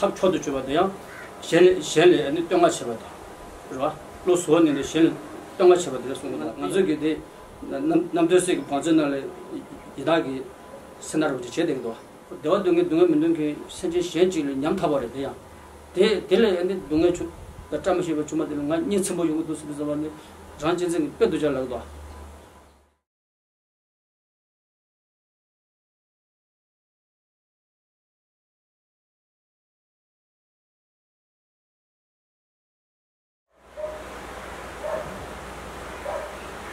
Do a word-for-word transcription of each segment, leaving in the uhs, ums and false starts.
ཐབས་མཆོག་ཏུ་གྱུར་པ་དེ་ཡང་གཞན་ལས་གཞན་ལས་ཨ་ནི་བསྟོད་བསྔགས་བྱེད་པ་དང་། རེད་བ། བློ་གཟུ་བོར་གནས་ཏེ་གཞན་ལས་བསྟོད་བསྔགས་བྱེད་པ་དེ་ལ་གསུངས་པ་དང་། ང་ཚོས་ཀྱི་དེ་རྣམ་རྣམ་ཐོས་སྲས་ཀྱི་བང་མཛོད་ནང་ལ་ཡི་དྭགས་ཀྱི་སེར་སྣ་རུ་ཅིག་བྱས་བསྡད་ཀྱི་འདུག་དེ་བ་སྡུག་བསྔལ་སྡུག་བསྔལ་མི་འདོད་མཁན་སེམས་ཅན་གཞན་གཅིག་ལས་ཉམ་ཐག་པ་རེད། དེ་ཡང་དེ་དེ་ལས་ཨ་ནི་སྡུག་བསྔལ་ཆུ་དང་བཀྲ་མི་ཤིས་པ་ཆུང་མ་དེ་ལ་ང་གཉིད་ཚིམ་པོ་ཡོང་གི་འདུག་ཟེར་དུས་ཙམ་པ་ནི་རང་གཅེས་འཛིན་གྱི་དཔེ་འདུག་ཅག་ལགས་འདུག་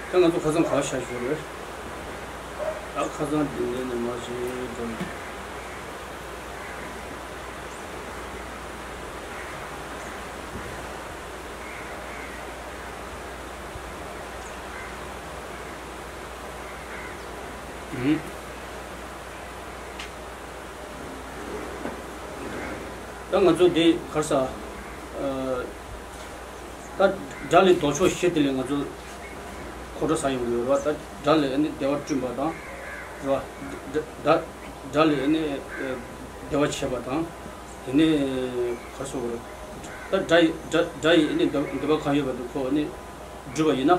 ད་ང་ཚོ་ཁ་སང་ག་པར་བཞག་ཞུ་རེད། ད་ཁ་སང་འདི་ནས་ནས་མར་བྱས་འགྲོ་ཡིན། ཨུམ། ད་ང་ཚོ་འདི་ག་རེ་ཟ། ཨ། ད་དགྲ་ལས་ལྡོག་ཕྱོགས་བཞི་དེ་ལས་ང་ཚོ་ཁོང་ཁྲོ་ཟ་ཡོང་གི་ཡོད་རེད་བ། ད་དགྲ་ལས་ཨ་ནི་བདེ་བ་བསྐྲུན་པ་དང་། རེད་བ། དགྲ་དགྲ་དགྲ་ལས་ཨ་ནི་ཨ་བདེ་བ་བྱེད་པ་དང་། དེ་ནས་ག་རེ་ཟེར་དགོས་རེད། ད་དགྲ་ཡི་དགྲ་དགྲ་ཡི་ཨ་ནི་འདོད་འདོད་པ་གང་ཡོད་པ་དེ་ཁོ་ཨ་ནི་སྒྲུབ་པ་ཡིན་ན།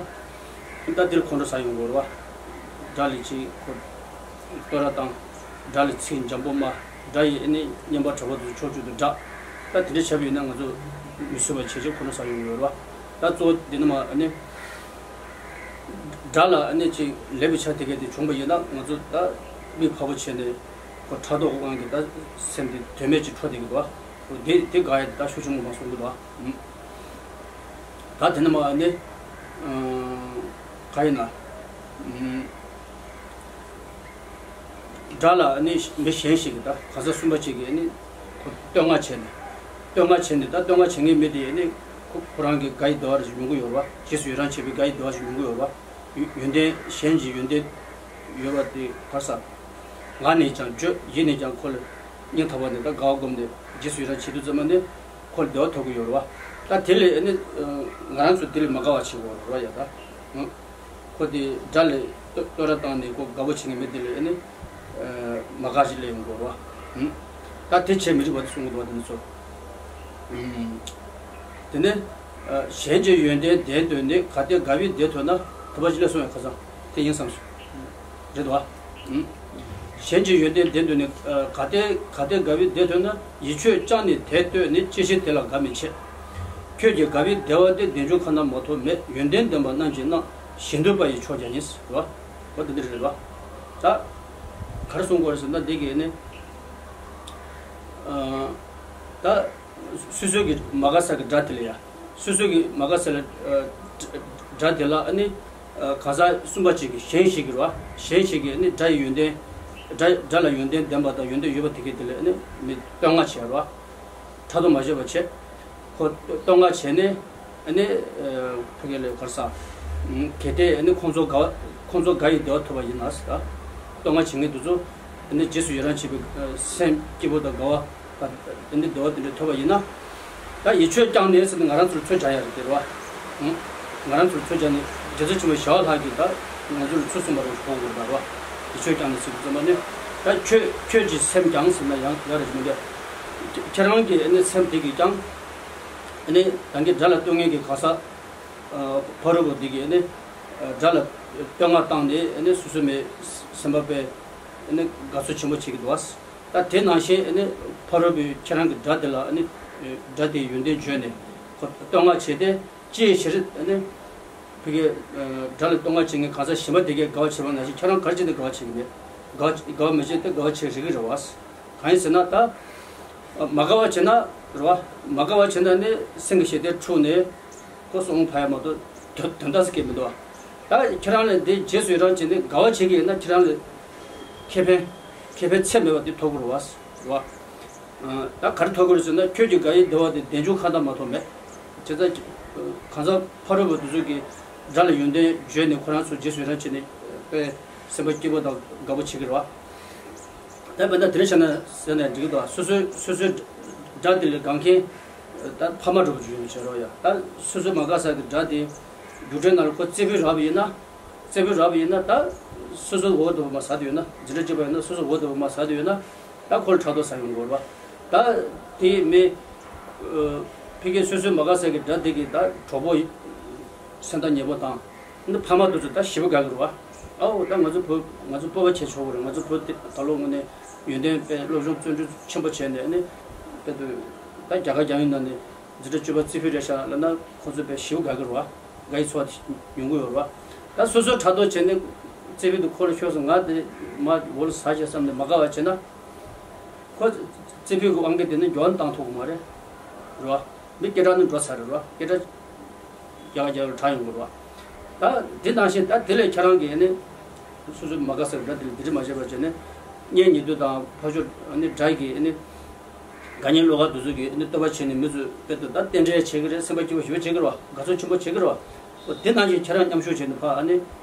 ད་འདིར་ཁོང་ཁྲོ་ཟ་ཡོང་གི་ཡོད་རེད་བ། དགྲ་ལས་ཅིག་ཁོ་བསྟོད་ར་དང་། དགྲ་ལས་ཚིག་འཇམ་པོ་སྨྲ། དགྲ་ཡི་ཨ་ནི་སྙན་པ་གྲགས་པ་དེ་ཕྱོགས་བཅུ་དུ་བསྒྲགས། ད་དེ་འདྲ་བྱས་པ་ཡིན་ན་ང་ཚོ་མི་བཟོད་པ་བྱས་བྱས་ཁོང་ཁྲོ་ཟ་ཡོང་གི་ཡོད་རེད་བ། ད་གཙོ་བོ་འདི་ནི་མ་ཨ་ནི་དགྲ་ལ་ཨ་ནི་ཅིག་ལེགས་པའི་ཆ་དེ་གས་དེ་བྱུང་པ་ཡིན་ན་ང་ཚོ་ད་མིག་ཕར་བོ་བྱས་ནས་ཁོ་ཕྲག་དོག་དབང་གིས་ད་སེམས་དེ་དོན་མེད་ཅིག་འཕྲོ་བསྡད་ཀྱི་འདུག་བ། དེ་དེ་དགག་ཡ་དེ་ད་ཤུགས་ཆེན་པོ་མ་གསུང་གི་འདུག་བ། ད་དེ་ནི་མ་ཨ་ནི་ག་ཡིན་ན། དགྲ་ལ་ནི་མི་གཞན་ཞིག་གིས་ད་གང་ཟག་གསུམ་པ་གཅིག་གིས་ནི་ཁོ་བསྟོད་བསྔགས་བྱས་ནས། བསྟོད་བསྔགས་བྱས་ནས་ད་བསྟོད་བསྔགས་བྱེད་མཁན་མི་དེ་ནི་ཁོ་ཁོ་རང་གི་དགའ་ཡི་བདེ་བ་རེ་ཞིག་ཡོང་གི་ཡོད་རེད་བ། རྗེས་སུ་ཡི་རང་བྱེད་པའི་དགའ་ཡི་བདེ་བ་ཞིག་ཡོང་གི་ཡོད་རེད་བ། ཡོན་ཡོན་ཏན་གཞན་གྱི་ཡོན་ཏན་ཡོད་པ་དེ་ག་རེ་ཟ། ངག་ནས་ཀྱང་བརྗོད། ཡིད་ནས་ཀྱང་ཁོ་ལ་སྙིང་ཐག་པ་ནས་ད་དགའ་བ་བསྒོམས་ནས་རྗེས་སུ་ཡི་རང་བྱེད་དུས་ཙམ་པ་ནི་ཁོ་ལ་བདེ་བ་ཐོབ་ཀྱི་ཡོད་རེད་བ། ད་དེ་ལས་ནི་ང་རང་ཚོ་དེ་ལས་མ་དགའ་བ་བྱེད་དགོས་རེད་བ་ཡ་ད། ཁོ་དེ་དགྲ་ལས་བསྟོད་བསྟོད་ར་བཏང་ནས་ཁོ་དགའ་པོ་བྱེད་མཁན་མི་དེ་ལ་ཨ་ནི་མ་དགའ་ཞིག་སླེབས་ཡོང་གི་རེད་བ། ད་དེ་བྱས་མི་རིགས་པ་དེ་གསུང་གི་འདུག་བ་དེ་ནི་ཚོ། དེ་ནས་གཞན་གྱི་ཡོན་ཏན་ལྡན་འདོད་ནས། གལ་ཏེ་དགའ་བའི་བདེ་ཐོབ་ན། ཐུབ་པ་ཅིག་ལས་གསུངས་ཡོད་ཁ་སང་དེ་ཡིན་བསམ་སོང་། རེད་བ། གཞན་གྱི་ཡོན་ཏན་ལྡན་འདོད་ནས། གལ་ཏེ་གལ་ཏེ་དགའ་བའི་བདེ་ཐོབ་ན། ཡིད་ཆོས་བསྐྱངས་ནས་དེ་བསྟོད་ནས། ཅི་ཕྱིར་དེ་ལ་དགའ་མི་བྱེད། ཁྱོད་ཀྱི་དགའ་བའི་བདེ་བ་དེ། བདེ་འབྱུང་གང་ན་མ་ཐོབ་མེད། ཡོན་ཏན་ལྡན་པ་རྣམས་ཀྱིས་གནང་། ཞིང་འདོད་པ་ཡི་མཆོག་ཀྱང་ཡིན། རེད་བ། འོ་དེ་འདྲ་རེད་བ། ད་ག་རེ་གསུང་དགོས་རེད་ཟེར་ན་འདི་གས་ནི། ད་སོ་སོ་གི་མ་དགའ་ས་གི་དགྲ་དེ་ལ་ཡ། སོ་སོ་གི་མ་དགའ་ས་ལ་དགྲ་དེ་ལ་ཨ་ནི་གང་ཟག་གསུམ་པ་གཅིག་གིས་གཞན་ཞིག་གིས་རེད་བ། གཞན་ཞིག་གིས་ཨ་ནི་དགྲ་ཡི་ཡོན་ཏན། དགྲ་དགྲ་ལ་ཡོན་ཏན་ལྡན་པ་དང་ཡོན་ཏན་ཡོད་པ་དེ་གས་དེ་ལ་ཨ་ནི་མི་བསྟོད་བསྔགས་བྱས་རེད་བ། ཕྲག་དོག་མ་བྱས་པ་བྱས། ཁོ་བསྟོད་བསྔགས་བྱས་ནས་ཨ་ནི་ཕ་གི་ལ་ག་རེ་ཟ། གལ་ཏེ་ཨ་ནི་ཁོང་ཚོ་དགའ་ཁོང་ཚོ་དགའ་ཡི་བདེ་བ་ཐོབ་པ་ཡིན་ན་ཟེར། བསྟོད་བསྔགས་བྱེད་མཁན་དེ་ཚོ་ཨ་ནི་རྗེས་སུ་ཡི་རང་བྱེད་པའི་སེམས་སྐྱིད་པོ་དང་དགའ་བ། ད་འདི་འདོད་འདི་འདྲ་ཐོབ་པ་ཡིན་ན། ད་ཡིད་ཆོས་བསྐྱངས་ནས་ཟེར་ནས་ང་རང་ཚོར་ཚོད་བྱ་ཡ་རེད་དེ་རེད་བ། ང་རང་ཚོར་ཚོད་བྱ་ནས་རྗེ་བཙུན་ཆེན་པོ་ཞི་བ་ལྷ་གིས་ད་ང་ཚོར་ཚོད་གསུངས་པ་རེད་གོ་དགོས་རེད་བ། ཡིད་ཆོས་བསྐྱངས་ནས་ཟེར་དུས་ཙམ་པ་ནི། ད་ཁྱོད་ཁྱོད་ཀྱི་སེམས་ཀྱང་ཟེར་ན་ཡང་ཡ་རེད་མི་འདུག་ཁྱེད་རང་གི་ཨ་ནི་སེམས་དེ་གིས་ཀྱང་ཨ་ནི་ད་གིན་དགྲ་ལ་བསྟོད་མཁན་གྱི་གང་ཟག་ཕ་རོལ་པོ་དེ་གིས་ཨ་ནི་དགྲ་ལ་བསྟོད་བསྔགས་བཏང་ནས་ཨ་ནི་སོ་སོ་མའི་སེམས་པ་དཔེ་ཨ་ནི་དགའ་ཚོར་ཆེན་པོ་བྱེད་ཀྱི་འདུག་བ། ད་དེ་ནང་བཞིན་ཨ་ནི་ཕ་རོལ་པོས་ཁྱེད་རང་གི་དགྲ་དེ་ལ་ཨ་ནི་དགྲ་དེའི་ཡོན་ཏན་བརྗོད་ནས་ཁོ་བསྟོད་བསྔགས་བྱས་ཏེ་ཅིའི་ཕྱིར་ཨ་ནི་ཕ་གི་དགྲ་ལ་བསྟོད་བསྔགས་བྱེད་མཁན་གང་ཟག་གཞན་པ་དེ་གས་དགའ་བ་བྱེད་པ་ནང་བཞིན་ཁྱེད་རང་ག་རེ་བྱས་ནས་དགའ་བ་བྱེད་ཀྱི་མེད། དགའ་བ་དགའ་བ་མི་བྱེད་དེ་དགའ་བ་བྱེད་རིགས་རེད་བ། གང་ཡིན་ཟེར་ན་ད་མ་དགའ་བ་བྱེད་ན་རེད་བ། མ་དགའ་བ་བྱེད་ན་ནི་སེམས་ཀྱི་ཞི་བདེ་འཁྲུགས་ནས་ཁོ་སོང་ཕ་ཡ་མ་གཏོགས་དོན་དོན་དག་ཟེར་གྱི་མི་འདུག་བ། ད་ཁྱེད་རང་ལ་འདི་རྗེས་སུ་ཡི་རང་བྱས་ནས་དགའ་བ་བྱེད་ཀྱི་ཡིན་ན་ཁྱེད་རང་ལ་ཁེ་ཕན་ཁེ་ཕན་ཚད་མེད་པ་འདི་ཐོབ་ཀྱི་རེད་བ། རེད་བ། ད་ག་རེ་ཐོབ་ཀྱི་རེད་ཟེར་ན་ཁྱོད་ཀྱི་དགའ་བའི་བདེ་བ་དེ་བདེ་འབྱུང་གང་དང་མ་ཐོབ་མེད། བྱས་ཙང་གང་ཟག་ཕ་རོལ་པོ་དེ་ཚོ་གིས་དགྲ་ལ་ཡོན་ཏན་བརྗོད་ནས་ཁོ་རང་ཚོ་རྗེས་སུ་ཡི་རང་བྱས་ནས་དཔེ་སེམས་པ་སྐྱིད་པོ་དང་དགའ་པོ་བྱེད་ཀྱི་རེད་བ། ད་དཔེར་ན་དེ་རིང་བྱས་ན་ཟེར་ན་འགྲིག་གི་འདུག་སོ་སོའི་སོ་སོའི་དགྲ་དེ་ལས་དགའ་མཁན་ད་ཕ་མ་འདྲ་པོ་ཅིག་ཡོད་བྱས་རོགས་ཡ། ད་སོ་སོའི་མ་དགའ་ས་གི་དགྲ་དེ་རྒྱུགས་སྤྲོད་ནང་ལ་ཁོ་རྩེ་ཕུད་རག་པ་ཡིན་ན། རྩེ་ཕུད་རག་པ་ཡིན་ན་ད་སོ་སོ་འོ་དོ་པོ་མ་ཟ་དུས་ཡོད་ན། འཛིན་གྲྭ་གཅིག་པ་ཡིན་ན་སོ་སོ་འོ་དོ་པོ་མ་ཟ་དུས་ཡོད་ན་ད་ཁོ་ལ་ཕྲག་དོག་ཟ་ཡོང་གི་རེད་བ། ད་དེ་མི་ཕ་གི་སོ་སོའི་མ་དགའ་ས་གི་དགྲ་དེ་གི་ད་གྲོགས་པོ་སེམས་ཐག་ཉེ་པོ་དང་། འདི་ཕ་མ་དེ་ཚོ་ད་ཞེ་པོ་དགའ་གི་རེད་བ། ཨའོ། ད་ང་ཚོ་བུ་ང་ཚོ་སྤོབས་པ་བྱེད་ཆོག་གི་རེད། ང་ཚོ་བུ་དེ་ད་ལོ་དངོས་གནས་ཡོན་ཏན་དཔེ་སློབ་སྦྱོང་བརྩོན་འགྲུས་ཆེན་པོ་བྱས་ནས་ནི་དཔེ་དུ་ད་རྒྱ་གར་རྒྱ་ཡོན་ནང་ནས་འཛིན་གྲྭ་བཅུ་པ་རྩེ་ཕུད་རེད་ཤག་ལབ་ན་ཁོ་ཚོ་དཔེ་ཞེ་པོ་དགའ་གི་རེད་བ། དགའ་ཡི་ཚོར་བ་དེ་ཡོང་གི་ཡོད་རེད་བ། ད་སོ་སོ་ཕྲག་དོག་བྱས་ནས་རྩེ་ཕུད་དུ་ཁོ་ལ་ཤོར་སོང་། ང་དེ་མ་འོ་ལ་ཟ་བྱས་བསམ་ནས་མ་དགའ་བ་བྱས་ན། ཁོ་རྩེ་ཕུད་ཀྱི་དབང་གིས་དེ་ནི་འགྱོ་བ་བཏང་ཐུབ་ཀྱི་མ་རེད། རེད་བ། མི་སྐད་གྲགས་ནི་འགྲོ་ཚར་རེད་བ། སྐད་གྲགས་རྒྱ་གར་རྒྱ་གར་ལ་གྲགས་ཡོང་གི་རེད་བ། ད་དེ་ནང་བཞིན་ད་དེ་ལས་ཁྱེད་རང་གིས་ནི་སོ་སོའི་མ་དགའ་ས་གི་དགྲ་དེ་ལ་དེ་འདྲ་མ་བྱས་པ་བྱས་ནས། གཉེན་ཉེ་དུ་དང་ཕར་ཕྱོགས་ནི་དགྲ་གིས་ནི་དགའ་ཉེ་བློ་དགའ་དེ་ཚོ་གིས་ནི་བསྟོད་པ་བྱས་ནས་མི་ཚོ་དཔེ་དེ་ད་རྟེན་འབྲེལ་བྱེད་ཀྱི་རེད། སེམས་པ་སྐྱིད་པོ་ཞེ་པོ་བྱེད་ཀྱི་རེད་བ། དགའ་ཚོར་ཆེན་པོ་བྱེད་ཀྱི་རེད་བ། འོ་དེ་ནང་བཞིན་ཁྱེད་རང་མཉམ་ཞུགས་བྱས་ནས་ཕར་ཨ་ནི་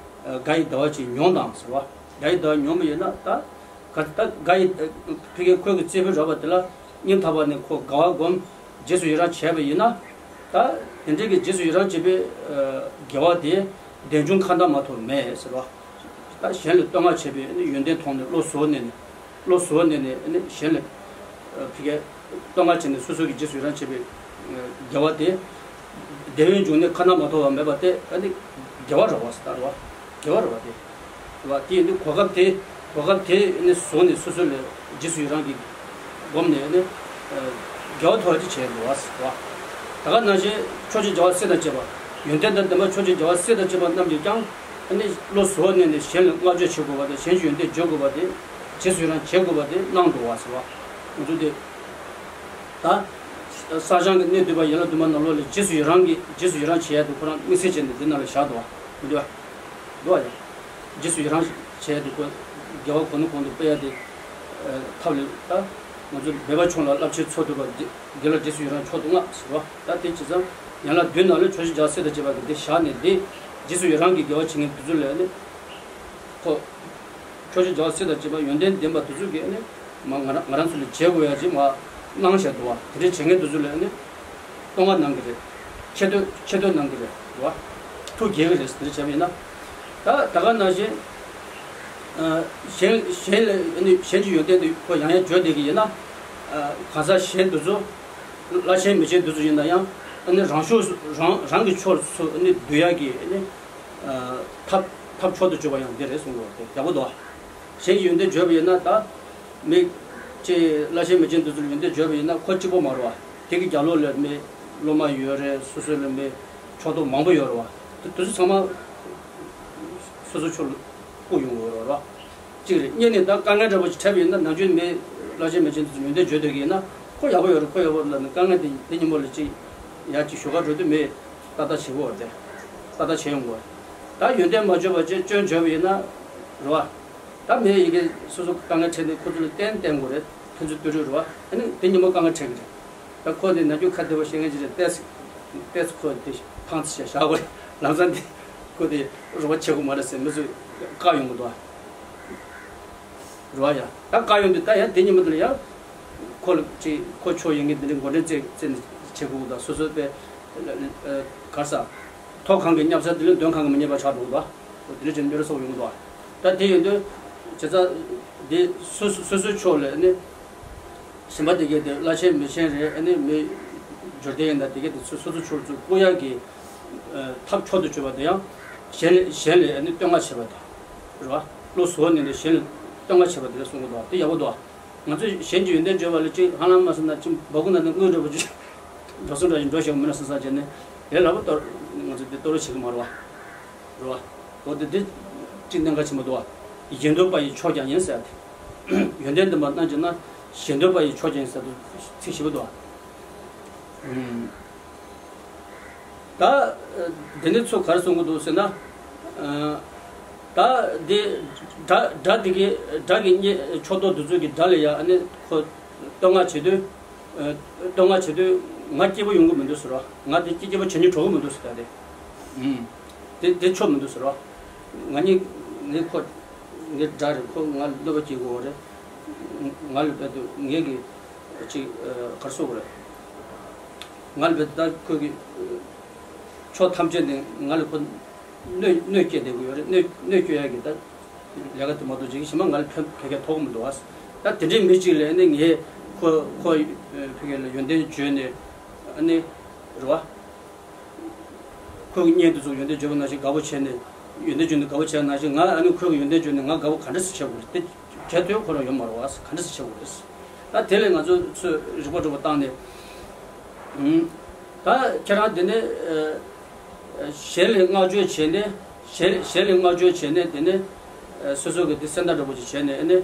དགའ་ཡི་ཟླ་བ་ཅིག་མྱོང་དང་ཟེར་བ། དགའ་ཡི་ཟླ་བ་མྱོང་བ་ཡིན་ན་ད། ག་ད་དགའ་ཡི་ཕ་གིའི་ཁོའི་གི་རྩེ་ཕུད་རག་པ་དེ་ལ་སྙིང་ཐག་པ་ནས་ཁོ་དགའ་བ་སྒོམ། རྗེས་སུ་ཡི་རང་བྱས་པ་ཡིན་ན། ད་དེ་འདྲའི་གི་རྗེས་སུ་ཡི་རང་བྱེད་པའི་དགེ་བ་དེ་ལྡན་འབྱུང་ཁ་འདག་མ་ཐོབ་མེད་ཟེར་བ། ད་གཞན་ལ་བསྟོད་བསྔགས་བྱེད་པའི་ཡོན་ཏན་མཐོང་ནས་བློ་གཟུ་བོར་གནས་ནས། བློ་གཟུ་བོར་གནས་ནས་ཕ་གིའི་བསྟོད་བསྔགས་བྱས་ནས་སོ་སོ་གི་རྗེས་སུ་ཡི་རང་བྱེད་པའི་དགེ་བ་དེ། དེ་བའི་འབྱུང་གནས་ཁ་ན་མ་ཐོ་བ་མེད་པ་དེ་ཨ་ནི་དགེ་བ་རེད་བ། ད་རེད་བ། དགེ་བ་རེད་བ་དེ། རེད་བ། དེ་ཡིན་དུས་གོ་སྐབས་དེ། གོ་སྐབས་དེ་ཨ་ནི་བཟུང་ནས་སོ་སོ་ལ་རྗེས་སུ་ཡི་རང་གི་སྒོམ་ནས་ཨ་ནི་དགེ་བ་ཐོབ་པ་ཅིག་བྱས་འདུག་བ། རེད་བ། ད་ག་ནང་བཞིན་ཕྱོགས་བཅུའི་རྒྱལ་བ་སྲས་དང་བཅས་པ། ཡོན་ཏན་དང་ལྡན་པ་ཕྱོགས་བཅུའི་རྒྱལ་བ་སྲས་དང་བཅས་པ་རྣམས་ཀྱིས་ཀྱང་ཨ་ནི་བློ་གཟུ་བོར་གནས་ནས་གཞན་ལ་བསྔགས་བརྗོད་བྱེད་དགོས་པ་དང་། གཞན་གྱི་ཡོན་ཏན་བརྗོད་དགོས་པ་དེ། རྗེས་སུ་ཡི་རང་བྱེད་དགོས་པ་དེ་གནང་འདུག་བ། རེད་བ། ང་ཚོ་དེ། ད། བསགས་སྦྱང་གི་སྣོད་བསྡུས་པ་ཡན་ལག་བདུན་མ་ནང་ལོགས་ལ་རྗེས་སུ་ཡི་རང་གི་རྗེས་སུ་ཡི་རང་བྱེད་ཡ་དེ་ཁོ་རང་དམིགས་བསལ་བྱས་ནས་འདི་ནང་ལ་བཞག་འདུག་བ། མི་འདུག་བ། འདུག་བ་ཡ། རྗེས་སུ་ཡི་རང་བྱེད་ཡ་དེ་ཁོ་དགེ་བ་གོ་ནོ་གོང་དུ་སྤེལ་ཡ་དེ། ཐབས་ལ་ད། ང་ཚོ་འབད་པ་ཆུང་ལ་རླབས་ཆེན་ཚོགས་སྒྲུབ་པ། དགེ་ལ་རྗེས་སུ་ཡི་རང་མཆོག་ཏུ་བསྔགས་ཟེར་བ། ད་དེ་བྱས་ཙང་ཡན་ལག་བདུན་ནང་ལ་ཕྱོགས་བཅུའི་རྒྱལ་བ་སྲས་དང་བཅས་པ་གི་དེ་བཞག་ནས། འདི་རྗེས་སུ་ཡི་རང་གི་དགེ་བ་བྱེད་མཁན་དེ་ཚོ་ལ་ནི། ཁོ། ཕྱོགས་བཅུའི་རྒྱལ་བ་སྲས་དང་བཅས་པ་ཡོན་ཏན་ལྡན་པ་དེ་ཚོ་གིས་ནི། མ་ང་རང་ང་རང་ཚོ་ལ་བྱེད་དགོས་ཡ་ཅིག་མ་གནང་བཞག་འདུག་བ། དེ་འདྲའི་བྱེད་མཁན་དེ་ཚོ་ལ་ནི། བསྟོད་བསྔགས་གནང་གི་རེད། ཆེ་བསྟོད་ཆེ་བསྟོད་གནང་གི་རེད་བ། ཐུགས་དགྱེས་ཀྱི་རེད། དེ་འདྲ་བྱས་པ་ཡིན་ན། ད་ད་ག་ནང་བཞིན། གཞན་གཞན་ལ་ནི་གཞན་གྱི་ཡོན་ཏན་དེ་ཁོ་ཡང་ཡང་བརྗོད་བསྡད་ཀྱི་ཡིན་ན། གང་ཟག་གཞན་དེ་ཚོ། བླ་ཆེན་མི་ཆེན་དེ་ཚོ་ཡིན་ན་ཡང་། ཨ་ནི་རང་ཕྱོགས་རང་རང་གི་ཕྱོགས་སུ་ཨ་ནི་བསྡུ་ཡག་གི་ཨ་ནི། ཐབས་ཐབས་མཆོག་ཏུ་གྱུར་པ་ཡང་འདི་རེད་གསུང་གི་ཡོད་རེད། ཡག་པོ་འདུག་བ། གཞན་གྱི་ཡོན་ཏན་བརྗོད་པ་ཡིན་ན་ད། མི། ཅེས་བླ་ཆེན་མི་ཆེན་དེ་ཚོ་ལ་ཡོན་ཏན་བརྗོད་པ་ཡིན་ན་ཁོ་གཅིག་པོ་མ་རེད་བ། དེ་གི་རྒྱབ་ལོགས་ལ་མི་སློབ་མ་ཡོད་རེད། སོ་སོ་ལ་མི་ཕྱོགས་གཏོགས་མང་པོ་ཡོད་རེད་བ། དེ་དེ་ཚོ་ཚང་མ་སོ་སོ་ཕྱོགས་ལ་བཀུག་ཡོང་གི་ཡོད་རེད་བ། གཅིག་རེད། གཉིས་ནས་ད་དཀའ་ངལ་འདྲ་པོ་ཞིག་འཕྲད་པ་ཡིན་ན་ནམ་རྒྱུན་མི་བླ་ཆེན་མི་ཆེན་དེ་ཚོ་ཡོན་ཏན་བརྗོད་སྡོད་ཀྱི་ཡིན་ན། ཁོ་ཡག་པོ་ཡོད་རེད། ཁོ་ཡག་པོ་རེད་ལབ་ནས་དཀའ་ངལ་དེ་དེ་ཉིན་མོ་ལ་ཅིག་ཡར་ཅིག་ཞུ་ག་འགྲོ་དུས་མི་ཏག་ཏག་བྱེད་དགོས་རེད་དེ། ཏག་ཏག་བྱེད་ཡོང་དགོས། ད་ཡོན་ཏན་མ་བརྗོད་པ་བྱས་སྐྱོན་བརྗོད་པ་ཡིན་ན། རེད་བ། ད་མི་ཡི་གེ་སོ་སོ་དཀའ་ངལ་འཕྲད་དུས་ཁོ་ཚོ་ལ་བསྟན་བསྟན་དགོས་རེད། ཕན་ཚུན་བསྟུན་རོགས་རེད་བ། ཨ་ནི་དེ་ཉིན་མོ་དཀའ་ངལ་འཕྲད་ཀྱི་རེད། ད་ཁོ་དེ་ན་རྒྱུ་ཁ་བདེ་བོ་བཤད་མཁན་ཅིག་རེད། ཏེས་ཏེས་ཁོ་དེ་ཕངས་ཚེ་བྱས་བཞག་དགོས་རེད། ལམ་སང་དེ་ཁོ་དེ་རོགས་པ་བྱེད་དགོས་མ་རེད་ཟེར་མི་ཚོས་བཀག་ཡོང་གི་འདུག་བ། རེད་བ་ཡ། ད་བཀག་ཡོང་དུས་ད་ཡ་དེ་ཉིན་མོ་དེ་ལ་ཡ། ཁོ་ལ་ཅིག་ཁོ་ཆོ་ཡིན་གྱི་འདི་འདྲའི་འགོ་འདྲེན་བཙལ་བཙལ་ནས་བྱེད་དགོས་གི་འདུག་སོ་སོའི་པའི་གར་ས། ཐོག་གང་གི་བརྙབ་ས་དེ་ལས་འདོན་གང་གི་མི་རྙེད་པ་ཆགས་འགྲོ་གི་འདུག་དེ་འདྲ་བྱས་ནས་མི་རེ་སོགས་ཡོང་གི་འདུག་ད་དེ་ཡོང་དུས་བྱས་ཙང་། དེ་སོ་སོ་སོ་སོའི་ཕྱོགས་ལ་ནི། གཞན་པ་དེ་གས་དེ་བླ་ཆེན་མི་ཆེན་རེད། ཨ་ནི་མི་འབྱོར་ལྡན་ཡིན་ན་དེ་གས་དེ་ཚོ་སོ་སོ་ཕྱོགས་ཚུར་བཀུག་ཡག་གི་ཐབས་མཆོག་ཏུ་གྱུར་པ་དེ་ཡང་གཞན་ལ་གཞན་ལ་ཨ་ནི་བསྟོད་བསྔགས་བྱེད་པ་དང་། རེད་བ། བློ་གཟུ་བོར་གནས་ནས་གཞན་ལ་བསྟོད་བསྔགས་བྱེད་པ་དེ་ལ་གསུང་གི་འདུག་དེ་ཡག་པོ་འདུག་ང་ཚོས་གཞན་གྱི་ཡོན་ཏན་བརྗོད་པ་ལ་ཅིག་ཧ་ལམ་མ་སོང་ན་ཅིག་འབག་གུ་ན་ནི་དངུལ་འདྲ་པོ་ཅིག་འགྲོ་སོང་འདྲ་ཞིག་འགྲོ་ཞིག་མིན་ན་བསམ་བསམ་བྱས་ནས་དེ་ལ་བ་གཏོར་ང་ཚོས་དེ་གཏོར་བརླག་བྱེད་གི་མ་རེད་བ། རེད་བ། འོ་དེ་དེ་གཅིག་གནད་འགག་ཆེན་པོ་འདུག་བ། གཞན་འདོད་པ་ཡི་མཆོག་ཀྱང་ཡིན་ཟེར་ཏེ། ཡོན་ཏན་ལྡན་པ་རྣམས་ཀྱི་ནང་གཞན་འདོད་པ་ཡི་མཆོག་ཀྱང་ཡིན་ཟེར་དུ་ཚིག་ཞིབ་པོ་འདུག་བ། ད། འདི་ནི་ཚོ་ག་རེ་གསུང་གི་འདུག་ཟེར་ན། ད་འདི་དགྲ་དགྲ་འདི་གི་དགྲ་གི་གཉེན་ཕྱོགས་གཏོགས་འདི་ཚོ་གི་དགྲ་ལ་ཡ་ཨ་ནི་ཁོ་བསྟོད་བསྔགས་བྱེད་དུས། བསྟོད་བསྔགས་བྱེད་དུས་ང་སྐྱིད་པོ་ཡོང་གི་མི་འདུག་ཟེར་བ། ང་དེ་སྐྱིད་སྐྱིད་པོ་བྱེད་སྙིང་བྲོ་གི་མི་འདུག་ཟེར། ད་དེ། དེ་དེ་ཆོ་མི་འདུག་ཟེར་བ། ང་གཉིས་ངའི་ཁོ་ངའི་དགྲ་རེད། ཁོ་ང་གནོད་པ་སྐྱེལ་དགོས་རེད། ང་ལ་བལ་དུ་ངེད་ཀྱི་ཅིག་གར་སོ་རེད། ང་ལ་བལ་དུ་ད་ཁོ་གི་ཕྱོགས་ཐམས་ཅད་ནས་ང་ལ་ཁོ་གནོད་གནོད་སྐྱེལ་བསྡད་དགོས་ཡོད་རེད། གནོད་གནོད་སྐྱེལ་ཡག་གི་ད་ལས་ཀ་དེ་མ་གཏོགས་བྱེད་ཀྱི་ཞེ་མ་ང་ལ་ཕན་ཕན་ཁེ་ཐོགས་མི་འདུག་བ། ད་དེ་འདྲའི་མི་གཅིག་ལ་ནི་ངས་ ཁོ་ཁོ་ཕ་གི་ལ་ཡོན་ཏན་བརྗོད་ནས་ཨ་ནི་རེད་བ། ཁོའི་གཉེན་དེ་ཚོ་ཡོན་ཏན་བརྗོད་པ་ནང་བཞིན་དགའ་པོ་བྱས་ནས་ཡོན་ཏན་བརྗོད་ནས་དགའ་པོ་བྱས་ནང་བཞིན་ང་ཨ་ནི་ཁོའི་ཡོན་ཏན་བརྗོད་ནས་ང་དགའ་པོ་ག་འདྲ་སེ་བྱེད་དགོས་རེད་དེ་བྱེད་ཐུབ་ཁོ་རང་ཡོད་མ་རེད་བ། ག་འདྲ་སེ་བྱེད་དགོས་རེད། ད་དེ་ལས་ང་ཚོ་ཚོས་རིག་པ་སྒྲུབ་པ་བཏང་ནས་ཨུམ། ད་ཁྱེད་རང་དེ་ནས་ཨ། གཞན་ལ་བསྔགས་བརྗོད་བྱས་ནས་གཞན་གཞན་ལ་བསྔགས་བརྗོད་བྱས་ནས་དེ་ནས་ཨ། སོ་སོ་གི་དེ་སེམས་ཐག་འདྲ་པོ་ཅིག་བྱས་ནས་ཨ་ནི་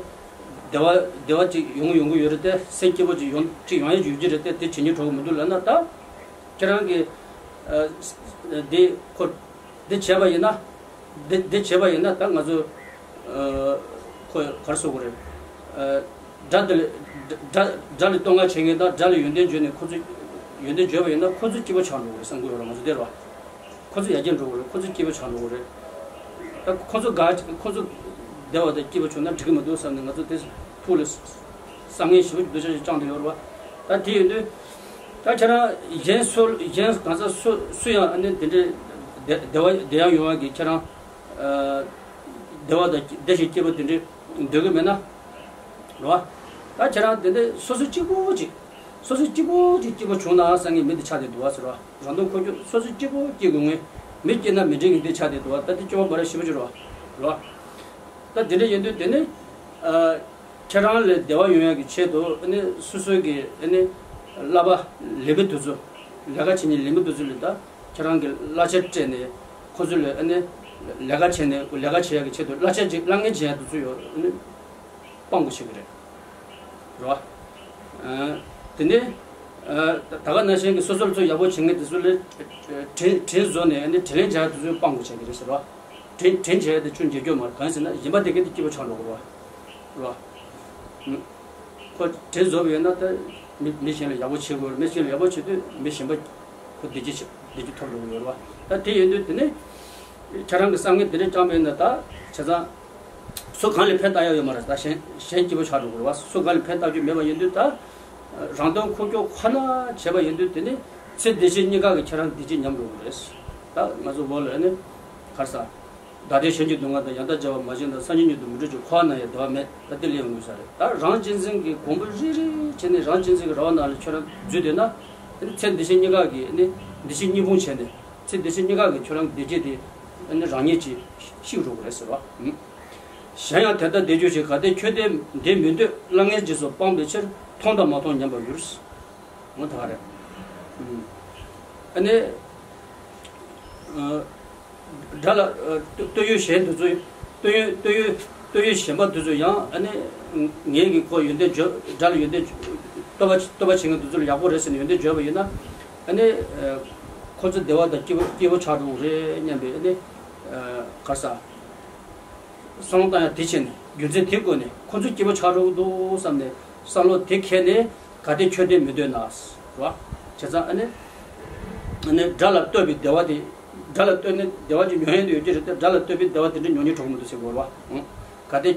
བདེ་བ་བདེ་བ་ཅིག་ཡོང་གི་ཡོང་གི་ཡོད་རེད་དེ། སེམས་སྐྱིད་པོ་ཅིག་ཡོང་ཅིག་ཡོང་ཡ་ཡོད་ཀྱི་རེད་དེ། དེ་བྱེད་སྙིང་བྲོ་གི་མི་འདུག་ལབ་ན་ད་ཁྱེད་རང་གི་ཨ། འདི་ཁོ་འདི་བྱས་པ་ཡིན་ན། འདི་འདི་བྱས་པ་ཡིན་ན་ད་ང་ཚོ་ཨ། ཁོ་ག་རེ་ཟེར་དགོས་རེད། ཨ། དགྲ་དེ་ལ་དགྲ་དགྲ་ལ་བསྟོད་བསྔགས་བྱེད་མཁན་དང་དགྲ་ལ་ཡོན་ཏན་བརྗོད་ནས་ཁོ་ཚོ་ཡོན་ཏན་བརྗོད་པ་ཡིན་ན་ཁོ་ཚོ་སྐྱིད་པོ་ཆགས་འགྲོ་གི་རེད་བསམ་གི་ཡོད་རེད། ང་ཚོ་དེ་རེད་བ། ཁོ་ཚོ་ཡར་རྒྱས་འགྲོ་གི་རེད། ཁོ་ཚོ་སྐྱིད་པོ་ཆགས་འགྲོ་གི་རེད། ད་ཁོ་ཚོ་དགའ་ཁོ་ཚོ་བདེ་བ་དང་སྐྱིད་པོ་བྱུང་ན་འགྲིག་གི་མི་འདུག་བསམ་ནས་ང་ཚོ་དེ་ཐུགས་ལ་བསམ་ངན་ཞེ་པོ་ཅིག་འདུ་ཤེས་ཅིག་བཅངས་བསྡད་ཡོད་རེད་བ། ད་དེ་ཡིན་དུས་ད་ཁྱེད་རང་གཞན་སུ་གཞན་གང་ཟག་སུ་སུ་ཡང་ཨ་ནི་དེ་འདྲའི་བདེ་བདེ་བ་བདེ་ཡག་ཡོང་བ་གི་ཁྱེད་རང་ཨ། བདེ་བ་དང་བདེ་ཞིང་སྐྱིད་པ་དེ་འདྲའི་འདོད་གི་མེད་ན། རེད་བ། ད་ཁྱེད་རང་དེ་འདྲའི་སོ་སོ་གཅིག་པོ་གཅིག་སོ་སོ་གཅིག་པོ་གཅིག་སྐྱིད་པོ་བྱུང་ན་བསམ་མཁན་མི་དེ་ཆགས་བསྡད་འདུག་བ་ཟེར་བ། རང་དོན་ཁོ་ཁྱོད་སོ་སོ་གཅིག་པོ་སྐྱིད་དགོས་ངེས། མི་སྐྱིད་ན་མི་འགྲིག་གི་འདི་ཆགས་བསྡད་འདུག་བ། ད་དེ་སྐྱོ་བ་མ་རེད་ཞེ་པོ་ཅིག་རེད་བ། རེད་བ། ད་དེ་འདྲ་ཡིན་དུས་དེ་ནི། ཨ། ཁྱེད་རང་ལ་བདེ་བ་ཡོང་ཡག་གི་ཆེད་དུ་ཨ་ནི་སོ་སོའི་གི་ཨ་ནི་བསླབ་པ་ལས་མི་དེ་ཚོ་ལས་ཀ་བྱེད་མཁན་ལས་མི་དེ་ཚོ་ལ་ད་ཁྱེད་རང་གི་གླ་ཆ་སྤྲད་ནས་ཁོ་ཚོ་ལ་ཨ་ནི་ལས་ཀ་བྱས་ནས་ལས་ཀ་བྱེད་ཡག་གི་ཆེད་དུ་གླ་ཆ་ཅིག་གླ་ངན་བྱེད་ཡག་དེ་ཚོ་ཡོད་ཨ་ནི་དཔང་པོ་བྱེད་གི་རེད། རེད་བ། ཨ། དེ་ནས་ཨ། ད་ག་ནང་བཞིན་གི་སོ་སོར་ཚོ་ཡག་པོ་བྱེད་མཁན་དེ་ཚོ་ལ་དྲིན་དྲིན་གཟོ་ནས་ཨ་ནི་དྲིན་ལན་འཇལ་ཡག་དེ་ཚོ་དཔང་པོ་བྱེད་གི་རེད་ཟེར་བ། དྲིན་དྲིན་བྱས་ཏེ་ཁྱོད་འཇལ་རྒྱུ་མ་རེད། གང་ཡིན་ཟེར་ན་གཞན་པ་དེ་གས་དེ་སྐྱིད་པོ་ཆགས་འགྲོ་གི་རེད་བ། རེད་བ། ཁོ་དྲིན་གཟོ་བ་ཡིན་ན་ད་མི་མི་གཞན་ལ་ཡག་པོ་བྱེད་དགོས་རེད། མི་གཞན་ལ་ཡག་པོ་བྱེད་དུས་མི་གཞན་པ་ཁོ་བདེ་སྐྱིད་བྱེད་བདེ་སྐྱིད་ཐོབ་འགྲོ་གི་ཡོད་རེད་བ། ད་དེ་ཡིན་དུས་དེ་ནི་ཁྱེད་རང་གི་བསམ་ངན་དེ་འདྲ་བཅངས་པ་ཡིན་ན་ད་བྱས་ཙང་སུ་གང་ལ་ཕན་བཏགས་ཡག་ཡོད་མ་རེད། ད་གཞན་གཞན་སྐྱིད་པོ་ཆགས་འགྲོ་གི་རེད་བ། སུ་གང་ལ་ཕན་བཏགས་རྒྱུ་མེད་པ་ཡིན་དུས་ད། རང་དོན་ཁོ་ཁྱོད་ཁོ་ན་བྱས་པ་ཡིན་དུས་དེ་ནི་ཚེ་འདི་ཕྱི་གཉིས་ཀ་གི་ཁྱེད་རང་བདེ་སྐྱིད་ཉམས་འགྲོ་གི་རེད། ད་ང་ཚོ་བོད་ལ་ནི་ག་རེ་ཟ། བདག་ལྟའི་གཞན་གྱི་སྡུག་བསྔལ་དང་། ཡང་དག་བྱ་བ་མ་བྱས་ན། སང་ཉིན་ཉིད་དུ་མི་འགྲོ་ཞིང་། འཁོར་བ་ན་ཡང་བདེ་བ་མེད། ད་དེ་ལས་ཡོང་དགོས་ས་རེད། ད་རང་གཅེས་འཛིན་གྱི་གོམ་པ་རིལ་རིལ་བྱས་ནས་རང་གཅེས་འཛིན་གྱི་ར་བ་ནང་ལ་ཁྱོད་རང་འཛུལ་བསྡད་ན། དེ་ནི་ཚེ་འདི་ཕྱི་གཉིས་ཀ་གི་ནི་འདི་ཕྱི་གཉིས་ཕུང་བྱས་ནས་ཚེ་འདི་ཕྱི་གཉིས་ཀ་གི་ཁྱོད་རང་བདེ་སྐྱིད་དེ་ནི་རང་ཉིད་ཀྱིས་ཤིག་འགྲོ་གི་རེད་ཟེར་བ། གཞན་ཡང་དེ་ལྟར་བདེ་འགྱུར་ཞིང་། གལ་ཏེ་ཁྱོད་བདེ་བདེ་མི་འདོད། གླ་རྔན་རྗེས་སུ་སྤངས་པའི་ཕྱིར། མཐོང་དང་མ་མཐོང་ཉམས་པར་འགྱུར། འོ་ད་ག་རེད། ཨ་ནི། ཨ། དགྲ་ལ་ཨ། བསྟོད་ཡུལ་གཞན་དེ་ཚོ། བསྟོད་ཡུལ་བསྟོད་ཡུལ་བསྟོད་ཡུལ་གཞན་པ་དེ་ཚོ་ཡང་ཨ་ནི། ངེད་ཀྱིས་ཁོ་ཡོན་ཏན་བརྗོད། དགྲ་ལ་ཡོན་ཏན་བསྟོད་པ་བསྟོད་པ་བྱེད་མཁན་དེ་ཚོ་ལ་ཡག་པོ་རེད་ཟེར་ནས་ཡོན་ཏན་བརྗོད་པ་ཡིན་ན། ཨ་ནི། ཨ། ཁོ་ཚོ་བདེ་བ་དང་སྐྱིད་པོ་སྐྱིད་པོ་ཆགས་འགྲོ་གི་རེད་སྙམ་པའི་ཨ་ནི། ཨ། ག་རེ་ཟ། བསམ་བློ་བཏང་ཡག་དེ་བྱས་ནས་རྒྱུ་མཚན་དེ་བཀོད་ནས་ཁོ་ཚོ་སྐྱིད་པོ་ཆགས་འགྲོ་གི་འདུག་བསམ་ནས་བསམ་བློ་དེ་འཁྱེར་ནས། གལ་ཏེ་ཁྱོད་བདེ་མི་འདོད་ན། རེད་བ། བྱས་ཙང་ཨ་ནི། ཨ་ནི་དགྲ་ལ་བསྟོད་པའི་བདེ་བ་དེ། དགྲ་ལ་བསྟོད་ནས་བདེ་བ་ཅིག་མྱོང་ཡས་དེ་ཡོད་ཀྱི་རེད་དེ། དགྲ་ལ་བསྟོད་པའི་བདེ་བ་དེ་འདྲ་མྱོང་སྙིང་བྲོ་གི་མི་འདུག་ཟེར་དགོས་རེད་བ། གལ་ཏེ།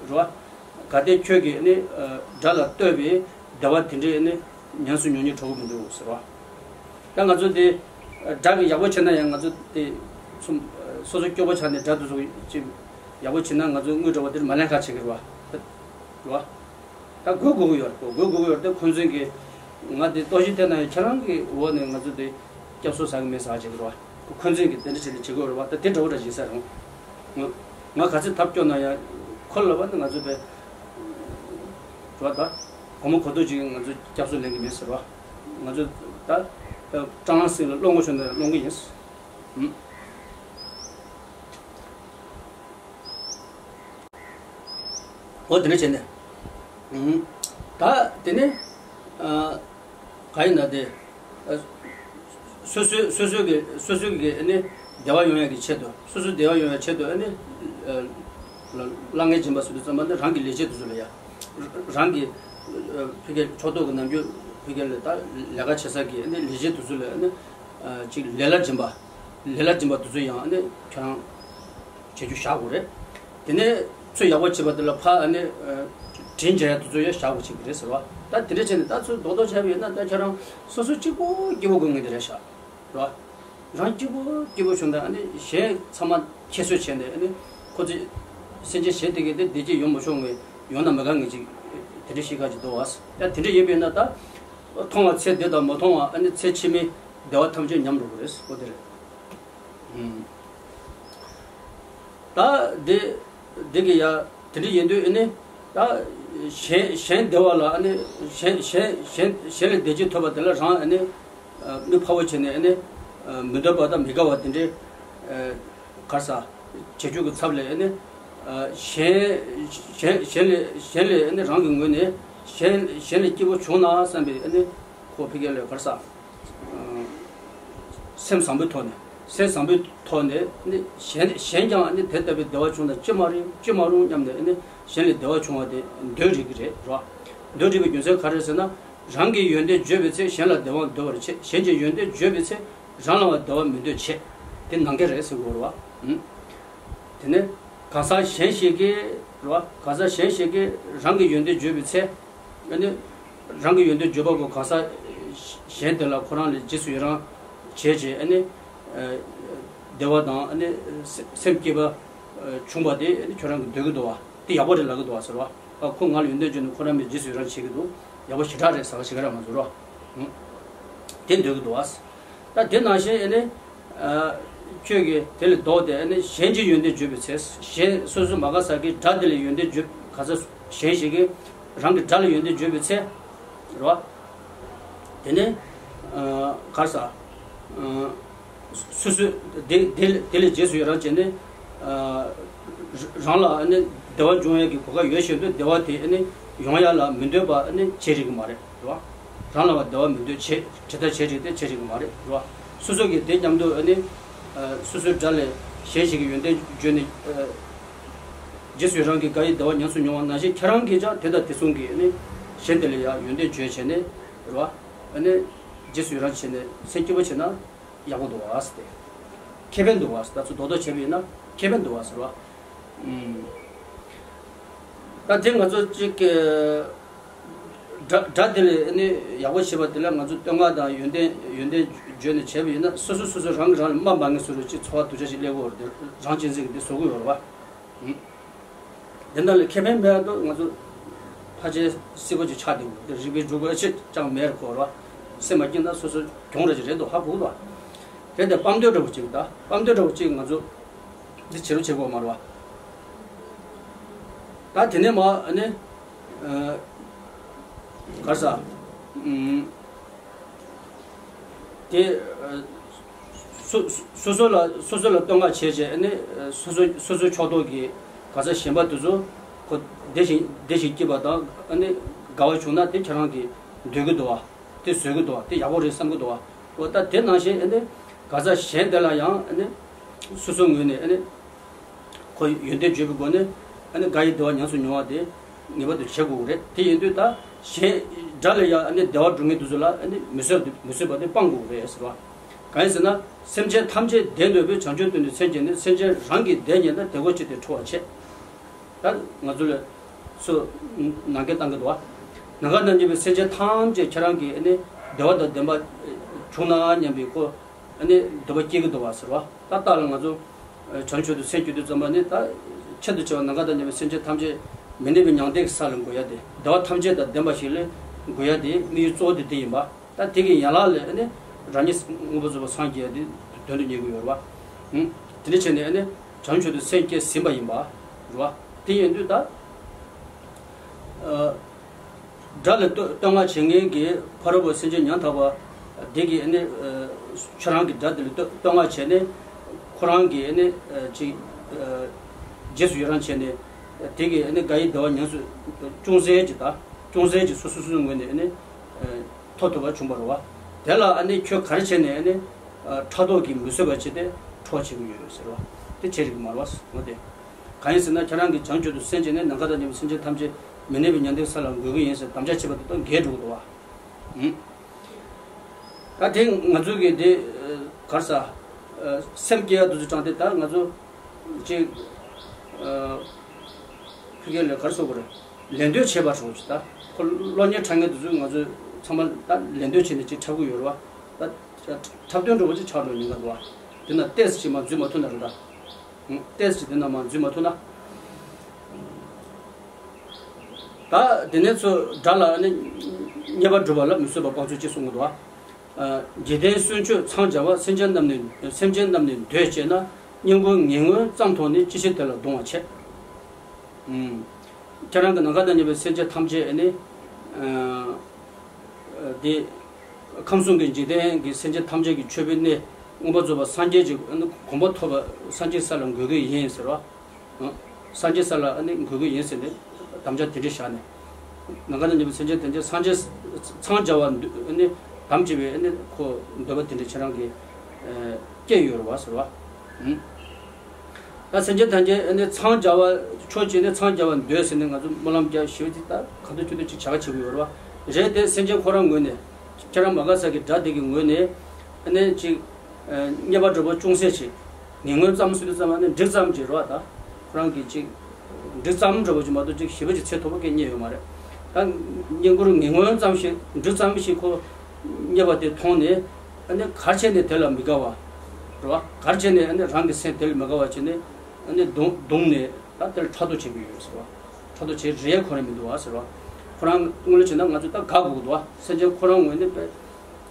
རེད་བ། གལ་ཏེ་ཁྱོད་ཀྱིས་ཨ་ནི། དགྲ་ལ་བསྟོད་པའི་བདེ་བ་དེ་འདྲ་ཨ་ནི་ཉམས་སུ་མྱོང་སྙིང་བྲོ་གི་མི་འདུག་ཟེར་བ། ད་ང་ཚོ་དེ། དགྲ་གིས་ཡག་པོ་བྱས་ན་ཡང་ང་ཚོ་དེ། ཚུམ། སོ་སོ་སྐྱོ་པོ་ཆགས་ནས་དགྲ་དེ་ཚོ་ཅིག་ཡག་པོ་བྱས་ན་ང་ཚོ་དངུལ་འདྲ་བོ་དེར་མ་ལེན་ཁ་བྱེད་ཀྱི་རེད་བ། རེད་བ། ད་དགོས་དགོས་ཀྱི་ཡོད་རེད། དགོས་དགོས་ཀྱི་ཡོད་རེད་དེ། ཁོང་ཚོས་ཀྱི་ང་དེ་ལྟོགས་ཤི་ཐེབས་ན་ཡང་ཁྱེད་རང་གི་འོག་ནས་ང་ཚོ་དེ་སྐྱབས་གསོ་ཟ་གི་མེད་ཟ་བྱེད་ཀྱི་རེད་བ། ཁོང་ཚོས་ཀྱི་དེ་འདྲ་བྱས་ནས་བྱེད་དགོས་རེད་བ། ད་དེ་འདྲ་བོ་འདྲ་བྱེད་ས་རེད། ང་ང་ག་ཚོད་ཐབས་སྐྱོ་ན་ཡང་ཁོ་ལ་བ་ནི་ང་ཚོ་དཔེ་རེད་བ། ད་སྒོར་མོ་གོ་ཐོས་ཅིག་ང་ཚོ་སྐྱབས་གསོ་ལེན་གི་མེད་ཟེར་བ། ང་ཚོ་ད་སྤྲང་སྲིང་ལ་སློང་དགོས་བྱུང་ན་སློང་གི་ཡིན། ཨུམ། འོ་དེ་འདྲ་བྱས་ནས། ཨུམ། ད་དེ་ནས་ཨ། ག་ཡིན་ན་དེ། ཨ། སོ་སོའི་སོ་སོའི་གི་སོ་སོའི་གི་ཨ་ནི་བདེ་བ་ཡོང་ཡག་གི་ཆེད་དུ། སོ་སོའི་བདེ་བ་ཡོང་ཡག་ཆེད་དུ་ཨ་ནི། ཨ། གླ་རྔན་སྦྱིན་པ་ཟེར་དུས་ཙམ་པ་ནི་རང་གི་ལས་བྱེད་དེ་ཚོ་ལ་ཡ། རང་གི་ཨ། ཕ་གིའི་ཕྱོགས་གཏོགས་ཀྱི་ནམ་རྒྱུན་ཕ་གི་ལ་ད་ལས་ཀ་བྱེད་ས་གི་ཨ་ནི་ལས་བྱེད་དེ་ཚོ་ལ་ཨ་ནི། ཨ། ཅིག་ལས་གླ་སྦྱིན་པ། ལས་གླ་སྦྱིན་པ་དེ་ཚོ་ཡང་ཨ་ནི་ཁྱེད་རང་བྱེད་རྒྱུ་བཞག་དགོས་རེད། དེ་ནས་ཚུར་ཡག་པོ་བྱེད་པ་དེ་ལ་ཕར་ཨ་ནི། ཨ། དྲིན་འཇལ་ཡག་དེ་ཚོ་ཡང་བཞག་དགོས་བྱེད་ཀྱི་རེད་ཟེར་བ། ད་དེ་འདྲ་བྱས་ནས་ད་ཚུར་རྡོག་རྡོག་བྱས་པ་ཡིན་ན་ད་ཁྱེད་རང་སོ་སོ་གཅིག་པོ་སྐྱིད་པོ་དགོས་ངེས་དེ་རེད་ཤག་རེད་བ། རང་གཅིག་པོ་སྐྱིད་པོ་བྱུང་ད་ཨ་ནི་གཞན་ཚང་མ་ཁྱད་གསོད་བྱས་ནས་ཨ་ནི་ཁོ་ཚོས་སེམས་ཅན་གཞན་དེ་གས་དེ་བདེ་སྐྱིད་ཡོང་མ་ཆོག་ངེས། ཡོང་ན་མི་དགའ་ངེས་ཅིག་ དེ་འདྲ་ཤེས་ཁ་ཅིག་འདུག་བ། ཡ་དེ་འདྲ་ཡིན་པས་ན་ད། མཐོང་བ་ཚེ་འདི་དང་མ་མཐོང་བ་ཨ་ནི་ཚེ་ཕྱི་མའི་བདེ་བ་ཐམས་ཅད་ཉམས་འགྲོ་གི་རེད་ཨོ་དེ་རེད། ཨུམ། ད་འདི་འདི་གི་ཡ་དེ་འདྲ་ཡིན་དུས་ཨ་ནི་ད་གཞན་གཞན་བདེ་བ་ལ་ཨ་ནི་གཞན་གཞན་གཞན་གཞན་ལས་བདེ་སྐྱིད་ཐོབ་པ་དེ་ལ་རང་ཨ་ནི་མི་ཕ་བོ་བྱས་ནས་ཨ་ནི་མི་འདོད་པ་དང་མི་དགའ་བ་དེ་འདྲའི་གར་ས་བྱེད་རྒྱུ་གི་ཚབ་ལས་ཨ་ནི་གཞན་གཞན་གཞན་ལས་གཞན་ལས་ཨ་ནི་རང་གི་ངོས་ནས་གཞན་གཞན་ལས་སྐྱིད་པོ་བྱུང་ན་བསམ་པའི་ཨ་ནི་ཁོ་ཕི་གེ་ལས་གར་ས། སེམས་བཟང་པོའི་ཐོག་ནས་སེམས་བཟང་པོའི་ཐོག་ནས་ནི་གཞན་གཞན་ཀྱང་ནི་དེ་ལྟ་བུའི་བདེ་བ་བྱུང་ན་ཅི་མ་རུང་ཅི་མ་རུང་སྙམ་ནས་ནི་གཞན་ལས་བདེ་བ་བྱུང་བ་དེ་འདོད་རིགས་ཀྱི་རེད་རོ། འདོད་རིགས་པའི་རྒྱུ་མཚན་ག་རེ་ཟེར་ན་རང་གི་ཡོན་ཏན་བརྗོད་པའི་ཚེ་གཞན་ལ་བདེ་བ་འདོད་པར་བྱེད། གཞན་གྱི་ཡོན་ཏན་བརྗོད་པའི་ཚེ་རང་ལ་བ་བདེ་བ་མི་འདོད་བྱེད། དེ་ནང་གི་རེད་ཟེར་དགོས་རོ། དེ་ནས་གང་ཟག་གཞན་ཞིག་གིས་རོ་གང་ཟག་གཞན་ཞིག་གིས་རང་གི་ཡོན་ཏན་བརྗོད་པའི་ཚེ། ཨ་ནི་རང་གི་ཡོན་ཏན་བརྗོད་པ་པོ་གང་ཟག་གཞན་དེ་ལ་ཁོ་རང་ལས་རྗེས་སུ་ཡི་རང་བྱས་རྗེས་ཨ་ནི་བདེ་བ་དང་ཨ་ནི་སེམས་སྐྱིད་པ་བྱུང་བ་དེ་ཨ་ནི་ཁྱོད་རང་གི་འདོད་ཀྱི་འདུག་བ་དེ་ཡག་པོ་རེད་ལབ་ཀྱི་འདུག་བ་ཟེར་བ། ཨ་ཁོ་ང་ལ་ཡོན་ཏན་བརྗོད་ནས་ཁོ་རང་ལས་རྗེས་སུ་ཡི་རང་བྱེད་ཀྱི་འདུག་ཡག་པོ་ཞེ་དྲག་རེད་ཟེར་བ་ཞིག་རེད་ང་ཚོ་རོ། དེ་འདོད་ཀྱི་འདུག་བ། ད་དེ་ནང་བཞིན་ཨ་ནི། ཁྱོད་ཀྱིས་དེ་ལས་ལྡོག་སྟེ་ཨ་ནི་གཞན་གྱི་ཡོན་ཏན་བརྗོད་པའི་ཚེ་གཞན་སོ་སོ་མ་དགའ་ས་ཀྱི་དགྲ་དེ་ལས་ཡོན་ཏན་བརྗོད་ག་ས་གཞན་ཞིག་གིས་རང་གི་དགྲ་ལ་ཡོན་ཏན་བརྗོད་པའི་ཚེ། རེད་བ། དེ་ནས་གར་ས། སོ་སོས་དེ་དེ་དེ་ལས་རྗེས་སུ་ཡི་རང་བྱས་ནས། རང་ལ་ཨ་ནི་བདེ་བ་འབྱུང་ཡས་ཀྱི་གོ་སྐབས་ཡོད་བཞིན་དུ་བདེ་བ་དེ་ཨ་ནི་ཡོང་ཡ་ལ་མི་འདོད་པ་ཨ་ནི་བྱེད་རིགས་མ་རེད་རེད་བ། རང་ལ་བ་བདེ་བ་མི་འདོད་བྱེད་ཇི་ལྟར་བྱེད་རིགས་དེ་བྱེད་རིགས་མ་རེད་རེད་བ། སོ་སོ་གིས་དེ་མཉམ་དུ་ཨ་ནི། སོ་སོའི་དགྲ་ལས་གཞན་ཞིག་གི་ཡོན་ཏན་བརྗོད་ནས། རྗེས་སུ་ཡི་རང་གི་དགའ་ཡི་བདེ་བ་ཉམས་སུ་མྱོང་བ་ནང་བཞིན་ཁྱེད་རང་གིས་ཀྱང་དེ་དང་དེ་མཚུངས་ཀྱི་ཨ་ནི་གཞན་དེ་ལ་ཡང་ཡོན་ཏན་བརྗོད་བྱས་ནས་རེད་བ། ཨ་ནི་རྗེས་སུ་ཡི་རང་བྱས་ནས་སེམས་སྐྱིད་པོ་བྱས་ན། ཡག་པོ་འདུག་བ་ཟེར་ཏེ། ཁེ་ཕན་འདུག་བ་ཟེར་ད་ཚོ་རྡོག་རྡོག་བྱས་པ་ཡིན་ན་ཁེ་ཕན་འདུག་བ་ཟེར་བ། ཨུམ། ད་དེ་ང་ཚོ་གཅིག་གི་དགྲ་དགྲ་དེ་ལས་ནི་ཡག་པོ་བྱེད་པ་དེ་ལ་ང་ཚོ་བསྟོད་བསྔགས་དང་ཡོན་ཏན་ཡོན་ཏན་བརྗོད་ནས་བྱས་པ་ཡིན་ན་སོ་སོ་སོ་སོ་རང་གིས་རང་ལ་དམའ་འབེབས་ངེས་སུ་རུ་ཅིག་ཚོར་བ་སྡུག་ཅག་ཅིག་སླེབས་ཀྱི་ཡོད་རེད་དེ་རང་གཅེས་འཛིན་གྱི་འདི་བཟོ་གི་ཡོད་རེད་བ། ཨུམ། དེ་འདྲ་ལ་ཁེ་ཕན་མེད་དུ་ང་ཚོ་ཕལ་ཆེར་སྲིད་པ་ཅིག་ཆགས་བསྡད་འདུག་དེ་རིག་པའི་འབྲུ་དགོས་ཆེད་ཅང་མེད་རེད་ཁོ་ར། སེམས་མ་སྐྱིད་ན་སོ་སོ་གྱོང་ར་ཅིག་རེད་འདུག་ཧ་གོ་གི་འདུག་དེ་འདྲ་དཔལ་འདོད་འདྲ་བོ་ཅིག་ད་དཔལ་འདོད་འདྲ་བོ་ཅིག་ང་ཚོ་འདི་བྱེད་རུ་བྱེད་དགོས་མ་རེད་བ། ད་དེ་ནས་མ་ཨ་ནི་གར་ས་ཨུམ། དེ། སོ་སོ་སོ་ལ་སོ་སོ་ལ་བསྟོད་བསྔགས་བྱས་རྗེས་ཨ་ནི་སོ་སོ་སོ་སོའི་ཕྱོགས་གཏོགས་ཀྱི་ག་ས་གཞན་པ་དེ་ཚོ་ཁོ་བདེ་ཞིང་བདེ་ཞིང་སྐྱིད་པ་དང་ཨ་ནི་དགའ་བ་བྱུང་ན་དེ་ཁྱེད་རང་གིས་འདོད་ཀྱི་འདུག་བ། དེ་བཟོད་ཀྱི་འདུག་བ། དེ་ཡག་པོ་རེད་བསམ་གྱི་འདུག་བ། འོ་ད་དེ་ནང་བཞིན་ཨ་ནི་ག་ས་གཞན་དེ་ལ་ཡང་ཨ་ནི་སོ་སོའི་ངོས་ནས་ཨ་ནི། ཁོ་ཡོན་ཏན་བརྗོད་པའི་སྒོ་ནས་ཨ་ནི་དགའ་ཡི་བདེ་བ་ཉམས་སུ་མྱོང་བ་དེ་ངེས་པར་དུ་བྱེད་དགོས་ཀྱི་རེད། དེ་ཡིན་དུས་ད་གཞན་དགྲ་ལ་ཡང་ཨ་ནི་བདེ་བ་སྒྲུབ་མཁན་དེ་ཚོ་ལ་ཨ་ནི་མི་བཟོད་མི་བཟོད་པ་དེ་སྤང་དགོས་ཀྱི་རེད་ཟེར་བ། གང་ཡིན་ཟེར་ན་སེམས་ཅན་ཐམས་ཅད་བདེ་འདོད་པས་བྱང་ཆུབ་དོན་དུ་སེམས་བསྐྱེད་ནས་སེམས་ཅན་རང་གི་བདེ་རྙེད་ན་བདེ་བ་ཅི་སྟེ་ཁྲོ་བར་བྱེད། ད་ང་ཚོ་ལ་སུ་ནང་འགལ་བཏང་གི་འདུག་བ། ནམ་མཁའ་དང་མཉམ་པའི་སེམས་ཅན་ཐམས་ཅད་ཁྱེད་རང་གི་ཨ་ནི་བདེ་བ་དང་ལྡན་པ་བྱུང་ན་སྙམ་པའི་ཁོ། ཨ་ནི་འདོད་པ་སྐྱེ་གི་འདུག་བ་ཟེར་བ། ད་ལྟ་ལ་ང་ཚོ་བྱང་ཆུབ་ཏུ་སེམས་བསྐྱེད་དུས་ཙམ་པ་ནི་ད་ཆེད་དུ་བྱ་བ་ནམ་མཁའ་དང་མཉམ་པའི་སེམས་ཅན་ཐམས་ཅད་མི་གནས་པའི་མྱང་འདས་ཀྱི་ས་ལ་འགོད་ཡ་དེ་བདེ་བ་ཐམས་ཅད་དང་ལྡན་པ་ཞིག་ལ་འགོད་ཡ་དེ་དམིགས་ཡུལ་གཙོ་བོ་དེ་དེ་ཡིན་པ། ད་དེ་གི་ཡན་ལག་ལས་ཨ་ནི་རང་ཉིད་མངོན་པར་རྫོགས་པར་སངས་རྒྱས་ཡ་དེ་དོན་དུ་གཉེར་གི་ཡོད་རེད་བ། དེ་འདྲ་བྱས་ནས་ཨ་ནི་བྱང་ཆུབ་ཏུ་སེམས་བསྐྱེད་ཟིན་པ་ཡིན་པ་རེད་བ། དེ་ཡིན་དུས་ད། དགྲ་ལ་བསྟོད་བསྟོད་བསྔགས་བྱེད་མཁན་གྱི་ཕ་རོལ་པོ་སེམས་ཅན་ཉམ་ཐག་པ་དེ་གིས་ཨ་ནི་ཁྱོད་རང་གི་དགྲ་དེ་ལ་བསྟོད་བསྟོད་བསྔགས་བྱས་ནས་ཁོ་རང་གིས་ཨ་ནི་ཅིག་རྗེས་སུ་ཡི་རང་བྱས་ནས་དེ་གིས་ཨ་ནི་དགའ་ཡི་བདེ་བ་ཉམས་སུ་ཅུང་ཟད་ཅིག་དང་ཅུང་ཟད་ཅིག་སོ་སོ་སོ་སོའི་ངོས་ནས་ཨ་ནི་ཐོབ་ཐུབ་པ་བྱུང་བ་རེད་བ། དེ་ལ་ཨ་ནི་ཁྱོད་ག་རེ་བྱས་ནས་ཨ་ནི་ཕྲག་དོག་གིས་མི་བཟོད་པ་བྱས་ཏེ་ཁྲོ་བྱེད་ཀྱི་ཡོད་ཟེར་བ་དེ་བྱེད་རིགས་མ་རེད་བ་ངོ་དེ། གང་ཡིན་ཟེར་ན་ཁྱེད་རང་གིས་བྱང་ཆུབ་ཏུ་སེམས་བསྐྱེད་ནས་ནམ་མཁའ་དང་མཉམ་པའི་སེམས་ཅན་ཐམས་ཅད་མི་གནས་པའི་མྱང་འདས་ས་ལ་འགོད་ཀྱི་ཡིན་ཟེར་དམ་བཅའ་བྱས་པ་དེ་དང་འགལ་འགྲོ་གི་འདུག་བ། ཨུམ། ད་དེ་ང་ཚོ་གི་དེ་གར་ས་སེམས་བསྐྱེད་ཡ་དུ་ཚོ་དྲངས་ཏེ་ད་ང་ཚོ་ཅིག་ཕ་གི་ལ་གར་སོ་གི་རེད། ལད་ཟློས་བྱེད་པ་སོགས་ཀྱི་ད་ཁོ་གློག་བརྙན་འཁྲབ་མཁན་དུ་ཚོ་ང་ཚོ་ཚང་མ་ད་ལད་ཟློས་བྱས་ནས་ཅིག་འཁྲབ་གི་ཡོད་རེད་བ། ད་འཁྲབ་སྟོན་འགྲོ་བ་ཅིག་ཆགས་འགྲོ་ཉེན་ཁ་འདུག་བ། དེ་ན་ཏེས་ཅིག་མ་འཛུལ་མ་ཐུབ་ན་རེད་ད། ཏེས་ཅིག་དེ་ན་མ་འཛུལ་མ་ཐུབ་ན། ད་དེ་ནས་ཚུར་སྒྲ་ལ་ནི་རྙེད་པར་གྲུབ་པ་ལ་མི་བཟོད་པ་སྤང་ཚུལ་ཅེས་གསུངས་འདུག་བ། འཇིག་རྟེན་གསོན་མཆོད་འཚང་རྒྱ་བ། སེམས་ཅན་རྣམས་ནི་སེམས་ཅན་རྣམས་ནི་འདོད་ཅེ་ན། སྙིང་པོ་ངན་ངོན་ཙམ་མཐོང་ནས། ཅི་ཕྱིར་དེ་ལ་གདུང་བ་ཆེ། ཁྱེད་རང་གི་ནམ་མཁའ་དང་མཉམ་པའི་སེམས་ཅན་ཐམས་ཅད་ནི། དེ། ཁམས་གསུམ་གྱི་འཇིག་རྟེན་གྱི་སེམས་ཅན་ཐམས་ཅད་ཀྱི་མཆོད་པའི་གནས་མངོན་པར་རྫོགས་པ་སངས་རྒྱས་ཀྱི་གོ་འཕང་ཐོབ་པ་སངས་རྒྱས་ས་ལ་འགོད་ཀྱི་ཡིན་ཟེར་བ། སངས་རྒྱས་ས་ལ་འགོད་ཀྱི་ཡིན་ཟེར་ནས་དམ་བཅའ་དེ་འདྲ་བཞག་ནས། ནམ་མཁའ་དང་མཉམ་པའི་སེམས་ཅན་ཐམས་ཅད་སངས་རྒྱས་འཚང་རྒྱ་བ་དམ་བཅས་པའི་ཁོ་འདོད་པ་དེ་འདྲ་ཁྱེད་རང་གི་སྐྱེས་ཡོད་རེད་བ་ཟེར་བ། ད་སེམས་ཅན་ཐམས་ཅད་ཨ་ནི་འཚང་རྒྱ་བ། ཕྱོགས་གཅིག་ནས་འཚང་རྒྱ་བར་འདོད་ཟེར་ནས་ང་ཚོ་སྨོན་ལམ་རྒྱག་ཞེས་པ་དེ་ད་ག་དུས་ཅི་དུས་ཅིག་བྱ་དགའ་བྱེད་དགོས་ཡོད་རེད་བ། རེད་དེ་སེམས་ཅན་ཁོ་རང་ངོས་ནས་ཁྱེད་རང་མ་དགའ་ས་གི་དགྲ་དེ་གི་ངོས་ནས་ཨ་ནི་ཅིག་རྙེད་པར་གྲུབ་པ་ཅུང་ཟད་ཅིག་ངན་ངོན་ཙམ་ཟེར་དུས་ཙམ་ཨ་ནི་འགྲིག་ཙམ་ཅིག་རེད་བ། ད་ཁོ་རང་གི་ཅིག་འགྲིག་ཙམ་འདྲ་བོ་ཅིག་མ་གཏོགས་ཅིག་ཞེ་པོ་ཅིག་ཚད་མཐོ་པོ་སྐད་རྙེད་ཡོད་མ་རེད། ད་སྙིང་པོར་ངན་ངོན་ཙམ་ཞིག་འགྲིག་ཙམ་ཞིག་ཁོ་རྙེད་པ་དེ་མཐོང་ནས་ཨ་ནི་གར་བྱས་ནས་དེ་ལ་མི་དགའ་བ་རེད་བ། གར་བྱས་ནས་ཨ་ནི་རང་གི་སེམས་དེ་ལ་མི་དགའ་བ་བྱས་ནས། ཨ་ནི་གདུང་གདུང་ནས་ད་དེར་ཕྲག་དོག་བྱེད་ཀྱི་ཡོད་ཟེར་བ། ཕྲག་དོག་བྱེད་རེས་ཁོ་རང་མི་འདུག་བ་ཟེར་བ། ཁོ་རང་དངོས་གནས་བྱས་ན་ང་ཚོས་ད་དགའ་དགོས་ཀྱི་འདུག་བ། སེམས་ཅན་ཁོ་རང་ངོས་ནས་དཔེ་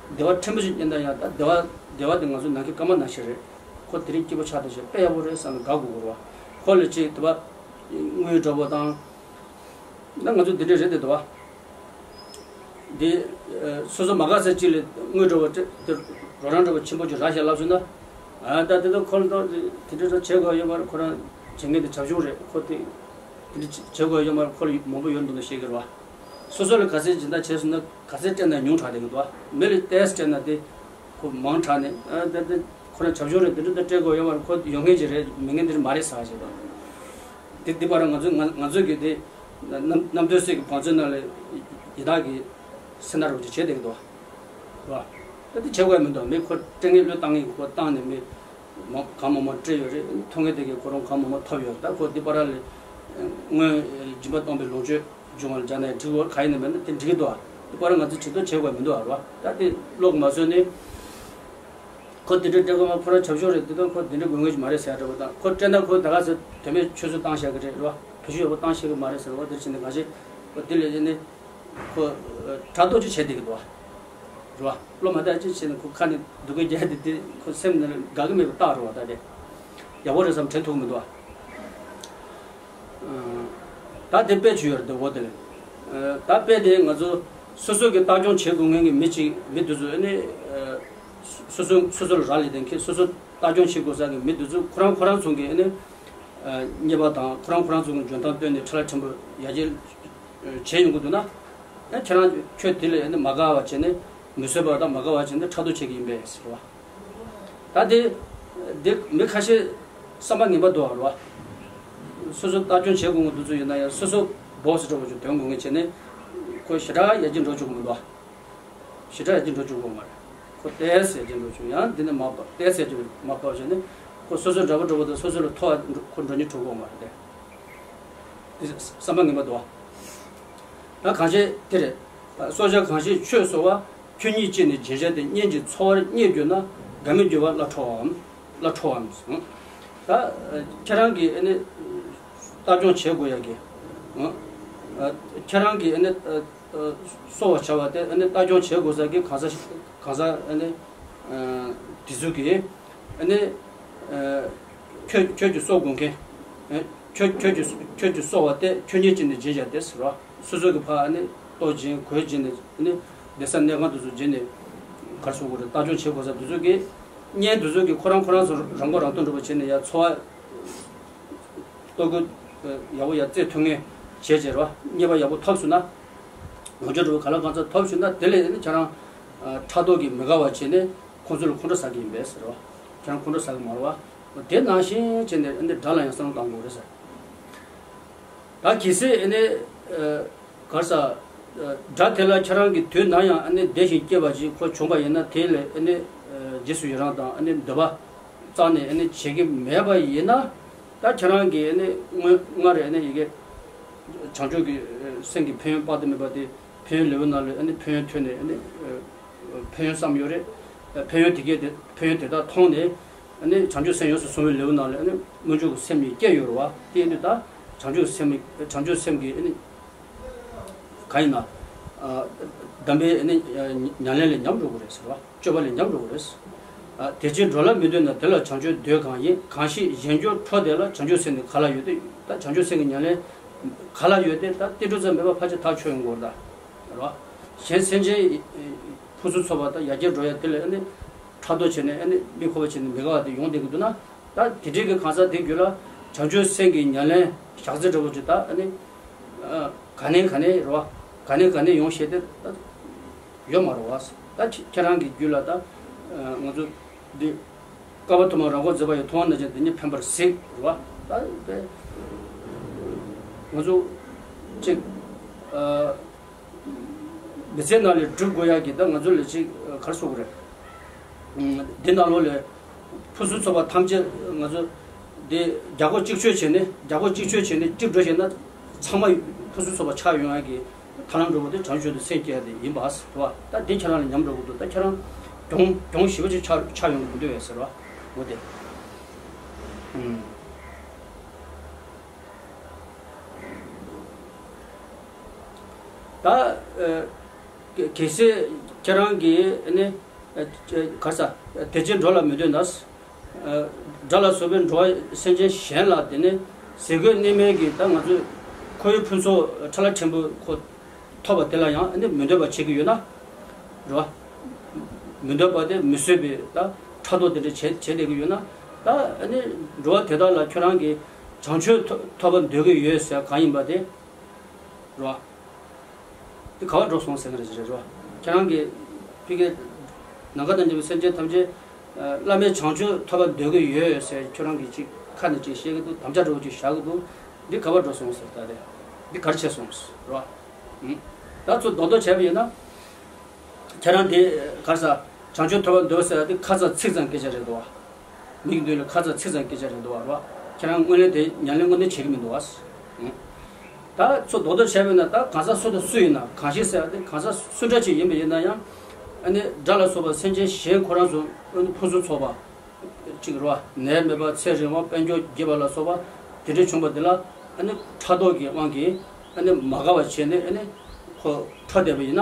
བདེ་བ་ཕྲན་བུ་ཞིག་རྙེད་ན་ཡང་ད་བདེ་བ་བདེ་བ་དེ་ང་ཚོ་ནམ་མཁའི་སྐར་མ་ནང་བཞིན་རེད། ཁོ་དེ་རིང་སྐྱིད་པོ་ཆགས་བསྡད་བྱས་དཔེ་ཡག་པོ་རེད་བསམ་ནས་དགའ་དགོས་ཀྱི་རེད་བ། ཁོ་ལ་ཅིག་དེ་བ་དངུལ་འདྲ་པོ་དང་། ད་ང་ཚོ་འདི་འདྲ་རེད་དེ་འདུག་བ། འདི། སོ་སོ་མ་དགའ་ས་གཅིག་ལ་དངུལ་འདྲ་བ་སྤྲད་དེ་རོགས་རམ་འདྲ་བ་ཆེན་པོ་ཅིག་རག་བཞག་ལབ་སོང་ན། ཨ་ད་དེ་ཚོ་ཁོ་ལ་ད་དེ་འདྲ་ཚོ་བྱེད་དགོས་ཡོད་མ་རེད། ཁོ་རང་བྱེད་མཁན་དེ་བྱབ་ཆུང་རེད། ཁོ་དེ་དེ་འདྲ་བྱེད་དགོས་ཡོད་མ་རེད། ཁོ་ལ་མང་པོ་ཡོད་འདུག་ན་ཤེས་ཀྱི་རེད་བ། སོ་སོ་ལ་ག་ཚད་སྦྱིན་བདག་བྱས་སོང་ན་ག་ཚད་སྤྲད་ན་ཉུང་དྲགས་བསྡད་ཀྱི་འདུག་བ། མི་ལ་ཏོག་ཙམ་སྤྲད་ན་དེ་ཁོ་མང་དྲགས་ནས་ཨ་ད་དེ། ཁོ་རང་བྱབ་ཆུང་རེད། འདི་འདྲ་ད་སྤྲད་དགོས་ཡོད་མ་རེད། ཁོ་ཡོད་མཁན་ཅིག་རེད། མེད་མཁན་འདི་འདྲ་མ་རེད་ཟེར་བ་ཞིག་དང་། དེ་འདི་པར་ང་ཚོས་ང་ང་ཚོས་གི་དེ་རྣམ་རྣམ་ཐོས་སྲས་ཀྱི་བང་མཛོད་ནང་ལ་ཡི་དྭགས་ཀྱི་སེར་སྣ་རུ་ཅིག་བྱས་བསྡད་ཀྱི་འདུག་བ། ད་དེ་བྱེད་དགོས་མི་འདུག་མི་ཁོ་སྤྲད་མཁན་བློས་བཏང་མཁན་ཁོ་བཏང་ནས་མི་མ་གང་མང་མང་སྤྲད་ཡོད་རེད། ཐོབ་མཁན་དེ་གས་ཁོ་རང་གང་མང་མང་ཐོབ་ཡོད། ད་ཁོ་འདི་པར་ལ་སྔོན་སྦྱིན་པ་གཏོང་པའི་ལོངས་སྤྱོད། སྦྱོང་བར་སྦྱར་ནས་འགྲིག་བར་ག་ཡིན་ནམ་མེད་ན་དེ་འགྲིག་གི་འདུག་ཨ། དེ་པར་ང་ཚོས་ཇི་ལྟར་བྱེད་དགོས་མི་འདུག་ཨ་རེད་བ། ད་དེ་བློ་མ་བཟོད་ནས། ཁོ་དེ་འདྲ་སྤྲད་དགོས་མ། ཁོ་རང་བྱབ་ཆུང་རེད། དེ་དང་ཁོ་དེ་འདྲ་དགོས་ངེས་ཀྱི་མ་རེད་ཟེར་ཡ་འདྲ་པོ་དང་། ཁོ་སྤྲད་ན་ཁོ་ད་ག་ཚོད་དོན་མེད་ཆུད་ཟོས་བཏང་བཞག་གི་རེད་རེད་བ། བེད་སྤྱོད་ཡག་པོ་བཏང་ཤེས་ཀྱི་མ་རེད་ཟེར་བ། དེར་ཕྱིན་ནས་གང་ཞིག་ཁོ་དེ་ལས་ཡིན་ནས་ཁོ་ཕྲག་དོག་ཅིག་བྱས་བསྡད་ཀྱི་འདུག་ཨ་རེད་བ། བློ་མ་བདེ་ཅིག་བྱས་ནས་ཁོ་ཁ་ནས་སྡུག་སྐད་རྒྱག་དེ་དེ་ཁོ་སེམས་ནང་ལ་དགའ་གི་མེད་པ་རྟགས་རེད་བ། ད་དེ་ཡག་པོ་རེད་བསམ་དྲན་ཐུབ་ཀྱི་མི་འདུག་ཨ། ད་དེ་དཔེ་ཅིག་ཡོད་རེད་འདུག་འོ་དེ་ལས། ད་དཔེ་དེ་ང་ཚོ་སོ་སོ་གི་ལྟ་སྐྱོང་བྱེད་དགོས་མཁན་གྱི་མི་གཅིག་མི་དེ་ཚོ་ཨ་ནི། སོ་སོ་སོ་སོ་ལ་རག་ལས་དེ་མཁན་སོ་སོ་ལྟ་སྐྱོང་བྱེད་དགོས་ས་གི་མི་དེ་ཚོ་ཁོ་རང་ཁོ་རང་ཚོ་གི་ཨ་ནི། རྙེད་པ་དང་ཁོ་རང་ཁོ་རང་ཚོ་གི་འཇོན་ཐང་བཏོན་ནས་ཁྲ་ལ་ཕྲན་བུ་ཡར་རྒྱས་བྱས་ཡོང་གི་འདུག་ན། ཨ་ཁྱེད་རང་ཁྱོད་དེ་ལ་ཨ་ནི་མ་དགའ་བ་བྱས་ནས་མི་བཟོད་པ་དང་མ་དགའ་བ་བྱས་ནས་ཕྲག་དོག་བྱེད་ཀྱི་ཡིན་པས་ཟེར་བ། ད་དེ། དེ་མི་ཁ་ཤས་བསམ་པ་ངན་པ་འདུག་ཨ་རེད་བ། སོ་སོ་ལྟ་སྐྱོང་བྱེད་དགོས་མཁན་དེ་ཚོ་ཡིན་ན་ཡང་སོ་སོ་སྦོ་སི་འདྲ་བོ་ཅིག་འདོན་དགོས་མཁན་བྱས་ནས་ཁོ་ཞེ་དྲག་ཡར་རྒྱས་འགྲོ་བཅུག་གི་མི་འདུག་ཨ། ཞེ་དྲག་ཡར་རྒྱས་འགྲོ་བཅུག་དགོས་མ་རེད། ཁོ་ཏོག་ཙམ་ཡར་རྒྱས་འགྲོ་བཅུག་ཡང་འདི་ནས་མར་བབས། ཏོག་ཙམ་ཡར་རྒྱས་མར་བབས་བྱས་ནས་ཁོ་སོ་སོ་འདྲ་པོ་འདྲ་པོ་དང་སོ་སོ་ལ་མཐོ་བ་ཁོ་འགྲོ་སྙིང་བྲོ་དགོས་མ་རེད་དེ། འདི་བསམ་པ་ངན་པ་འདུག་ཨ། ད་གང་བྱས་དེ་རེད། སྲོག་ཆགས་གང་ཞིག་ཁྱོད་སོ་བ། ཁྱོད་ཉིད་ཅི་ནས་བྱེད་བྱ་སྟེ། གཉེན་གྱི་འཚོ་བར་བརྙས་གྱུར་ན། དགའ་མི་འགྱུར་བ་བླ་ཁྲོའམ། བླ་ཁྲོའམ། ད་ཁྱེད་རང་གིས་ཨ་ནི་ལྟ་སྐྱོང་བྱེད་དགོས་ཡ་གི། ཁྱེད་རང་གིས་ཨ་ནི་གསོ་བར་བྱ་བ་དེ་ཨ་ནི་ལྟ་སྐྱོང་བྱེད་དགོས་ས་གི་གང་ཟག་གང་ཟག་ཨ་ནི་དེ་ཚོ་གིས་ཨ་ནི་ཁྱོད་ཁྱོད་ཀྱིས་གསོ་དགོས་མཁན། ཁྱོད་ཁྱོད་ཀྱིས་ཁྱོད་ཀྱིས་གསོ་བ་དེ་ཁྱོད་ཉིད་ཅི་ནས་བྱེད་བྱ་སྟེ་ཟེར་བ། སོ་སོ་གི་ཕར་ཨ་ནི་ལྟོ་སྦྱིན་གོས་སྦྱིན་ནས་ཨ་ནི་བསྡད་ས་གནས་ཁང་དེ་ཚོ་སྦྱིན་ནས་གར་སོང་དགོས་རེད། ལྟ་སྐྱོང་བྱེད་དགོས་ས་དེ་ཚོ་གི་གཉེན་དེ་ཚོ་གི་ཁོ་རང་ཁོ་རང་ཚོ་རང་མགོ་རང་ཐོན་འགྲོ་བ་བྱས་ནས་ཡ་འཚོ་བ་ལྟོ་གོས་ཡག་པོ་ཡ་རྩེད་ཐུབ་མཁན་བྱས་བྱས་རེད་བ། རྙེད་པ་ཡག་པོ་ཐོབ་སོང་ན། ལོངས་སྤྱོད་འགྲོ་བའི་ག་ལ་གང་ཚ་ཐོབ་སོང་ན་དེ་ལས་ཨ་ནི་ཁྱེད་རང་ཕྲག་དོག་གིས་མི་དགའ་བ་བྱས་ནས་ཁོང་ཚོ་ལ་ཁོང་ཁྲོ་ཟ་གི་ཡིན་པས་ཟེར་བ། ཁྱེད་རང་ཁོང་ཁྲོ་ཟ་གི་མ་རེད་བ། དེ་ནང་བཞིན་བྱས་ནས་ཨ་ནི་དགྲ་ལ་ཡང་བསམ་བློ་གཏང་དགོས་རེད་ཟེར། ད་གལ་སྲིད་ཨ་ནི། གར་ས། དགྲ་དེ་ལ་ཁྱེད་རང་གིས་དུས་ནམ་ཡང་ཨ་ནི་བདེ་ཞིང་སྐྱིད་པ་ཞིག་ཁོ་བྱུང་པ་ཡིན་ན་དེ་ལས་ཨ་ནི། རྗེས་སུ་ཡི་རང་དང་ཨ་ནི་འདོད་པ། རྩ་ནས་ཨ་ནི་བྱེད་ཀྱི་མེད་པ་ཡིན་ན། ད་ཁྱེད་རང་གིས་ཨ་ནི་སྔོན་སྔར་ཨ་ནི་ཡི་གེ། བྱང་ཆུབ་ཀྱི་སེམས་ཀྱི་ཕན་ཡོན་དཔག་ཏུ་མེད་པ་དེ་ཕན་ཡོན་ལེའུ་ནང་ལ་ཨ་ནི་ཕན་ཡོན་ཐོས་ནས་ཨ་ནི། ཕན་ཡོན་བསམ་ཡོད་རེད། ཕན་ཡོན་དེ་གས་དེ་ཕན་ཡོན་དེ་དག་མཐོང་ནས། ཨ་ནི་བྱང་ཆུབ་སེམས་ཡོངས་སུ་བཟུང་བའི་ལེའུ་ནང་ལ་ཨ་ནི་སྨོན་འཇུག་གི་སེམས་ཉིད་སྐྱེས་ཡོད་རེད་བ། དེ་ཡིན་དུས་ད་བྱང་ཆུབ་སེམས་བྱང་ཆུབ་སེམས་ཀྱི་ཨ་ནི་ གང་ཡིན་ན། ཨ། དམ་པའི་ཨ་ནི་ཉམས་ལེན་ལས་ཉམས་འགྲོ་གི་རེད་ཟེར་བ། སྤྱོད་པ་ལས་ཉམས་འགྲོ་གི་རེད། ཨ། དེ་ཕྱིར་འགྲོ་ལ་མི་འདོད་ན། དེ་ལ་བྱང་ཆུབ་འདོད་གང་ཡིན། གང་ཞིག་གཞན་འགྱུར་འཕྲོག་དེ་ལ། བྱང་ཆུབ་སེམས་ནི་ག་ལ་ཡོད་དེ། ད་བྱང་ཆུབ་སེམས་ཀྱི་ཉམས་ལེན་ག་ལ་ཡོད་དེ། ད་ཏིལ་འབྲུ་ཙམ་མེད་པ་ཕལ་ཆེར་ཐག་ཆོད་ཡོང་གི་རེད་ད། རེད་བ། གཞན་སེམས་ཅན་ཕུན་སུམ་ཚོགས་པ་དང་ཡར་རྒྱས་འགྲོ་ཡ་དེ་ལ་ཨ་ནི་ཕྲག་དོག་བྱས་ནས་ཨ་ནི་མི་མཁོ་བ་བྱས་ནས་མི་དགའ་བ་དེ་ཡོང་བསྡད་ཀྱི་འདུག་ན། ད་དེ་འདྲའི་གི་གང་ཟག་དེ་རྒྱུད་ལ་བྱང་ཆུབ་སེམས་ཀྱི་ཉམས་ལེན་ཞག་ཚི་འདྲ་བོ་ཅིག་ད་ཨ་ནི། ཨ། ག་ནས་ག་ནས་རེད་བ། ག་ནས་ག་ནས་ཡོང་ཤེས་དེ་ད་ཡོད་མ་རེད་བ། ད་ཁྱེད་རང་གི་རྒྱུད་ལ་ད་ང་ཚོ་འདི་བསྐལ་པ་ཐོག་མར་རང་འཁོར་འཛིན་པ་ཡི། ཐུབ་དབང་རྣམ་འབྱེད་འདི་ཉིད་ཕན་པར་གཟིགས་རེད་བ། ད་དེ་ང་ཚོ་གཅིག་ཨ། མི་ཚེ་ནང་ལ་སྒྲུབ་དགོས་ཡག་གི་ད་ང་ཚོ་ལ་ཅིག་ག་རེ་ཟེར་དགོས་རེད། འདི་ནང་ལོགས་ལ་ཕུན་སུམ་ཚོགས་པ་ཐམས་ཅད་ང་ཚོ་འདི་རྒྱ་སྒོ་གཅིག་ཆོད་བྱས་ནས། རྒྱ་སྒོ་གཅིག་ཆོད་བྱས་ནས་གཅིག་འགྲོ་བྱས་ན་ཚང་མ་ཕུན་སུམ་ཚོགས་པ་ཆགས་ཡོང་ཡག་གི་ཐབས་ལམ་འདྲ་བོ་དེ་བྱང་ཆུབ་ཏུ་སེམས་བསྐྱེད་ཡག་དེ་ཡིན་པ་རེད་བ། ད་འདི་ཁྱེད་རང་ལ་ཉམས་འགྲོ་གི་འདུག་ད་ཁྱེད་རང་གྱོང་གྱོང་ཞེ་པོ་ཅིག་ཆགས་ཆགས་ཡོང་གི་འདུག་ཟེར་བ། འོ་དེ། ད་ཨ་གལ་སྲིད་ཁྱེད་རང་གིས་ཨ་ནི་ཨ་ག་རེ་ཟ། དེ་ཕྱིར་འགྲོ་ལ་མི་འདོད་ན། ཨ་དགྲ་ལ་སོགས་པའི་འགྲོ་བ་སེམས་ཅན་གཞན་ལ་དེ་ནི་ཟས་གོས་གནས་མལ་གྱི་ད་ང་ཚོས་ཁོར་ཡུག་ཕུན་ཚོགས་ཕྲ་ལ་ཕྲན་བུ་ཁོ་ཐོབ་པ་དེ་ལ་ཡང་ཨ་ནི་མི་འདོད་པ་བྱེད་ཀྱི་ཡོད་ན། རེད་བ། མི་འདོད་པ་དེ་མི་བཟོད་པའི་ད་ཕྲག་དོག་དེ་འདྲ་བྱེད་བྱེད་བསྡད་ཀྱི་ཡོད་ན། ད་ཨ་ནི་འགྲོ་བ་དེ་དག་ལ་ཁྱོད་རང་གིས་བྱང་ཆུབ་ཐོབ་ཐོབ་པ་འདོད་ཀྱི་ཡོད་ཟེར་གང་ཡིན་པ་དེ། རེད་བ། དེ་ག་བར་འགྲོ་སོང་ཟེར་གྱི་རེད་ཟེར་རེད་བ། ཁྱེད་རང་གིས་ཕ་གིའི་ནམ་མཁའ་དང་མཉམ་པའི་སེམས་ཅན་ཐམས་ཅད་བླ་མེད་བྱང་ཆུབ་ཐོབ་པར་འདོད་ཀྱི་ཡོད་ཟེར་ཁྱོད་རང་གིས་ཅིག་ཁ་ནས་ཅིག་བཤད་ཀྱི་འདུག་དམ་བཅའ་འདྲ་བོ་ཅིག་བཞག་གི་འདུག་འདི་ག་བར་འགྲོ་སོང་ཟེར། ད་རེད། འདི་ག་རེ་བྱས་སོང་ཟེར་རེད་བ། ད་ཚུར་རྡོག་རྡོག་བྱས་པ་ཡིན་ན། ཁྱེད་རང་དེ་ག་རེ་ཟ། བྱང་ཆུབ་ཐོབ་པར་འདོད་ཟེར་བ་དེ་ཁ་ཙ་ཚིག་ཙམ་སྐད་ཆ་རེད་འདུག་བ། མིག་མདུན་ལ་ཁ་ཙ་ཚིག་ཙམ་སྐད་ཆ་རེད་འདུག་བ། རེད་བ། ཁྱེད་རང་དངོས་གནས་དེ་ཉམས་ལེན་དངོས་གནས་བྱེད་ཀྱི་མི་འདུག་བ། ད་ཚུར་རྡོག་རྡོག་བྱས་པ་ཡིན་ན། ད་གང་ཟག་སུ་དང་སུ་ཡིན་ན། གང་ཞིག་ཟེར་བ་དེ་གང་ཟག་སུ་འདྲ་ཅིག་ཡིན་པ་ཡིན་ན་ཡང་། ཨ་ནི་དགྲ་ལ་སོགས་པ་སེམས་ཅན་གཞན་ཁོ་རང་ཚོ་ཨ་ནི་ཕུན་སུམ་ཚོགས་པ་ཅིག་རེད་བ། ནད་མེད་པ། ཚེ་རིང་བ། དཔལ་འབྱོར་རྒྱས་པ་ལ་སོགས་པ་དེ་འདྲ་བྱུང་བ་དེ་ལ་ཨ་ནི་ཕྲག་དོག་གི་དབང་གིས་ཨ་ནི་མ་དགའ་བ་བྱས་ནས། ཨ་ནི་ཁོ་ཕྲོ་བསྡད་པ་ཡིན་ན།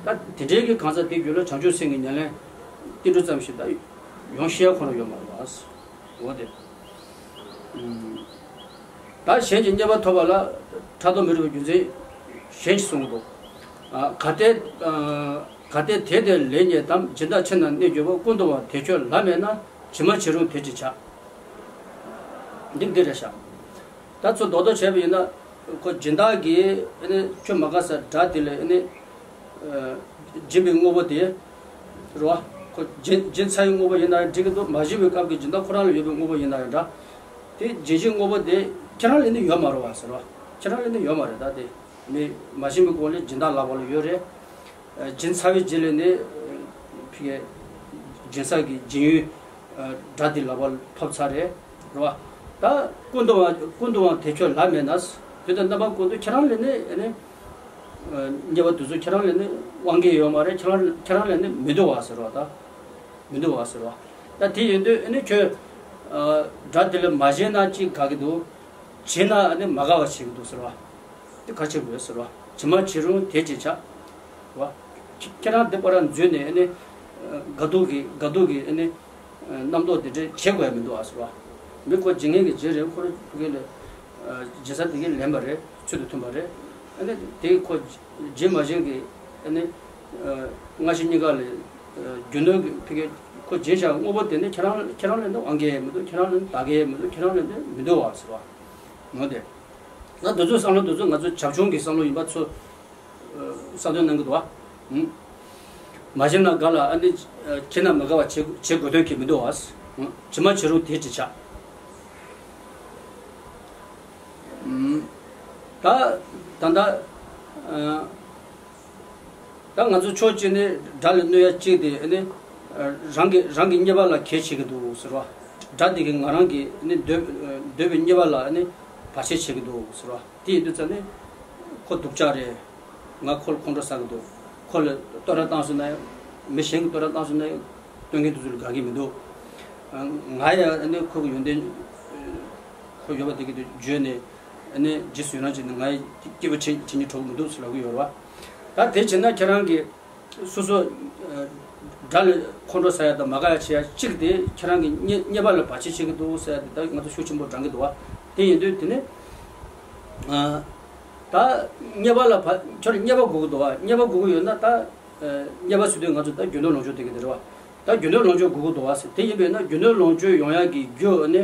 ད་དེ་འདྲའི་གི་གང་ཟག་དེ་རྒྱུད་ལ་བྱང་ཆུབ་སེམས་ཀྱི་ཉམས་ལེན་ཏིལ་འབྲུ་ཙམ་ཞིག་ད་ཡོང་ཤེས་ཁོ་རང་ཡོད་མ་རེད་བ། འོ་དེ། ད་གཞན་གྱི་རྙེད་པ་ཐོབ་པ་ལ་ཕྲག་དོག་མི་འགྲོ་བའི་རྒྱུ་མཚན་གཞན་ཞིག་གསུངས་འདུག་ཨ། གལ་ཏེ། ཨ། གལ་ཏེ་དེ་དེར་ལེགས་རྙེད་དམ། སྦྱིན་བདག་ཁྱིམ་ན་གནས་གྱུར་པ། ཀུན་ཏུ་བ་དེ་ཁྱོད་ལ་མེད་ན། ཇི་མ་ཇི་རུང་དེ་ཅིག་བྱ། འདི་འདི་རེད་ཤག་ད་ཚུར་རྡོག་རྡོག་བྱས་པ་ཡིན་ན། ཁོ་སྦྱིན་བདག་གིས་ཨ་ནི་ཁྱོད་མ་དགའ་ས་དགྲ་དེ་ལ་ཨ་ནི། ཨ། སྦྱིན་པའི་དངོས་པོ་དེ། རེད་བ། ཁོ་སྦྱིན་སྦྱིན་ཚར་བའི་དངོས་པོ་ཡིན་ན་ཡང་འགྲིག་གི་འདུག་མ་སྦྱིན་པའི་སྐབས་ཀྱི་སྦྱིན་བདག་ཁོ་རང་ལ་ཡོད་པའི་དངོས་པོ་ཡིན་ན་ཡང་འདྲ། དེ་སྦྱིན་བྱའི་དངོས་པོ་དེ་ཁྱེད་རང་ལ་ནི་ཡོད་མ་རེད་བ་ཟེར་བ། ཁྱེད་རང་ལ་ནི་ཡོད་མ་རེད། ད་དེ་མི་མ་སྦྱིན་པའི་སྐོར་ལ་སྦྱིན་བདག་ལག་པ་ལ་ཡོད་རེད། ཨ། སྦྱིན་ཚར་བའི་རྗེས་ལ་ནི་ཕ་གིའི་སྦྱིན་ས་གི་སྦྱིན་ཡུལ། ཨ། དགྲ་དེ་ལག་པར་ཐོབ་ཚར་རེད། རེད་བ། ད་ཀུན་ཏུ་བ་ཀུན་ཏུ་བ་དེ་ཁྱོད་ལ་མེད་ན། དུས་དང་རྣམ་པ་ཀུན་ཏུ་ཁྱེད་རང་ལ་ནི་ཨ་ནི། ཨ། རྙེད་པ་དེ་ཚོ་ཁྱེད་རང་ལ་ནི་དབང་གིས་ཡོད་མ་རེད། ཁྱེད་རང་ཁྱེད་རང་ལ་ནི་མི་འདུག་བ་ཟེར་བ། ད་མི་འདུག་བ་ཟེར་བ། ད་དེ་ཡིན་དུས་ཨ་ནི་ཁྱོད། ཨ། དགྲ་དེ་ལ་མ་སྦྱིན་ན་ཅིག་དགའ་གི་འདུག་སྦྱིན་ན་ཨ་ནི་མ་དགའ་བ་བྱེད་ཀྱི་འདུག་ཟེར་བ། དེ་ག་བྱེད་དགོས་ཟེར་བ། ཇི་མ་ཇི་རུང་དེ་ཅིག་བྱ། བ། ཁྱེད་རང་འདི་པར་འཛུལ་ནས་ཨ་ནི། ཨ། དགའ་སྡུག་གི་དགའ་སྡུག་གི་ཨ་ནི། ཨ། རྣམ་རྟོག་དེ་འདྲ་བྱེད་དགོས་ཡ་མི་འདུག་ཨ་ཟེར་བ། མི་ཁོ་སྦྱིན་མཁན་གྱི་རྗེས་རེད། ཁོ་རང་ཕ་གི་ལ། ཨ། སྦྱིན་ས་དེ་གའི་ལེན་པ་རེད། ཚུལ་དུ་མཐུན་པ་རེད། ཨ་ནི་དེ་ཁོ་སྦྱིན་མ་སྦྱིན་གྱི་ཨ་ནི། ཨ། སྔ་ཕྱི་གཉིས་ཀ་ལ། ཨ། རྒྱུ་ནོར་གྱི་ཕ་གི་ཁོ་སྦྱིན་བཞག་དངོས་པོ་དེ་ནི་ཁྱེད་རང་ཁྱེད་རང་ལ་ནི་དབང་གིས་མི་འདུག་ཁྱེད་རང་ལ་ནི་བདག་གིས་མི་འདུག་ཁྱེད་རང་ལ་ནི་མི་འདུག་ཨ་ཟེར་བ། འོ་དེ། ང་དེ་ཚོའི་བསམ་བློ་དེ་ཚོ་ང་ཚོ་བྱབ་ཆུང་གི་བསམ་བློ་ཡིན་པ་ཚོ། ཨ། གསལ་སྟོན་གནང་གི་འདུག་བ། ཨུམ། མ་བྱིན་ན་དགའ་ལ་ཨ་ནི། ཨ། བྱིན་ན་མ་དགའ་བ་བྱེད་བྱེད་དགོས་དོན་གྱི་མི་འདུག་བ། ཨུམ། ཇི་མ་ཇི་རུང་དེ་ཅིག་བྱ། ཨུམ། ད་ད་ལྟ། ཨ། ད་ང་ཚོ་ཕྱོགས་གཅིག་ནས་དགྲ་ལ་གནོད་ཡ་གཅིག་དེ་ཨ་ནི། ཨ། རང་གི་རང་གི་རྙེད་པ་ལ་གལ་ཆེ་གི་འདུག་ཟེར་བ། དགྲ་དེ་གིས་ང་རང་གི་ཨ་ནི་འདོད་འདོད་པའི་རྙེད་པ་ལ་ཨ་ནི་བར་ཆད་བྱེད་ཀྱི་འདུག་ཟེར་བ། དེ་ཡིན་དུས་ཙ་ནི་ཁོ་སྡུག་ཅག་རེད། ང་ཁོ་ལ་ཁོང་ཁྲོ་ཟ་གི་འདུག་ཁོ་ལ་བསྟོད་ར་བཏང་སོང་ན་ཡང་། མི་གཞན་གྱིས་བསྟོད་ར་བཏང་སོང་ན་ཡང་། བསྟོད་མཁན་དེ་ཚོ་ལ་དགའ་གི་མི་འདུག་ང་ཡང་ཨ་ནི་ཁོ་གི་ཡོན་ཏན་ཁོ་ཡོད་པ་དེ་གི་དེ་བརྗོད་ནས་ཨ་ནི་རྗེས་སུ་ཡི་རང་བྱས་ནས་ང་ཡང་སྐྱིད་པོ་བྱེད་བྱེད་སྙིང་བྲོ་གི་མི་འདུག་ཟེར་ལབ་གི་ཡོད་རེད་བ། ད་དེ་བྱས་ན་ཁྱེད་རང་གི་སོ་སོ་ཨ་དགྲ་ལ་ཁོང་ཁྲོ་ཟ་ཡ་དང་མ་དགའ་ཡ་བྱེད་ཡ་གཅིག་དེ་ཁྱེད་རང་གི་རྙེད་རྙེད་པ་ལ་བར་ཆད་བྱེད་ཀྱི་འདུག་ཟེར་ཡ་དེ་ད་ང་ཚོ་ཤུགས་ཆེན་པོ་བགྲང་གི་འདུག་བ། དེ་ཡིན་དུས་དེ་ནི་ཨ་ད་རྙེད་པ་ལ་བར་ཁྱོད་རྙེད་པ་དགོས་ཀྱི་འདུག་བ། རྙེད་པ་དགོས་ཀྱི་ཡོད་ན་ད་ཨ་རྙེད་པ་ཟེར་དུས་ང་ཚོ་ད་རྒྱུ་ནོར་ལོངས་སྤྱོད་དེ་གི་དེ་རེད་བ། ད་རྒྱུ་ནོར་ལོངས་སྤྱོད་དགོས་ཀྱི་འདུག་བ་ཟེར། དེ་ཡིན་པས་ན་རྒྱུ་ནོར་ལོངས་སྤྱོད་ཡོང་ཡ་གི་རྒྱུ་ནི་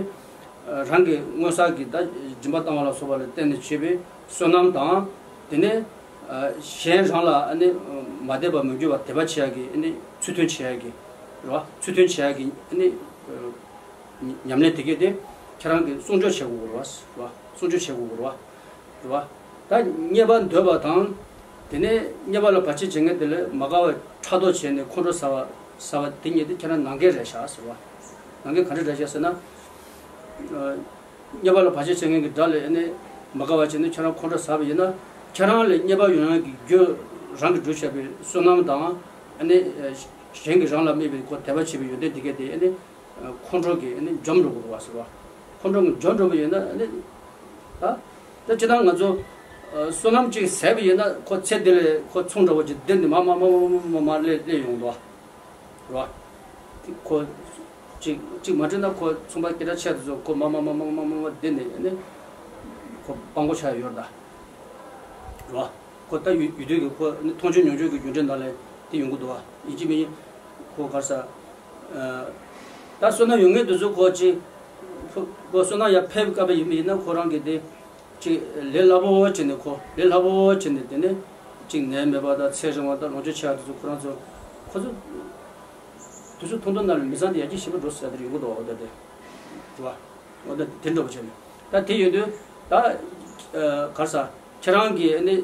རང་གི་སྔོན་བསགས་ཀྱི་ད་སྦྱིན་པ་བཏང་བ་ལ་སོགས་པ་ལ་བརྟེན་ནས་བྱས་པའི་བསོད་ནམས་དང་། དེ་ནས་གཞན་རང་ལ་ནི་མ་དད་པ་མི་འགྱུར་བ་དད་པ་བྱེད་ཡ་གི་ནི་ཚུལ་མཐུན་བྱེད་ཡ་གི་རེད་བ། ཚུལ་མཐུན་བྱེད་ཡ་གི་ནི་ཉམས་ལེན་དེ་གས་དེ་ཁྱེད་རང་གི་སྲུང་སྐྱོབ་བྱེད་དགོས་རེད་བ། རེད་བ། སྲུང་སྐྱོབ་བྱེད་དགོས་རེད་བ། རེད་བ། ད་རྙེད་པ་འདོད་པ་དང་། དེ་ནས་རྙེད་པ་ལ་བར་ཆད་བྱེད་མཁན་དེ་ལས་མ་དགའ་བ་ཕྲག་དོག་བྱས་ནས་ཁོང་ཁྲོ་ཟ་བ་ཟ་བ་དེ་གཉིས་དེ་ཁྱེད་རང་ནང་འགལ་རེད་ཤག་ཟེར་བ། ནང་འགལ་ག་འདྲ་རེད་ཤག་ཟེར་ན། ཨ་རྙེད་པ་ལ་བར་ཆད་བྱེད་མཁན་གྱི་དགྲ་ལ་ཨ་ནི་མ་དགའ་བ་བྱས་ནས་ཁྱེད་རང་ཁོང་ཁྲོ་ཟ་བ་ཡིན་ན། ཁྱེད་རང་ལ་རྙེད་པ་ཡོང་ཡག་གི་རྒྱུ་རང་གིས་བསྒྲུབས་བཞག་པའི་བསོད་ནམས་དང་། ཨ་ནི་གཞན་གྱིས་རང་ལ་དམིགས་པའི་ཁོ་དད་པ་བྱེད་པའི་ཡོན་ཏན་དེ་གས་དེ་ཨ་ནི་ཁོང་ཁྲོ་གིས་ཨ་ནི་འཇོམས་འགྲོ་དགོས་རེད་བ་ཟེར་བ། ཁོང་ཁྲོ་གིས་འཇོམས་འགྲོ་བ་ཡིན་ན་ཨ་ནི་ད་ད་སྤྱིར་བཏང་ང་ཚོ་ཨ་བསོད་ནམས་གཅིག་ཟད་པ་ཡིན་ན་ཁོ་ཚེ་འདི་ལ་ཁོ་མཚུངས་འདྲ་བོ་ཅིག་འདི་ནས་མར་མར་མར་མར་མར་མར་མར་སླེབས་སླེབས་ཡོང་འདུག་བ། རེད་བ། དེ་ཁོ་གཅིག་གཅིག་མ་དྲན་ན་ཁོ་ཚོང་པ་སྐད་གྲགས་ཆེ་དེ་ཚོ་ཁོ་མར་མར་མར་མར་མར་མར་མར་འདི་ནས་ཨ་ནི་ཁོ་སྤྲང་པོ་ཆགས་ཡོད་རེད་ད། རེད་བ། ཁོ་ད་ཡུལ་ཡུལ་དུས་ཀྱི་ཁོ་ནི་མཐོང་ཆོས་མྱོང་ཆོས་ཀྱི་རྒྱུ་འབྲས་ནང་ལ་དེ་ཡོང་གི་འདུག་བ། ཡིན་གཅིག་མིན་གཅིག་ཁོ་ག་རེ་ཟ། ཨ་ད་བསོད་ནམས་ཡོད་མཁན་དེ་ཚོ་ཁོ་གཅིག་ཁོ་ཁོ་བསོད་ནམས་ཡར་འཕེལ་བའི་སྐབས་ཡིན་པ་ཡིན་ན་ཁོ་རང་གིས་དེ་གཅིག་ལས་སླ་པོ་བྱས་ནས་ཁོ་ལས་སླ་པོ་བྱས་ནས་དེ་ནས་གཅིག་ནད་མེད་པ་དང་ཚེ་རིང་བ་དང་ལོངས་སྤྱོད་ཆེ་བ་དེ་ཚོ་ཁོ་རང་ཚོ་ཁོ་ཚོ་དེ་ཚོ་མཐོང་དུས་ནང་ལ་མི་ཚང་དེ་ཡར་རྒྱས་ཞེ་པོ་འགྲོ་ས་དེ་ཡོང་གི་འདུག་བ། འོ་ད་དེ་རེད་བ། འོ་ད་དེ་འདྲ་པོ་བྱས་ནས་ད་དེ་ཡོད་དུས་ད་ཨ་ག་རེ་ཟ། ཁྱེད་རང་གིས་ནི་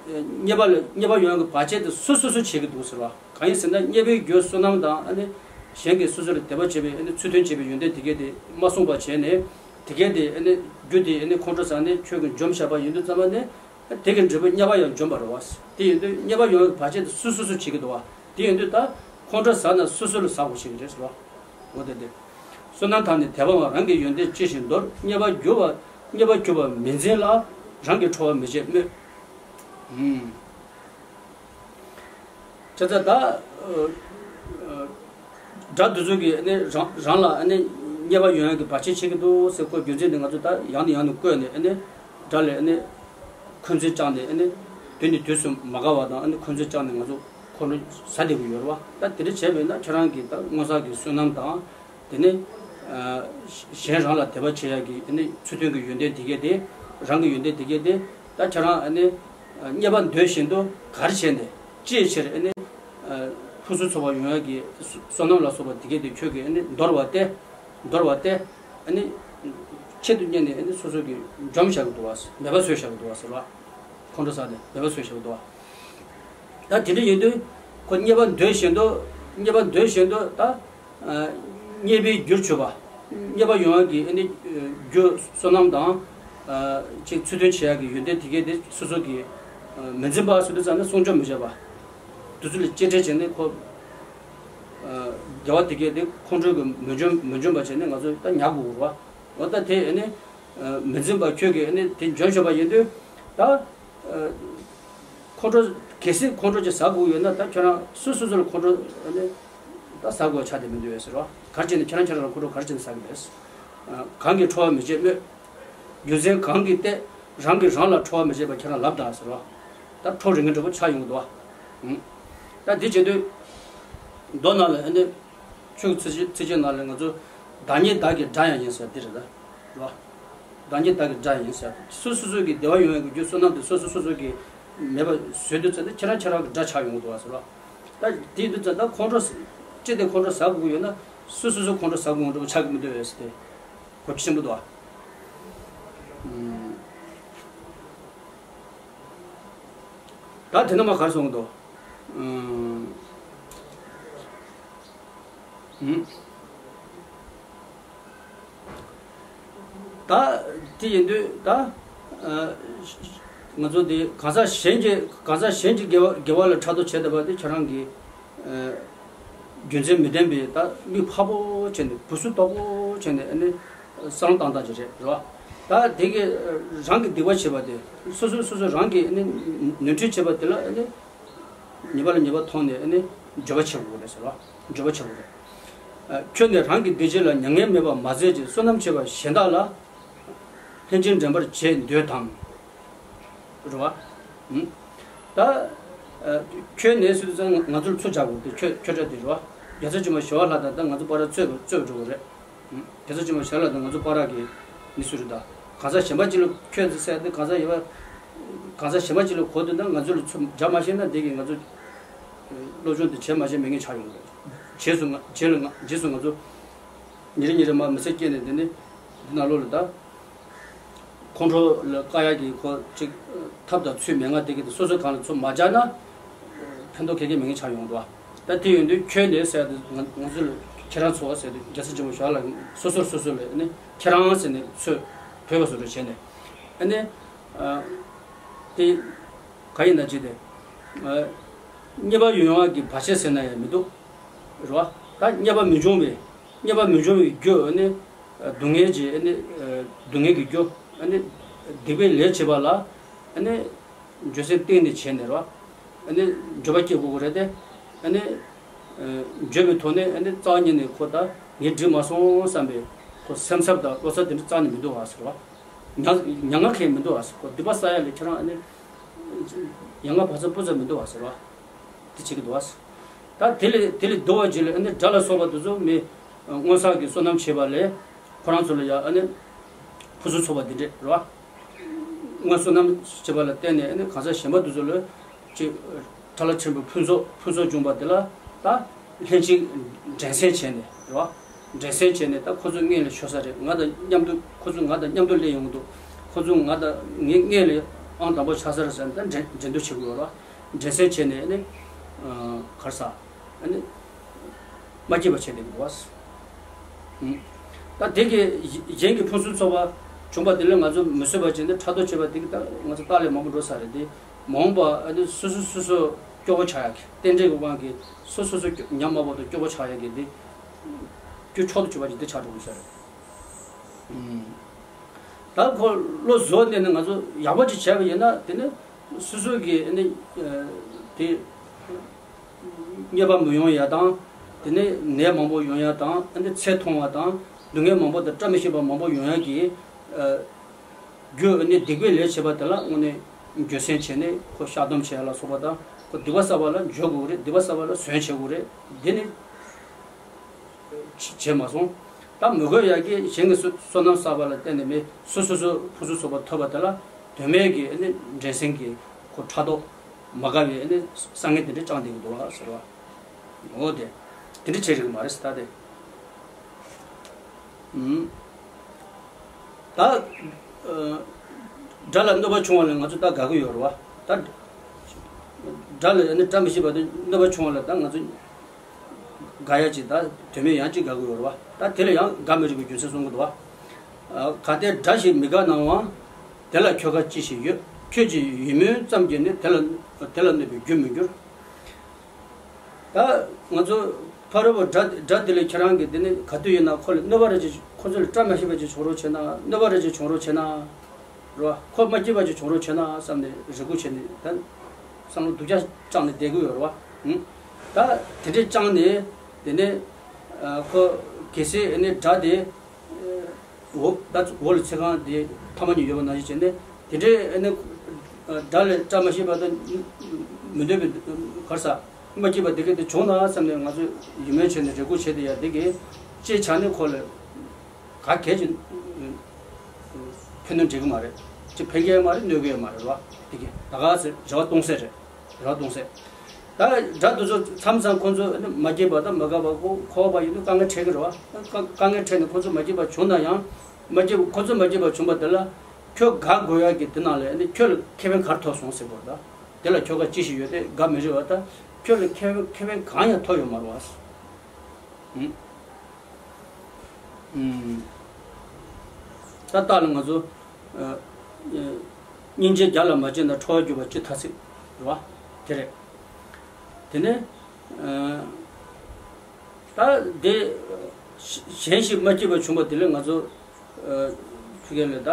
རྙེད་པ་ལ་རྙེད་པ་ཡོང་ཡག་གི་བར་ཆད་དེ་སོ་སོ་སོ་བྱེད་ཀྱི་འདུག་ཟེར་བ། གང་ཡིན་ཟེར་ན་རྙེད་པའི་རྒྱུ་བསོད་ནམས་དང་ཨ་ནི་གཞན་གྱིས་སོ་སོ་ལ་དད་པ་བྱེད་པའི་ཨ་ནི་ཚུལ་མཐུན་བྱེད་པའི་ཡོན་ཏན་དེ་གས་དེ་མ་བསྲུངས་པ་བྱས་ནས་དེ་གས་དེ་ཨ་ནི་རྒྱུ་དེ་ཨ་ནི་ཁོང་ཁྲོ་ཟ་ནས་ཁྱོད་ཀྱིས་འཇོམས་བཞག་པ་ཡིན་དུས་ཙམ་པ་ནི་དེ་གི་འབྲས་བུ་རྙེད་པ་ཡང་འཇོམས་པ་རེད་བ། དེ་ཡིན་དུས་རྙེད་པ་ཡོང་བའི་བར་ཆད་དེ་སོ་སོ་སོ་བྱེད་ཀྱི་འདུག་བ། དེ་ཡིན་དུས་ད་ཁོང་ཁྲོ་ཟ་ན་སོ་སོ་ལ་ཟ་དགོས་བྱེད་ཀྱི་རེད་ཟེར་བ། འོ་དེ་དེ། བསོད་ནམས་དང་ནི་དད་པའང་། རང་གི་ཡོན་ཏན་ཅི་ཞིག་འདོར། རྙེད་པར་གྱུར་པ་རྙེད་པར་གྱུར་པ་མི་འཛིན་ལ། རང་གིས་ཁྲོ་བར་མི་བྱེད་སྨོས། ཨུམ། བྱས་ཙང་ད་ཨ་ཨ་དགྲ་འདི་ཚོ་གིས་ཨ་ནི་རང་རང་ལ་ཨ་ནི་རྙེད་པ་ཡོང་ཡག་གི་བར་ཆད་བྱེད་ཀྱི་འདུག་ཟེར་ཁོ་རྒྱུ་མཚན་འདི་ང་ཚོ་ད་ཡང་ནས་ཡང་ནས་བཀོད་ནས་ཨ་ནི་དགྲ་ལ་ཨ་ནི་འཁོན་འཛིན་བཅངས་ནས་ཨ་ནི་དུས་ནས་དུས་སུ་མ་དགའ་བ་དང་ཨ་ནི་འཁོན་འཛིན་བཅངས་ནས་ང་ཚོ་ཁོ་རང་ཟ་བསྡད་ཀྱི་ཡོད་རེད་བ། ད་དེ་འདྲ་བྱས་པས་ན་ཁྱེད་རང་གིས་ད་སྔོན་བསགས་ཀྱི་བསོད་ནམས་དང་། དེ་ནས་ཨ་གཞན་རང་ལ་དད་པ་བྱེད་ཡག་གི་ཨ་ནི་ཚུལ་མཐུན་གྱི་ཡོན་ཏན་དེ་གས་དེ། རང་གི་ཡོན་ཏན་དེ་གས་དེ། ད་ཁྱེད་རང་ཨ་ནི་ཨ་རྙེད་པ་འདོད་བཞིན་དུ་ག་རེ་བྱས་ནས་ཅིའི་ཕྱིར་ཨ་ནི་ཨ་ཕུན་སུམ་ཚོགས་པ་ཡོང་ཡག་གི་བསོད་ནམས་ལ་སོགས་པ་དེ་གས་དེ་ཁྱོད་ཀྱིས་ཨ་ནི་འདོར་བ་སྟེ། འདོར་བ་སྟེ། ཨ་ནི་ཆེད་དུ་གཉེར་ནས་ཨ་ནི་སོ་སོ་གིས་འཇོམས་བཞག་གི་འདུག་བ། མེད་པ་བཟོས་བཞག་གི་འདུག་བ་ཟེར་བ། ཁོང་ཁྲོ་ཟ་སྟེ་མེད་པ་བཟོས་བཞག་གི་འདུག་བ། ད་དེ་འདྲ་ཡིན་དུས་ཁོ་རྙེད་པ་འདོད་བཞིན་དུ་རྙེད་པ་འདོད་བཞིན་དུ་ད་ཨ་རྙེད་པའི་རྒྱུར་གྱུར་པ། རྙེད་པ་ཡོང་ཡག་གི་ཨ་ནི་རྒྱུ་བསོད་ནམས་དང་ཨ་ཅིག་ཚུལ་མཐུན་བྱེད་ཡག་གི་ཡོན་ཏན་དེ་གས་དེ་སོ་སོ་གིས་ཨ་མི་འཛིན་པ་ཟེར་དུས་ཙམ་ནས་སྲུང་སྐྱོབ་མི་བྱེད་པ། དེ་ཚོ་ལ་གཅེས་སྤྲས་བྱས་ནས་ཁོ་ཨ་དགེ་བ་དེ་གས་དེ་ཁོང་ཁྲོ་གིས་མི་འཇོམས་མི་འཇོམས་པ་བྱས་ནས་ང་ཚོ་ད་ཉར་དགོས་རེད་བ། འོ་ད་དེ་ཨ་ནི་ཨ་མི་འཛིན་པ་ཁྱོད་ཀྱིས་ཨ་ནི་དེ་འཇོན་ཤོར་བ་ཡིན་དུས་ད་ཨ་ཁོང་ཁྲོ་གལ་སྲིད་ཁོང་ཁྲོ་ཅིག་ཟ་དགོས་ཡོད་ན་ད་ཁྱོད་རང་སོ་སོ་སོ་ལ་ཁོང་ཁྲོ་ཨ་ནི་ད་ཟ་དགོས་ཆགས་བསྡད་མི་འདུག་ཡོད་ཟེར་རོ། ག་རེ་བྱས་ནས་ཁྱེད་རང་ཁྱེད་རང་ལ་ཁོང་ཁྲོ་ག་རེ་བྱས་ནས་ཟ་གི་རེད། ཨ་གང་གིས་ཁྲོ་བར་མི་བྱེད་སྨོས། རྒྱུ་མཚན་གང་གིས་ཏེ་རང་གིས་རང་ལ་ཁྲོ་བར་མི་བྱེད་པ་ཁྱེད་རང་ལབ་དང་ཟེར་རོ། ད་ཁྲོ་རེ་ངན་འདྲ་པོ་ཆགས་ཡོང་གི་འདུག་བ། ཨང་། ད་འདི་བྱེད་དུས་མདོ་ནང་ལ་ཨ་ནི། ཆོས་ཀྱི་ཚིགས་བཅད་ཚིགས་བཅད་ནང་ལ་ང་ཚོ་བདག་ཉིད་བདག་གི་དགྲ་ཡང་ཡིན་ཟེར་འདི་རེད་ད། རེད་བ། བདག་ཉིད་བདག་གི་དགྲ་ཡིན་ཟེར། སོ་སོ་སོ་གི་བདེ་བ་ཡོང་ཡག་གི་རྒྱུ་བསོད་ནམས་དེ་སོ་སོ་སོ་སོ་གི་མེད་པ་བཟོས་དུས་ཙམ་དུ་ཁྱེད་རང་ཁྱེད་རང་གི་དགྲ་ཆགས་ཡོང་གི་འདུག་བ་ཟེར་བ། ད་དེ་དུས་ཙམ་ད་ཁོང་ཁྲོ་ཅི་སྟེ་ཁོང་ཁྲོ་ཟ་དགོས་ཀྱི་ཡོད་ན་སོ་སོ་སོ་ཁོང་ཁྲོ་ཟ་དགོས་འདྲ་པོ་ཆགས་ཀྱི་མི་འདུག་བས་ཟེར་ཏེ། གོ་ཆེན་པོ་འདུག་བ། ད་དེ་ན་མ་གར་སོང་གི་འདུག་ཨུམ། ད་དེ་ཡིན་དུས་ད་ཨ་ང་ཚོ་དེ་གང་ཟག་གཞན་གྱི་གང་ཟག་གཞན་གྱི་དགེ་བ་དགེ་བ་ལ་ཕྲག་དོག་བྱས་བསྡད་པ་དེ་ཁྱེད་རང་གི་ཨ་རྒྱུ་མཚན་མི་ལྡན་པའི་ད་མིག་ཕར་པོ་བྱས་ནས་བུ་སུ་དོག་པོ་བྱས་ནས་ཨ་ནི་བསམ་བློ་བཏང་སྟངས་ཅིག་རེད་རེད་བ། ད་དེ་གི་རང་གི་སྡིག་པ་བྱས་པ་དེ་སོ་སོ་སོ་སོ་རང་གི་ཨ་ནི་ནོར་འཁྲུལ་བྱས་པ་དེ་ལ་ཨ་ནི། ཉེས་པ་ལ་ཉེས་པ་མཐོང་ནས་ཨ་ནི་འགྱོད་པ་བྱེད་དགོས་རེད་ཟེར་བ། འགྱོད་པ་བྱེད་དགོས་རེད། ཨ། ཁྱོད་ནི་རང་གི་བདེ་སྐྱིད་ལ་མྱ་ངན་མེད་པར་མ་མཛད་ཅིང་བསོད་ནམས་ཆེ་བ་གཞན་དག་ལ་ལྷན་ཅིག་འགྲན་པར་བྱེད་འདོད་དམ། རེད་བ། ཨུམ། ད། ཨ། ཁྱོད་ནས་སུ་ཙང་ང་ཚོར་ཚུར་བྱ་དགོས་དེ་ཁྱོད་ཁྱོད་འདྲ་དེ་རེད་བ། རྒྱལ་སྲས་ཆེན་པོ་ཞི་བ་ལྷ་དང་ད་ང་ཚོ་བར་རྩོད་རྩོད་འགྲོ་གི་རེད། ཨུམ། རྒྱལ་སྲས་ཆེན་པོ་ཞི་བ་ལྷ་དང་ང་ཚོ་བར་གི་མི་སུ་རེད་ད། གང་ཟག་གཞན་པ་གཅིག་ལ་ཁྱོད་ཚོ་ཟེར་ཏེ་གང་ཟག་ཡོད་པ། གང་ཟག་གཞན་པ་གཅིག་ལ་གོ་དུས་ན་ང་ཚོ་ལ་ཚུར་བྱ་མ་ཤེས་ན་འདི་གི་ང་ཚོ་སློབ་སྦྱོང་དེ་བྱེད་མ་བྱེད་མེད་ངེས་ཆགས་ཡོང་གི་རེད། རྗེས་སུ་ང་རྗེས་ལ་ང་རྗེས་སུ་ང་ཚོ་ཉིན་རེ་ཉིན་རེ་མ་མི་ཚེ་སྐྱེལ་ནས་དེ་ནི་འདི་ནང་ལོགས་ལ་ད། ཁོང་ཁྲོ་ལ་བཀག་ཡག་གི་ཁོ་ཅིག་ཐབས་དང་ཚུལ་མེད་ང་དེ་གི་སོ་སོ་གང་ལ་ཚུར་མ་སྦྱར་ན་ཕན་ཐོགས་ག་གེ་མེད་ངེས་ཆགས་ཡོང་འདུག་ད་དེ་ཡོང་དུས་ཁྱོད་ལས་ཟེར་ཏེ་ང་ང་ཚོ་ལ་ཁྱེད་རང་ཚོ་ཟེར་ཏེ་རྒྱལ་སྲས་ཆེན་པོ་ཞི་བ་ལྷ་སོ་སོར་སོ་སོ་ལ་ནི་ཁྱེད་རང་ཟེར་ནས་ཚུར་བོས་པ་བཟོ་འདྲ་བྱས་ནས་ཨ་ནི་དེ་ག་ཡིན་ན་ཅི་དེ་རྙེད་པ་ཡོང་ཡག་གི་བར་ཆད་ཟེར་ན་ཡང་མི་འདུག་རེད་བ། ད་རྙེད་པ་མི་འབྱུང་བའི་རྙེད་པ་མི་འབྱུང་བའི་རྒྱུ་ནི། སྡུག་བསྔལ་གྱི་ཨ་ནི། སྡུག་བསྔལ་གྱི་རྒྱུ། ཨ་ནི། སྡིག་པའི་ལས་བྱེད་པ་ལ། ཨ་ནི། འགྱོད་སེམས་གཏིང་ནས་བྱས་ནས་རོ། ཨ་ནི། འགྱོད་པ་སྐྱེ་དགོས་ཀྱི་རེད་དེ། ཨ་ནི། འགྱོད་པའི་ཐོག་ནས་ཨ་ནི་རྩ་བ་ཉིད་ནས་ཁོ་ད་ངས་འགྲིག་མ་སོང་བསམ་པའི་ཁོ་སེམས་འཚབ་དང་བློ་འཚབ་དེ་འདྲ་རྩ་ནས་མི་འདུག་བ་ཟེར་བ། མྱ་མྱ་ངན་ཁེལ་མི་འདུག་བ་ཟེར། ཁོ་སྡིག་པ་བསགས་ཡ་ལས་ཁྱེད་རང་ཨ་ནི། ཡ་ང་བར་ཚ་བུ་ཚ་མི་འདུག་བ་ཟེར་བ། དེ་བྱེད་ཀྱི་འདུག་བ། ད་དེ་ལས་དེ་ལས་བསྡུ་བ་བརྗེ་ལས་ཨ་ནི་དགྲ་ལ་སོགས་པ་དེ་ཚོ་མི་སྔོན་བསགས་ཀྱི་བསོད་ནམས་བྱས་པ་ལས་ཁོ་རང་ཚོ་ལ་ཡ་ཨ་ནི་ཕུན་སུམ་ཚོགས་པ་འདི་འདྲས་རེད་བ། སྔོན་བསོད་ནམས་བྱས་པ་ལ་བརྟེན་ནས་ཨ་ནི་གང་ཟག་གཞན་པ་དེ་ཚོ་ལ་ཅིག་ཕྲ་ལ་ཕྲན་བུ་ཕུན་ཚོགས་ཕུན་ཚོགས་འབྱུང་བ་དེ་ལ་ད་ལྷན་ཅིག་འགྲན་སེམས་བྱས་ནས་རེད་བ། འགྲན་སེམས་བྱས་ནས་ད་ཁོ་ཚོ་སྔོན་ལ་ཤོར་ས་རེད། ང་དང་མཉམ་དུ་ཁོ་ཚོ་ང་དང་མཉམ་དུ་སླེབས་ཡོང་གི་འདུག་ཁོ་ཚོ་ང་དང་ངའི་སྔོན་ལ་ཨང་དང་པོ་ཆགས་ས་རེད་ཟེར་ནས་ད་འགྲན་འགྲན་བསྡུར་བྱེད་དགོས་རེད་བ། འགྲན་སེམས་བྱས་ནས་ནི། གར་ས། ནི། མ་སྐྱིད་པ་བྱས་ཏེ་འགྲོ་བ། ད་དེ་གི་གཞན་གྱི་ཕུན་སུམ་ཚོགས་པ་བྱུང་བ་དེ་ལས་ང་ཚོ་མི་བཟོད་པ་བྱས་ནས་ཕྲག་དོག་བྱས་པ་དེ་གི་ད་ང་ཚོ་ལྟག་ལས་མང་པོ་འགྲོ་ས་རེད་དེ། མ་འོངས་པ་ཨ་ནི་སོ་སོ་སོ་སོ་སྐྱོ་བོ་ཆགས་ཡག་གི་རྟེན་འབྲེལ་གྱི་དབང་གིས་སོ་སོ་སོ་སྐྱོ་ཉམས་དམའ་བོ་དང་སྐྱོ་བོ་ཆགས་ཡག་གི་དེ་རྒྱུ་མཆོག་ཏུ་གྱུར་པ་ཅིག་འདི་ཆགས་འགྲོ་གི་ས་རེད། ད་ཁོ་བློ་བཟོ་ནས་ནི་ང་ཚོ་ཡག་པོ་ཅིག་བྱས་པ་ཡིན་ན་དེ་ནི་སོ་སོ་གི་ནི་དེ་རྙེད་པ་མི་ཡོང་ཡ་དང་དེ་ནི་ནད་མང་པོ་ཡོང་ཡ་དང་ཨ་ནི་ཚེ་ཐུང་བ་དང་སྡུག་བསྔལ་མང་པོ་དང་བཀྲ་མི་ཤིས་པ་མང་པོ་ཡོང་ཡ་གི་རྒྱུ་ནི་སྡིག་པའི་ལས་བྱེད་པ་དེ་ལ་དངོས་གནས་འགྱོད་སེམས་བྱས་ནས་ཁོ་བཤགས་སྡོམ་བྱས་ལ་སོགས་པ་དང་ཁོ་སྡིག་པ་བསགས་པ་ལ་འགྱོད་དགོས་རེད། སྡིག་པ་བསགས་པ་ལ་ཟོན་བྱེད་དགོས་རེད། འདི་ནི་བྱས་མ་སོང་། ད་མི་དགོས་ཡ་གི་གཞན་གྱི་བསོད་བསོད་ནམས་བསགས་པ་ལ་བརྟེན་ནས་མི་སོ་སོ་སོ་ཕུན་སུམ་ཚོགས་པ་ཐོབ་པ་དེ་ལ་དོན་མེད་ཀྱི་ནི་འགྲན་སེམས་ཀྱི་ཁོ་ཕྲག་དོག་མ་དགའ་བའི་ནི་བསམ་ངན་དེ་འདྲ་བཅངས་བསྡད་ཀྱི་འདུག་ཟེར་བ། འོ་དེ། དེ་འདྲ་བྱེད་རིགས་མ་རེད་ཟེར་ད་དེ། ད། དགྲ་ལ་གནོད་པ་བྱུང་བ་ལ་ང་ཚོ་ད་དགའ་གི་ཡོད་རེད་བ། ད། དགྲ་ལ་ནི་བཀྲ་མི་ཤིས་པ་དེ་གནོད་པ་བྱུང་བ་ལ་ད་ང་ཚོ་དགའ་ཡ་ཅིག་ད་དོན་མེད་ཡང་ཅིག་དགའ་གི་ཡོད་རེད་བ། ད་དེ་ལ་ཡང་དགའ་མི་རིགས་པའི་རྒྱུ་མཚན་གསུང་གི་འདུག་བ། གལ་ཏེ་དགྲ་ཞིག་མི་དགའ་ནའང་། དེ་ལ་ཁྱོད་དགའ་ཅི་ཞིག་ཡོད། ཁྱོད་ཀྱི་ཡིད་སྨོན་ཙམ་གྱིས་ནི་དེ་ལ་དེ་ལ་གནོད་པའི་རྒྱུ་མི་འགྱུར། ད་ང་ཚོ་ཕ་རོལ་པོ་དགྲ་དགྲ་དེ་ལས་ཁྱེད་རང་གིས་དེ་ནི་ག་དུས་ཡིན་ན་ཁོ་ལ་གནོད་པ་རེ་ཅིག་ཁོ་ཚོ་ལ་བཀྲ་མ་ཤིས་པ་ཅིག་བྱུང་རོགས་བྱས་ན་གནོད་པ་རེ་ཅིག་བྱུང་རོགས་བྱས་ན། རེད་བ། ཁོ་མ་སྐྱིད་པ་ཅིག་བྱུང་རོགས་བྱས་ན་བསམ་ནས་རེ་སྒུག་བྱས་ནས་ད་བསམ་བློ་སྡུག་ཅག་བཅངས་ནས་བསྡད་ཀྱི་ཡོད་རེད་བ། ད་དེ་འདྲས་བཅངས་ནས་དེ་ནས་ཁོ་གལ་སྲིད་ནི་དགྲ་དེ། འོ་ད་འོ་ལ་ཚེ་གང་དེ་ཐ་མ་གཉིས་ཡོད་པ་ནང་བཞིན་བྱས་ནས་དེ་འདྲའི་ཨ་ནི་དགྲ་ལས་བཀྲ་མ་ཤིས་པ་དང་མི་འདོད་པའི་གར་ས་མ་སྐྱིད་པ་དེ་གས་དེ་བྱུང་ན་བསམ་ནས་ང་ཚོས་ཡིད་སྨོན་བྱས་ནས་རེ་སྒུག་བྱས་དེ་ཡ་དེ་གས་ཅེས་བྱ་ནས་ཁོ་ལ་ག་གལ་ཅིག་ཕན་གནོད་འགྲིག་གི་མ་རེད། ཅིག་ཕན་གི་ཡ་མ་རེད་གནོད་གི་ཡ་མ་རེད་བ། དེ་གས་ད་ག་ཚོད་རེ་བ་གཏོང་ས་རེད། རེ་བ་གཏོང་ས། ད་དགྲ་དེ་ཚོ་མཚམས་མཚམས་ཁོང་ཚོ་མ་སྐྱིད་པ་དང་མ་དགའ་བ་ཁོ་ཁོ་བ་ཡིན་དུས་དཀའ་ངལ་འཕྲད་ཀྱི་རེད་བ། དཀའ་དཀའ་ངལ་འཕྲད་ནས་ཁོ་ཚོ་མ་སྐྱིད་པ་བྱུང་ན་ཡང་མ་སྐྱིད་ཁོ་ཚོ་མ་སྐྱིད་པ་བྱུང་བ་དེ་ལ་ཁྱོད་དགའ་དགོས་ཡག་གི་དེ་ནང་ལ་ནི་ཁྱོད་ལ་ཁེ་ཕན་ག་རེ་ཐོབ་སོང་ཟེར་དགོས་རེད། ད་དེ་ལ་ཁྱོད་དགའ་ཅི་ཞིག་ཡོད་དེ་དགའ་མི་རེད་བ། ད་ཁྱོད་ལ་ཁེ་ཕན་ཁེ་ཕན་གང་ཡང་ཐོབ་ཡོད་མ་རེད་བ། ད་ལྟ་ལ་ང་ཚོ་སྙིང་རྗེ་བརྒྱ་ལ་མ་བྱས་ན་ཁྲོ་བ་རྒྱུག་པ་ཅི་ཐ་ཚིག་རེད་བ། དེ་རེད། དེ་ནས་ད་དེ་གཞན་ཞིག་མ་སྐྱིད་པ་བྱུང་བ་དེ་ལས་ང་ཚོ་ཕ་གི་ལ་ད་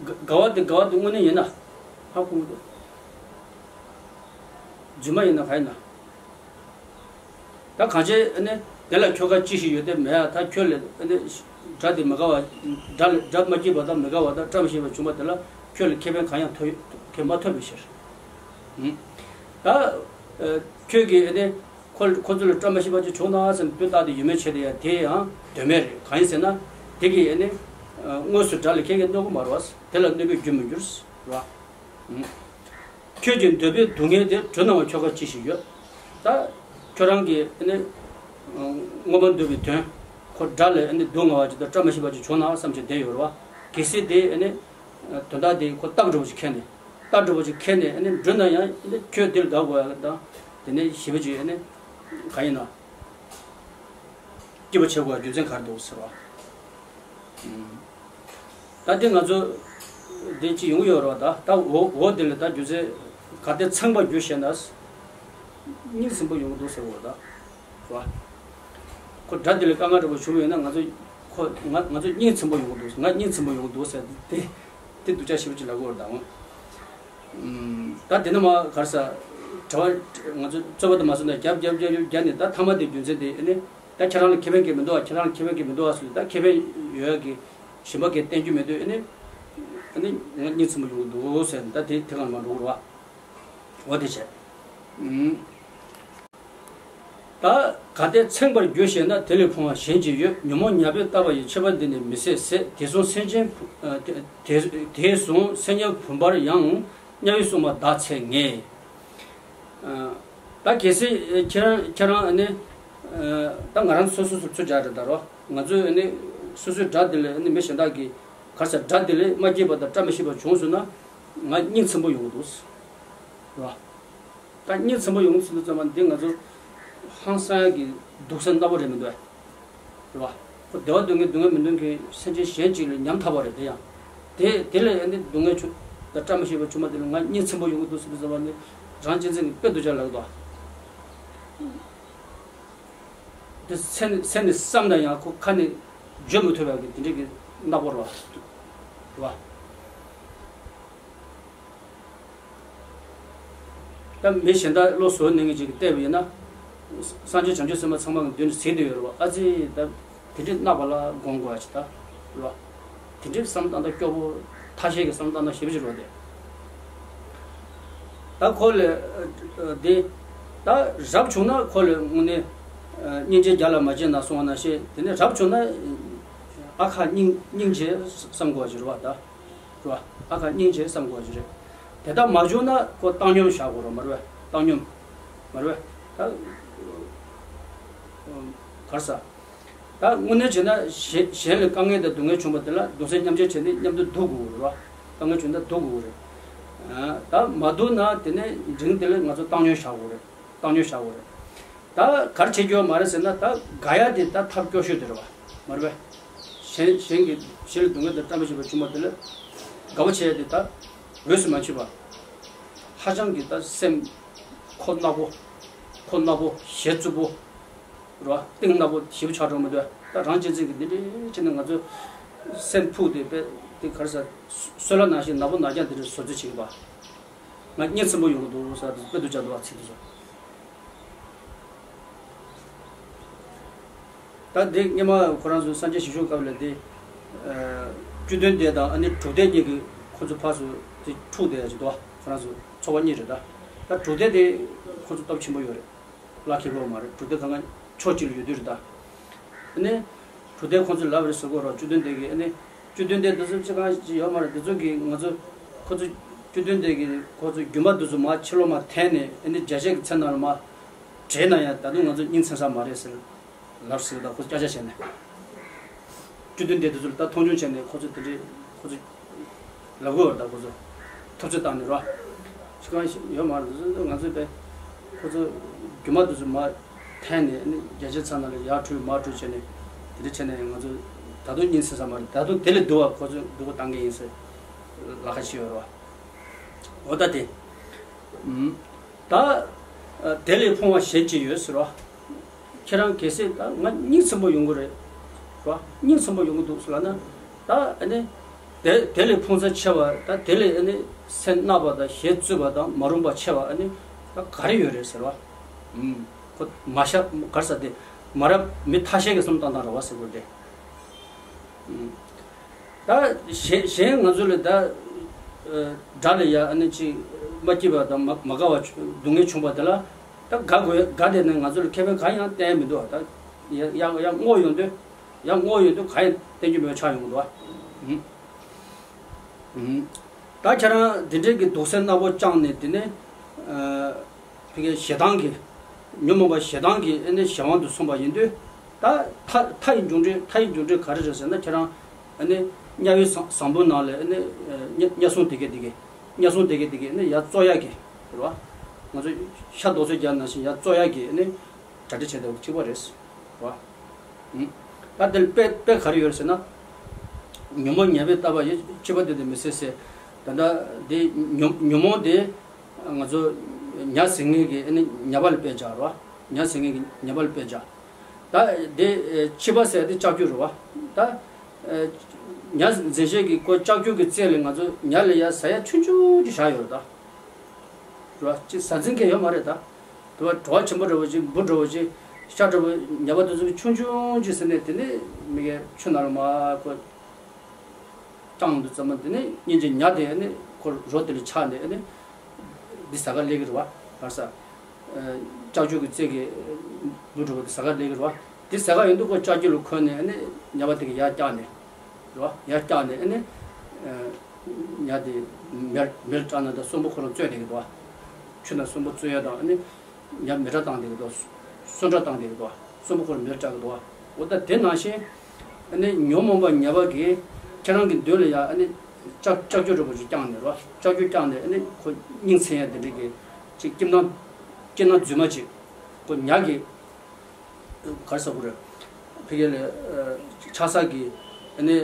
དགའ་བ་དེ་དགའ་བ་དེ་དངོས་གནས་ཡིན་ན་ཧ་གོ་གི་འདུག་རྫུན་མ་ཡིན་ན་ག་ཡིན་ན། ད་གང་ཅི་ཨ་ནི་དེ་ལ་ཁྱོ་ག་ཅི་ཞིག་ཡོད་དེ་མེད་ཨ། ད་ཁྱོད་ལ་ཨ་ནི་དགྲ་དེ་མི་དགའ་བ། དགྲ་ལ་དགྲ་མ་སྐྱིད་པ་དང་མི་དགའ་བ་དང་བཀྲ་མི་ཤིས་པ་བྱུང་བ་དེ་ལ་ཁྱོད་ལ་ཁེ་ཕན་གང་ཡང་ཐོབ་ཁེ་མ་ཐོབ་པའི་ཕྱིར། ཨུམ། ད་ཨ་ཁྱོད་ཀྱིས་ཨ་ནི་ཁོ་ཁོ་ཚོ་ལ་བཀྲ་མི་ཤིས་པ་ཅིག་བྱུང་ན་བསམ་དུས་རྟག་ཏུ་ཡིད་སྨོན་བྱེད་དེ་ཡ་དེ་ཡང་དོན་མེད་རེད། གང་ཡིན་ཟེར་ན་དེ་གིས་ཨ་ནི་ཨ་དངོས་སུ་དགྲ་ལ་ཁེ་གི་གནོད་གི་མ་རེད་བ། དེ་ལ་གནོད་པའི་རྒྱུ་མི་འགྱུར་རེད་བ། ཨུམ། ཁྱོད་ཀྱི་འདོད་པའི་སྡུག་བསྔལ་དེ་གྲོལ་གནང་བ་ཁྱོ་ག་ཅི་ཞིག་ཡོད། ད་ཁྱོད་རང་གིས་ཨ་ནི་མངོན་པར་འདོད་པའི་དོན། ཁོ་དགྲ་ལ་ཨ་ནི་སྡུག་བསྔལ་བ་ཅིག་དང་བཀྲ་མི་ཤིས་པ་ཅིག་བྱུང་ན་བསམ་གྱི་བསྡད་ཡོད་རེད་བ། གལ་སྲིད་དེ་ཨ་ནི་དོན་དག་དེ་ཁོ་རྟགས་འགྲོ་བ་ཅིག་ཁེལ་ནས་རྟགས་འགྲོ་བ་ཅིག་ཁེལ་ནས་ཨ་ནི་འགྲོ་ན་ཡང་ཨ་ནི་ཁྱོད་དེ་ལ་དགའ་དགོས་ཡ་དང་དེ་ནས་ཞེ་པོ་ཅིག་ཨ་ནི་གང་ཡིན་ན། སྐྱིད་པོ་བྱེད་དགོས་རྒྱུ་མཚན་ག་རེ་འདུག་ཟེར་བ། ད་འདི་ང་ཚོ་འདི་ཅི་ཡོང་ཡོད་རེད་བ། ད་ད་འོ་འོ་འདི་ལ་ད་རྒྱུ་མཚན་ག་དེ་ཚང་པར་རྒྱུ་བཤད་ན་སྙིང་ཚིམ་པོ་ཡོང་གི་འདུག་ཟེར་བ་ད་བ། ཁོ་དགྲ་འདི་ལ་དཀའ་ངལ་འདྲ་པོ་བྱུང་ཡོད་ན་ང་ཚོ་ཁོ་ང་ང་ཚོ་སྙིང་ཚིམ་པོ་ཡོང་གི་འདུག་ང་སྙིང་ཚིམ་པོ་ཡོང་གི་འདུག་ཟེར་དེ་དེ་སྡུག་ཅག་ཞེ་པོ་ཅིག་ལབ་ཀྱི་ཡོད་རེད་ད་འོ། ད་དེ་ནས་མ་ག་རེ་ཟ། གྲྭ་པ་ང་ཚོ་རྩོད་པ་དེ་མ་སོང་ན་རྒྱབ་རྒྱབ་རྒྱབ་རྒྱབ་རྒྱབ་ནས་ད་ཐ་མ་དེ་རྒྱུ་མཚན་དེ་ཨ་ནི་ད་ཁྱེད་རང་ལ་ཁེ་ཕན་གྱི་མི་འདུག་བ། ཁྱེད་རང་ལ་ཁེ་ཕན་གྱི་མི་འདུག་བ་ཟེར་ད་ཁེ་ཕན་ཡོད་ཀྱི་གཞན་པ་གིས་བསྟན་རྒྱུ་མེད་དུས་ཨ་ནི་ཨ་ནི་ང་སྙིང་ཚིམ་པོ་ཡོང་གི་འདུག་ཟེར་ད་དེ་དེ་གང་མ་འགྲོ་གི་རེད་བ། འོ་དེ་བྱས། ད་གལ་ཏེ་ཚིམ་པར་རྒྱུ་ཞེ་ན། དེ་ལས་ཕུང་བ་གཞན་ཅི་ཡོད། ཉོན་མོངས་ཉ་དབོན་ལྟ་བ་ཡི། ཆོས་པ་འདི་ནི་མི་ཟད་ཟད། དེ་བཟུང་སེམས་ཅན་ཕུ་ཨ་དེ་དེ་དེ་བཟུང་སེམས་ཅན་ཕུང་པར་ཡང་། དམྱལ་བའི་སྲུང་མ་བདག་འཚལ་ངེས། ཨ་ད་གལ་སྲིད་ཁྱེད་རང་ཁྱེད་རང་ཨ་ནི་ཨ་ད་ང་རང་སོ་སོ་སོ་ཚོ་སྦྱར་རེད་ད་རོ། ང་ཚོས་ཨ་ནི་སོ་སོའི་དགྲ་དེ་ལས་ཨ་ནི་མི་གཞན་དག་གིས་ག་རེ་ཟ་དགྲ་དེ་ལས་མ་སྐྱིད་པ་དང་བཀྲ་མི་ཤིས་པ་བྱུང་སོང་ན་ང་སྙིང་ཚིམ་པོ་ཡོང་གི་འདུག་རོ། ད་སྙིང་ཚིམ་པོ་ཡོང་ཚུལ་དུ་ཙམ་པ་འདི་ང་ཚོ་ཧང་སང་ཡག་གི་སྡུག་བསྔལ་སྣ་པོ་རེད་མི་འདུག་རེད་བ། ཁོ་བདེ་བ་སྡུག་བསྔལ་སྡུག་བསྔལ་མི་འདོད་མཁན་སེམས་ཅན་གཞན་གཅིག་ལ་ཉམ་ཐག་པ་རེད་དེ་ཡང་། དེ་དེ་ལས་ཨ་ནི་སྡུག་བསྔལ་བྱུང་ད་བཀྲ་མི་ཤིས་པ་བྱུང་བ་དེ་ལ་ང་སྙིང་ཚིམ་པོ་ཡོང་གི་འདུག་ཟེར་དུས་ཙམ་པ་ནི་རང་གཅེས་འཛིན་གྱི་དཔེ་སྡུག་ཅག་ལབ་འདུག་དེ་སེམས་སེམས་ནས་བསམ་ན་ཡང་ཁོ་ཁ་ནས་བརྗོད་མི་ཐུབ་པ་གི་དེ་འདྲའི་གི་སྣ་པོ་རེད་བ། རེད་བ། ད་མི་གཞན་དག་བློ་གཟུ་བོར་གནས་མཁན་ཅིག་གིས་བལྟས་པ་ཡིན་ན། སངས་རྒྱས་བྱང་ཆུབ་སེམས་དཔའ་ཚང་མ་གི་མདུན་དུ་གཟིགས་བསྡད་ཡོད་རེད་བ། ཨ་ཙི་ད་དེ་འདྲའི་རྣག་པ་ལ་སྒོམ་དགོས་ཡ་ཅིག་ད་རེད་བ། དེ་འདྲའི་བསམ་སྟངས་ད་སྐྱོ་པོ་ཐ་ཤལ་གྱི་བསམ་སྟངས་ད་ཞེ་པོ་ཅིག་རེད་བ་དེ། ད་ཁོ་ལ་ཨ་དེ་ད་རབ་བྱུང་ན་ཁོ་ལ་དངོས་གནས་ཨ་སྙིང་རྗེ་རྒྱ་ལ་མ་བྱས་ན་གསུང་བ་ནང་བཞིན་དེ་ནས་རབ་བྱུང་ན་ཨ་ཁ་སྙིང་སྙིང་རྗེ་བསམ་དགོས་ཡ་ཅིག་རེད་བ་ད། རེད་བ། ཨ་ཁ་སྙིང་རྗེ་བསམ་དགོས་ཀྱི་རེད། དེ་ལྟར་མ་བྱུང་ན་ཁོ་བཏང་སྙོམས་བཞག་དགོས་རེད་མ་རེད་བས། བཏང་སྙོམས། མ་རེད་བས། ད་གར་ས། ད་དངོས་གནས་བྱས་ན་གཞན་གཞན་ལ་དཀའ་ངལ་དང་སྡུག་བསྔལ་བྱུང་བ་དེ་ལ་གདུང་སེམས་མཉམ་སྐྱེད་བྱས་ནས་མཉམ་དུ་སྡུག་དགོས་རེད་བ། དཀའ་ངལ་བྱུང་ན་སྡུག་དགོས་རེད། ད་མ་སྡུག་ན་དེ་ནས་འབྲིང་དེ་ལ་ང་ཚོ་བཏང་སྙོམས་བཞག་དགོས་རེད། བཏང་སྙོམས་བཞག་དགོས་རེད། ད་གར་བྱེད་རྒྱུ་མ་རེད་ཟེར་ན་ད་དགའ་ཡ་དེ་ད་ཐབས་སྐྱོ་ཤོས་དེ་རེད་བ། མ་རེད་བས། གཞན་གཞན་གྱི་གཞན་ལ་སྡུག་བསྔལ་དང་བཀྲ་མི་ཤིས་པ་བྱུང་བ་དེ་ལ་དགའ་པོ་བྱས་ཏེ་ད་འོས་སུ་མ་མཆིས་པ། ཧ་ཅང་གི་ད་སེམས་ཁོ་ནག་པོ། ཁོ་ནག་པོ་ཞེ་རྩུབ་པོ། རེད་བ། གཏིང་ནག་པོ་ཞེ་པོ་ཆགས་འགྲོ་མི་འདུག་ད་རང་གཅེས་འཛིན་གྱི་འདི་འདྲའི་བྱས་ནས་ང་ཚོ་སེམས་ཕུགས་དེ་དཔེ་དེ་ག་རེ་ཟ། སོལ་བ་ནང་བཞིན་ནག་པོ་ནག་རྐྱང་དེ་འདྲའི་བཟོ་རྩིས་བྱེད་ཀྱི་པ། ང་སྙིང་ཚིམ་པོ་ཡོང་གི་འདུག་ཟེར་དེ་དཔེ་འདུག་ཅག་འདུག་བ་ཚིག་དེ་ཚོ། ད་འདི་སྔོན་མ་ཁོ་རང་ཚོ་སངས་རྒྱས་ཞིང་གཤེགས་སྐབས་ལ་དེ། བཅུད་ལྡན་འདས་དང་ཨ་ནི་དྲུག་སྡེ་གཉིས་ཀྱི་ཁོ་ཚོ་ཕར་ཚུར་དེ་འཁྲུག་བསྡད་ཡ་ཅིག་འདུག་བ། ཁོ་རང་ཚོ་ཚོགས་པ་གཉིས་རེད་ད། ད་དྲུག་སྡེ་དེ་ཁོ་ཚོ་སྟོབས་ཆེན་པོ་ཡོད་རེད། ལག་ཁེ་གོ་མ་རེད། གྲུབ་སྡེ་གང་ག་ཕྱོགས་གཅིག་ལ་ཡོད་དུས་རེད་ད། ཨ་ནི། གྲུབ་སྡེ་ཁོང་ཚོས་ལབ་རེད་ཟེར་གོ་ར་བཅུད་ལྡན་འདས་ཀྱིས་ཨ་ནི། བཅུད་ལྡན་འདས་འདི་ཚོ་ཅི་གང་ཅི་ཡོད་མ་རེད། འདི་ཚོ་གིས་ང་ཚོ་ཁོ་ཚོ་བཅུད་ལྡན་འདས་ཀྱིས་ཁོ་ཚོ་རྒྱུ་མ་འདི་ཚོ་མ་ཕྱི་ལོགས་མ་འཐེན་ནས་ཨ་ནི་རྒྱ་ཆེ་གི་མཚན་ནང་ལ་མ་བྲེས་ན་ཡང་ད་དུང་ང་ཚོ་སྙིང་ཚིམ་ས་མ་རེད་ཟེར་ལབ་ཟེར་ད་ཁོ་ཚོ་སྐྱ་ཆ་བྱས་ནས། བཅུད་ལྡན་འདས་འདི་ཚོ་ལ་ད་མཐོང་ཆུང་བྱས་ནས་ཁོ་ཚོ་དེ་འདྲའི་ཁོ་ཚོ། ལབ་དགོས་པ་རེད་ད་ཁོ་ཚོ། ཐུབ་ཚོད་བཏང་ནས་རོ། ཅི་གང་ཞིག་ཡོད་མ་རེད། འདི་ཚོ་ང་ཚོས་པས། ཁོ་ཚོ་རྒྱུ་མ་འདི་ཚོ་མ་འཐེན་ནས་ནི་རྒྱ་ཆེ་ཚང་ནང་ལ་ཡར་འཁྲུལ་མར་འཁྲུལ་བྱས་ནས་དེ་འདྲ་བྱས་ནས་ང་ཚོ་ད་དུང་སྙིང་ཚིམ་ས་མ་རེད། ད་དུང་དེ་ལས་སྡུག་པ་ཁོ་ཚོས་སྡུག་པོ་བཏང་གི་ཡིན་ཟེར་ལབ་ཁ་ཤས་ཡོད་རེད་བ། འོ་ད་དེ། ཨུམ། ད། དེ་ལས་ཕུང་བ་གཞན་ཅི་ཡོད་ཟེར་བ། ཁྱེད་རང་གལ་སྲིད་ད་ང་སྙིང་ཚིམ་པོ་ཡོང་གི་རེད། རེད་བ། སྙིང་ཚིམ་པོ་ཡོང་གི་འདུག་ཟེར་ལབ་ན། ད་ཨ་ནི། དེ་དེ་ལས་ཕུང་ས་ཆེ་བ་ད་དེ་ལས་ཨ་ནི་སེམས་གནག་པ་དང་ཞེ་རྩུབ་པ་དང་མ་རུངས་པ་ཆེ་བ་ཨ་ནི་ ད་ག་རེ་ཡོད་རེད་ཟེར་བ། ཨུམ། ཁོ་མ་ཤ་གར་ས་དེ་མ་རབས་མི་ཐ་ཤལ་གྱི་བསམ་བཏང་སྟངས་རེད་བ་ཟེར་དགོས་ཏེ། ཨུམ། ད་གཞན་གཞན་ང་ཚོ་ལ་ད་དགྲ་ལ་ཡ་ཨ་ནི་ཅིག་མ་སྐྱིད་པ་དང་མ་མ་དགའ་བ་སྡུག་བསྔལ་བྱུང་བ་དེ་ལ་ད་དགའ་དགོས་དགའ་བསྡད་ནས་ང་ཚོ་ལ་ཁེ་ཕན་གང་ཡང་བསྟན་མི་འདུག་ད་ཡ་ཡ་ཡ་བསྔོ་ཡོང་དུས་ཡ་བསྔོ་ཡོང་དུས་གང་ཡང་བསྟན་རྒྱུ་མེད་པ་ཆགས་ཡོང་གི་འདུག་ཨུམ། ད་ཁྱེད་རང་འདི་འདྲའི་གི་སྡུག་སྲན་ནག་པོ་བཅངས་ནས་དེ་ནས་ཕ་གི་ཞེ་སྡང་གི་ཉོན་མོངས་པ་ཞེ་སྡང་གི་ཨ་ནི་གཞན་དབང་དུ་སོང་པ་ཡིན་དུས། ད་མཐའ་མཐའ་ཡི་མཇུག་འབྲས་མཐའ་ཡི་མཇུག་འབྲས་ག་རེ་རེད་ཟེར་ན། ཁྱེད་རང་ཨ་ནི་དམྱལ་བའི་ཟངས་ཟངས་བུན་ནང་ལ་ཨ་ནི་དམྱལ་དམྱལ་སྲུང་དེ་གས་དེ་གས་དམྱལ་སྲུང་དེ་གས་དེ་གས་ཨ་ནི་ཡར་བཙོ་ཡག་གི་རེད་བ། ང་ཚོ་ཤ་རྡོག་ཚོད་རྒྱག་ནང་བཞིན་ཡར་བཙོ་ཡག་གི་ཨ་ནི་གྲ་སྒྲིག་བྱས་བསྡད་པ་གཅིག་པ་རེད་བ། ད་དེ་ལ་དཔེ་དཔེ་ག་རེ་ཡོད་ཟེར་ན། ཉོན་མོངས་ཉ་པས་བཏབ་པ་ཡི་ཕྱི་པ་དེ་དེ་མི་སྲིད་ཟེར། ད་ལྟ་དེ་ཉོན་ཉོན་མོངས་དེ་ང་ཚོ་ཉ་ཟིན་མཁན་གྱི་ཨ་ནི་ཉ་པ་ལ་དཔེ་བྱ་རོ། ཉ་ཟིན་མཁན་གྱི་ཉ་པ་ལ་དཔེ་བྱ། ད་དེ་ཕྱི་པ་ཟེར་དེ་ལྕགས་ཀྱུ་རེད་བ། ད་ཉ་འཛིན་བྱེད་ཀྱི་ཁོ་ལྕགས་ཀྱུ་གི་རྩེ་ལ་ང་ཚོ་ཉ་ལ་ཡ་ཟ་ཡ་ཆུང་ཆུང་ཅིག་བཞག་ཡོད་རེད་ད། རེད་བ། ཅིག་ཟ་འཛིན་མཁན་ཡོད་མ་རེད་ད། དེ་བ་བྲོ་བ་ཆེན་པོ་འདྲ་བོ་ཅིག་འབུ་འདྲ་བོ་ཅིག་ཤ་འདྲ་བོ་ཉ་པ་དེ་ཚོ་གི་ཆུང་ཆུང་ཅིག་ཟིན་ནས་དེ་ནས་མི་གའི་ཆུ་ནང་ལ་མར་ཁོ་བཏང་དུས་ཙམ་པ་དེ་ནས་སྙིང་རྗེ་ཉ་དེ་ནས་ཁོ་རོ་དེ་ལ་ཆགས་ནས་ནས་འདི་ཟ་ག་སླེབས་ཀྱི་རེད་བ། ག་རེ་ཟ། ལྕགས་ཀྱུ་གི་རྩེ་གི་འབུ་འདྲ་བོ་དེ་ཟ་ག་སླེབས་ཀྱི་རེད་བ། དེ་ཟ་ག་ཡོང་དུས་ཁོ་ལྕགས་ཀྱུ་ལ་འཁོན་ནས་ནས་ཉ་པ་དེ་གི་ཡར་བཀྱགས་ནས་རེད་བ། ཡར་བཀྱགས་ནས་ནས་ཉ་དེ་མེར་མེར་སྐྲག་ན་ད་གསོན་པོ་ཁོ་རང་བཙོས་བསྡད་ཀྱི་འདུག་བ། ཆུ་ནང་གསོན་པོ་བཙོས་ཡ་དང་ནི་ཉ་མེ་དགྲ་བཏང་བསྡད་ཀྱི་འདུག་གསོན་དགྲ་བཏང་བསྡད་ཀྱི་འདུག་གསོན་པོ་ཁོ་རང་མེར་སྐྲག་གི་འདུག་འོ་ད་དེ་ནང་བཞིན་ཨ་ནི་ཉོན་མོངས་པ་ཉ་པ་གིས་ཁྱེད་རང་གི་མདུན་ལ་ཡ་ཨ་ནི་ལྕགས་ལྕགས་ཀྱུ་འདྲ་པོ་ཅིག་བརྐྱངས་ནས་རོ། ལྕགས་ཀྱུ་བརྐྱངས་ནས་ཨ་ནི་ཁོ་སྙིང་ཚིམ་ཡ་དེ་འདྲ་གི་ཅིག་སྐྱིད་སྣང་སྐྱིད་སྣང་རྫུན་མ་ཅིག་ཁོ་ཉ་གི་གར་ས་ཁོ་རེད། ཕ་གི་ལ་ཆགས་ས་གི་ཨ་ནི་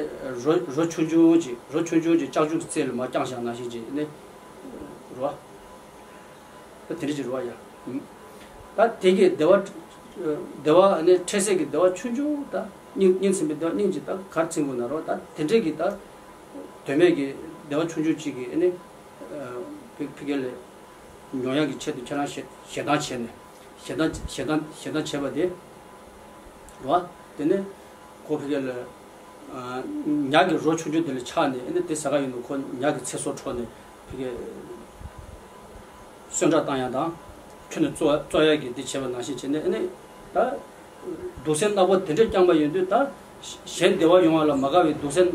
རོ་རོ་ཆུང་ཆུང་ཅིག་རོ་ཆུང་ཆུང་ཅིག་ལྕགས་ཀྱུ་གི་རྩེ་ལ་མར་བརྐྱངས་བཞག་ནང་བཞིན་ཅིག་ཨ་ནི་རོ། ད་དེ་འདྲ་ཅིག་རེད་བ་ཡ། ད་དེ་གི་བདེ་བ། བདེ་བ་ནི་འཕྲལ་སེལ་གྱི་བདེ་བ་ཆུང་ཆུང་ད་སྙིང་སྙིང་ཚིམ་པའི་བདེ་བ་སྙིང་རྗེ་ད་གར་ཚིམ་དགོས་ན་རོ། ད་དེ་འདྲ་གི་ད་དོན་མེད་ཀྱི་བདེ་བ་ཆུང་ཆུང་ཅིག་གི་ཨ་ནི་ཕི་ཕི་གེ་ལས་མྱོང་ཡག་གི་ཆེད་དུ་ཁྱེད་རང་ཞེ་ཞེ་སྡང་བྱས་ནས་ཞེ་སྡང་ཞེ་སྡང་ཞེ་སྡང་བྱས་པ་དེ་རོ། དེ་ནི་ཁོ་ཕི་གེ་ལ་ཉག་གི་རོ་ཆུང་ཆུང་དེ་ལ་ཆགས་ནས་ཨ་ནི་དེ་ཟ་ག་ཡིན་ནོ་ཁོ་ཉག་གི་ཚེ་སྲོག་འཕྲོག་ནས་ཕི་གེ་གསོན་ཁྲག་བཏང་ཡ་དང་ཁྱོན་ནས་བཙོ་བཙོ་ཡ་གི་དེ་བྱས་པ་ནང་བཞིན་བྱས་ནས་ཨ་ནི་ད་སྡུག་སྲན་ནག་པོ་དེ་འདྲས་བསྐྱངས་པ་ཡིན་དུས། ད་གཞན་བདེ་བ་ཡོང་བ་ལ་མ་དགའ་བའི་སྡུག་སྲན་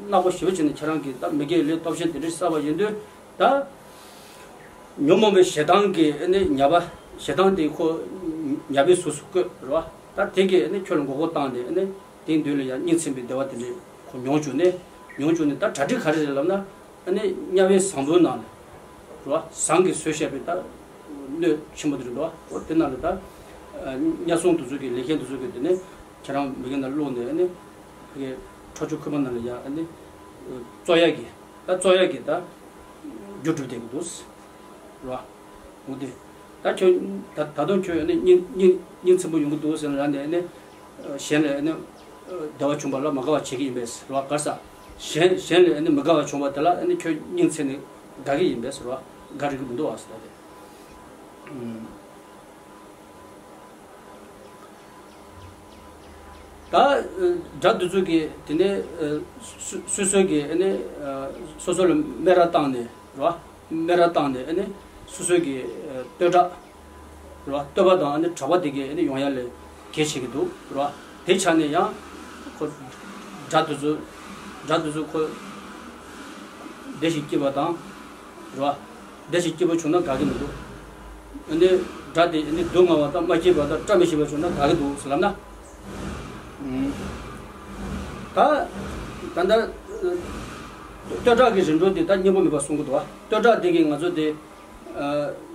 ནག་པོ་ཞེ་པོ་བྱས་ནས་ཁྱེད་རང་གིས་ད་མི་དགེ་བའི་ལས་སྟོབས་ཆེན་དེ་འདྲས་བསགས་པ་ཡིན་དུས། ད་ཉོན་མོངས་པའི་ཞེ་སྡང་གི་ཨ་ནི་ཉ་པ་ཞེ་སྡང་དེ་ཁོ་ཉ་པའི་གཟུགས་སུ་བཀོད་རེད་བ། ད་དེ་གིས་ཨ་ནི་ཁྱོད་ལ་མགོ་སྐོར་བཏང་ནས་ཨ་ནི་དེའི་མདུན་ལ་ཡང་སྙིང་ཚིམ་པའི་བདེ་བ་དེ་འདྲས་ཁོ་མྱོང་བཅུག་ནས་མྱོང་བཅུག་ནས། ད་གྲ་སྒྲིག་ག་རེ་རེད་ལབ་ན། ཨ་ནི་དམྱལ་བའི་ཟངས་བུན་ནང་ལ་རེད་བ། ཟངས་ཀྱིས་བཟོས་བཞག་པའི་ད་སྣོད་ཆེན་པོ་དེ་རེད་འདུག་བ། འོ་དེ་ནང་ལ་ད་དམྱལ་སྲུང་དེ་ཚོ་གི་ལས་མཁན་དེ་ཚོ་གི་དེ་ནས་ཁྱེད་རང་མི་དགེ་ནང་བླུགས་ནས་ཨ་ནི་ཕ་གི་ཁྲོ་ཆུ་ཁོལ་མ་ནང་ལ་ཡ་ཨ་ནི་བཙོ་ཡག་གི་ད་བཙོ་ཡག་གི་ད་རྒྱུ་སྒྲུབ་བསྡད་ཀྱི་འདུག་རེད་བ། འོ་དེ་ད་ཁྱོད་ད་ད་དུང་ཁྱོད་ཨ་ནི་སྙིང་སྙིང་སྙིང་ཚིམ་པོ་ཡོང་གི་འདུག་ཟེར་ན་རང་ནས་ཨ་ནི་གཞན་ལ་ཨ་ནི་བདེ་བ་བྱུང་བ་ལ་མ་དགའ་བ་བྱེད་ཀྱི་ཡིན་པས་རེད་བ། ག་རེ་ཟ། གཞན་གཞན་ལ་ཨ་ནི་མི་དགའ་བ་བྱུང་བ་དེ་ལ་ཨ་ནི་ཁྱོད་སྙིང་ཚིམ་ནས་དགའ་གི་ཡིན་པས་རེད་བ། དགའ་རིག་གི་མི་འདུག་བ་ཟེར་ད་དེ། ད་དགྲ་འདི་ཚོ་གིས་དེ་ནས་སོ་སོ་གི་ཨ་ནི་སོ་སོ་ལ་སྨད་ར་བཏང་ནས་རེད་བ། སྨད་ར་བཏང་ནས་ཨ་ནི་སོ་སོ་གི་བསྟོད་གྲགས་རེད་བ། བསྟོད་པ་དང་ཨ་ནི་གྲགས་པ་དེ་གས་ཨ་ནི་ཡོང་ཡ་ལས་གལ་ཆེ་གི་འདུག་རེད་བ། དེ་ཆ་ནས་ཡང་ཁོ་དགྲ་དེ་ཚོ་དགྲ་དེ་ཚོ་ཁོ་བདེ་ཞིང་སྐྱིད་པ་དང་རེད་བ། བདེ་ཞིང་སྐྱིད་པོ་བྱུང་ན་དགའ་གི་མི་འདུག་ཨ་ནི་དགྲ་དེ་ཨ་ནི་སྡུག་བསྔལ་བ་དང་མ་སྐྱིད་པ་དང་བཀྲ་མི་ཤིས་པ་བྱུང་ན་དགའ་གི་འདུག་ཟེར་ལབ་ན། ད་ད་ལྟ་བསྟོད་གྲགས་ཀྱི་རིམ་གྲོ་དེ་ད་སྙིང་པོ་མེད་པ་གསུང་གི་འདུག་བ། བསྟོད་གྲགས་དེ་གིས་ང་ཚོ་དེ།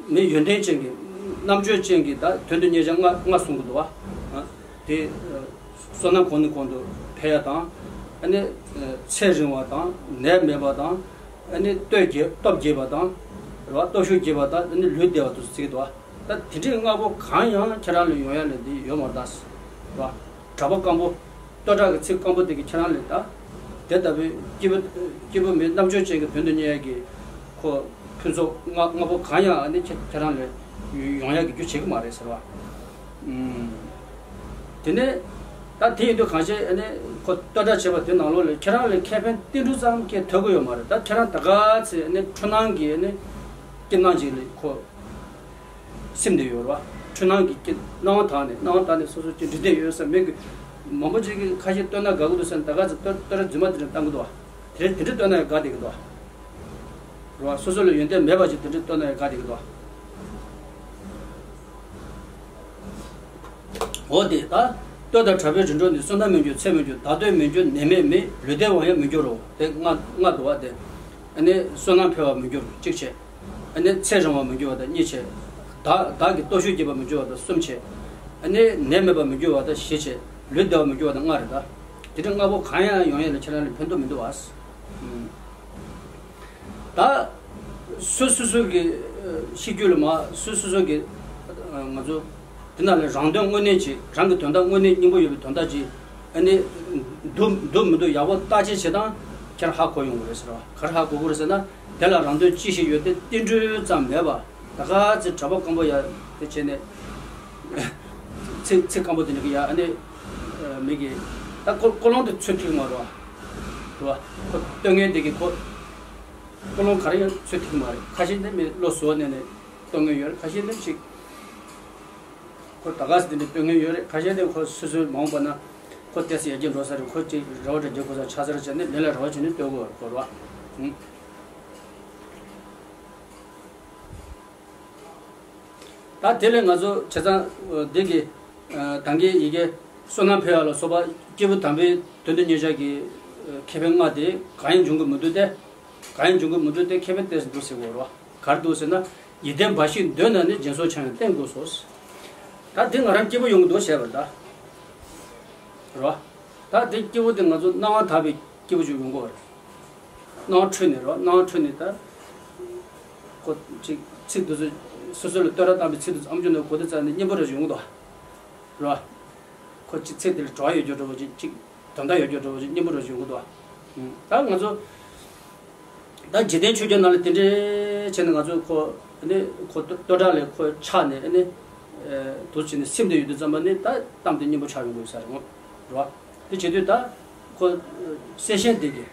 མི་ཡོན་ཏན་ཅན་གྱི་རྣམ་དཔྱོད་ཅན་གྱི་ད་དོན་དུ་གཉེར་བྱ་ལྔ་ལྔ་གསུང་གི་འདུག་བ། དེ་བསོད་ནམས་གོང་ནས་གོང་དུ་འཕེལ་ཡ་དང་། ཨ་ནི་ཚེ་རིང་བ་དང་། ནད་མེད་པ་དང་། ཨ་ནི་སྟོབས་རྒྱས་སྟོབས་རྒྱས་པ་དང་། རེད་བ། སྟོབས་ཤུགས་རྒྱས་པ་དང་། ཨ་ནི་ལུས་བདེ་བ་དུ་བརྩི་གི་འདུག་བ། ད་དེ་འདྲའི་ལྔ་པོ་གང་ཡང་ཁྱེད་རང་ལ་ཡོང་ཡ་ལས་འདི་ཡོད་མ་རེད་ད། རེད་བ། གྲགས་པ་སྐམ་པོ། བསྟོད་གྲགས་ཀྱི་ཚིག་སྐམ་པོ་དེ་གིས་ཁྱེད་རང་ལ་ད། དེ་ལྟ་བུའི་སྐྱེས་བུ་སྐྱེས་བུ་མི་རྣམ་དཔྱོད་ཅན་གྱི་དོན་དུ་གཉེར་ཡས་ཀྱི་ཁོ་ཕུན་ཚོགས་ལྔ་ལྔ་པོ་གང་ཡང་ཨ་ནི་ཁྱེད་ཁྱེད་རང་ལ་ ཡོང་ཡག་གི་རྒྱུ་བྱེད་ཀྱི་མ་རེད་ཟེར་བ། ཨུམ། དེ་ནས་ད་དེ་ཡིན་དུས་གང་ཤེས་ཨ་ནི་ཁོ་བསྟོད་སྒྲ་བྱས་པ་དེ་ནང་ལོགས་ལ་ཁྱེད་རང་ལ་ཁེ་ཕན་ཏིལ་འབྲུ་ཙམ་སྐྱེ་ཐུབ་ཀྱི་ཡོད་མ་རེད། ད་ཁྱེད་རང་ད་ག་ཚེ་ཨ་ནི་འཁྲུལ་སྣང་གི་ཨ་ནི་སྐྱིད་སྣང་ཅིག་ལ་ཁོ་སིམ་བསྡད་ཡོད་རེད་བ། འཁྲུལ་སྣང་གི་སྐྱིད་སྣང་བ་དག་ནས་སྣང་བ་དག་ནས་སོ་སོ་ཅིག་འདྲི་བསྡད་ཡོད་ས་མེད་གི། མང་པོ་ཅིག་གིས་ཁ་ཤས་བསྟོད་ན་དགའ་གི་འདུག་ཟེར་ན་ད་ག་ཚེ་བསྟོད་བསྟོད་ར་རྫུན་མ་དེ་འདྲ་བཏང་གི་འདུག་བ། དེ་རེད། དེ་འདྲ་བསྟོད་ན་ཡང་དགའ་བསྡད་ཀྱི་འདུག་བ། རེད་བ། སོ་སོ་ལ་ཡོན་ཏན་མེད་པ་ཅིག་དེ་འདྲ་བསྟོད་ན་ཡང་དགའ་བསྡད་ཀྱི་འདུག་བ། འོ་དེ་ད་བསྟོད་དང་གྲགས་པའི་རིམ་གྲོ་ནི། བསོད་ནམས་མི་འགྱུར་ཚེ་མི་འགྱུར། བདག་བསྟོད་མི་འགྱུར་ནད་མེད་མིན། ལུས་བདེ་བ་ཡང་མི་འགྱུར་རོ། དེ་ལྔ་ལྔ་འདུག་བ། དེ་ཨ་ནི་བསོད་ནམས་འཕེལ་བ་མི་འགྱུར་གཅིག་བྱས། ཨ་ནི་ཚེ་རིང་བ་མི་འགྱུར་བ་དང་གཉིས་བྱས། བདག་བདག་གི་སྟོབས་ཤུགས་རྒྱས་པ་མི་འགྱུར་བ་དང་གསུམ་བྱས། ཨ་ནི་ནད་མེད་པ་མི་འགྱུར་བ་དང་བཞི་བྱས། ལུས་བདེ་བ་མི་འགྱུར་བ་དང་ལྔ་རེད་ད། དེ་འདྲ་ལྔ་པོ་གང་ཡང་ཡོང་ཡས་ལ་ཁྱེད་རང་ལ་ཕན་ཐོགས་མི་འདུག་བ། ཨུམ། ད་སུ་སུ་སུ་གི་ཨ་ཤེས་རྒྱུད་ལ་མ་སུ་སུ་སུ་གི་ཨ་ང་ཚོ་དེ་ནང་ལ་རང་དོན་དངོས་གནས་ཅིག་རང་གི་དོན་དག་དངོས་གནས་སྙིང་པོ་ཡོད་པའི་དོན་དག་ཅིག་ཨ་ནི་འདུག་འདུག་མི་འདུག་ཡག་པོ་བརྟག་དཔྱད་བྱེད་སྟངས་ཁྱེད་རང་ཧ་གོ་ཡོང་གི་རེད་ཟེར་བ། ག་རེ་ཧ་གོ་གི་རེད་ཟེར་ན། དེ་ལ་རང་དོན་ཅི་ཞིག་ཡོད་དེ་ཏིལ་འབྲུ་ཙམ་མེད་པ། ད་ག་ཚེ་གྲྭ་པ་སྐམ་པོ་ཡ་དེ་བྱས་ནས་ཚིག་ཚིག་སྐམ་པོ་དེ་འདྲ་གི་ཡ་ཨ་ནི་མི་གི་ད་ཀོ་ཀོ་ལོང་དེ་ཚོད་ཐིག་མ་རེད་བ། རེད་བ། ཁོ་བསྟོད་མཁན་དེ་གི་ཁོ་ཀོ་ལོང་ག་རེ་ཡང་ཚོད་ཐིག་མ་རེད། ཁ་ཤས་འདི་མི་བློ་གཟུ་བ་ནས་ནས་བསྟོད་མཁན་ཡོད་རེད། ཁ་ཤས་འདི་ཅིག་ཁོ་ད་ག་ཚེ་འདི་འདྲ་བསྟོད་མཁན་ཡོད་རེད། ཁ་ཤས་འདི་ཁོ་སོ་སོའི་མ་འོངས་པ་ན་ཁོ་ཏོག་ཙམ་ཡར་རྒྱས་འགྲོ་ས་རེད། ཁོ་ཅིག་རེ་བ་འདྲ་རྒྱག་དགོས་ས་ཆགས་ས་རེད་བྱས་ནས་ལས་ལ་རེ་བ་བྱས་ནས་བསྟོད་དགོས་རེད་ཁོ་རེད་བ། ཨུམ། ད་དེ་ལས་ང་ཚོ་བྱས་ཙང་འདི་གི་ད་གིན་ཡི་གེ་བསོད་ནམས་འཕེལ་བ་ལ་སོགས་པ་སྐྱེས་བུ་དམ་པའི་དོན་དུ་གཉེར་བྱ་གི་ཁེ་ཕན་ལྔ་དེ་གང་ཡང་འབྱུང་གི་མི་འདུག་སྟེ། གང་ཡང་འབྱུང་གི་མི་འདུག་སྟེ་ཁེ་ཕན་ཏོག་ཙམ་འདུག་ཟེར་གོ་རོ། ག་རེ་འདུག་ཟེར་ན། ཡིད་བརྟན་འབའ་ཞིག་འདོད་ན་ནི། སྦྱིན་སོགས་ཆང་ཡང་བསྟེན་དགོས་སོ། ད་འདི་ང་རང་སྐྱིད་པོ་ཡོང་གི་འདུག་བྱས་པ་རེད་ད། རོ། ད་འདི་སྐྱིད་པོ་དེ་ང་ཚོ་སྣང་བ་དག་པའི་སྐྱིད་པོ་ཅིག་ཡོང་གི་རེད། སྣང་བ་འཁྲུལ་ནས་རོ། སྣང་བ་འཁྲུལ་ནས་ད། ཁོ་ཅིག་ཚིག་དེ་ཚོ་སོ་སོ་ལ་བསྟོད་ར་བཏང་པའི་ཚིག་དེ་ཚོ་ཨམ་ཅོག་ནང་གོ་དུས་ཙམ་ནས་སྙན་པོ་རེ་ཞིག་ཡོང་གི་འདུག་རོ། ཁོ་ཅིག་ཚིག་དེ་ལ་བྲོ་བ་ཡོད་རྒྱུ་འདྲ་བོ་ཅིག་ཅིག་དོན་དག་ཡོད་རྒྱུ་འདྲ་བོ་ཅིག་སྙན་པོ་རེ་ཞིག་ཡོང་གི་འདུག་ད་ང་ཚོ་ད་འཇིག་རྟེན་ཆོས་བརྒྱད་ནང་ལ་དེ་འདྲའི་བྱས་ནས་ང་ཚོ་ཁོ་ནི་ཁོ་བསྟོད་སྒྲ་ལས་ཁོ་ཆགས་ནས་ནི་དུ་བྱས་ནས་སིམ་དུ་ཡོད་དུས་ཙམ་པ་ནི་ད་གཏམ་དེ་སྙན་པོ་ཆགས་ཡོང་དགོས་ས་རེད་ངོ་། རེད་བ། དེ་བྱེད་དུས་ད་ཁོ་གསལ་ཤན་དེ་གི་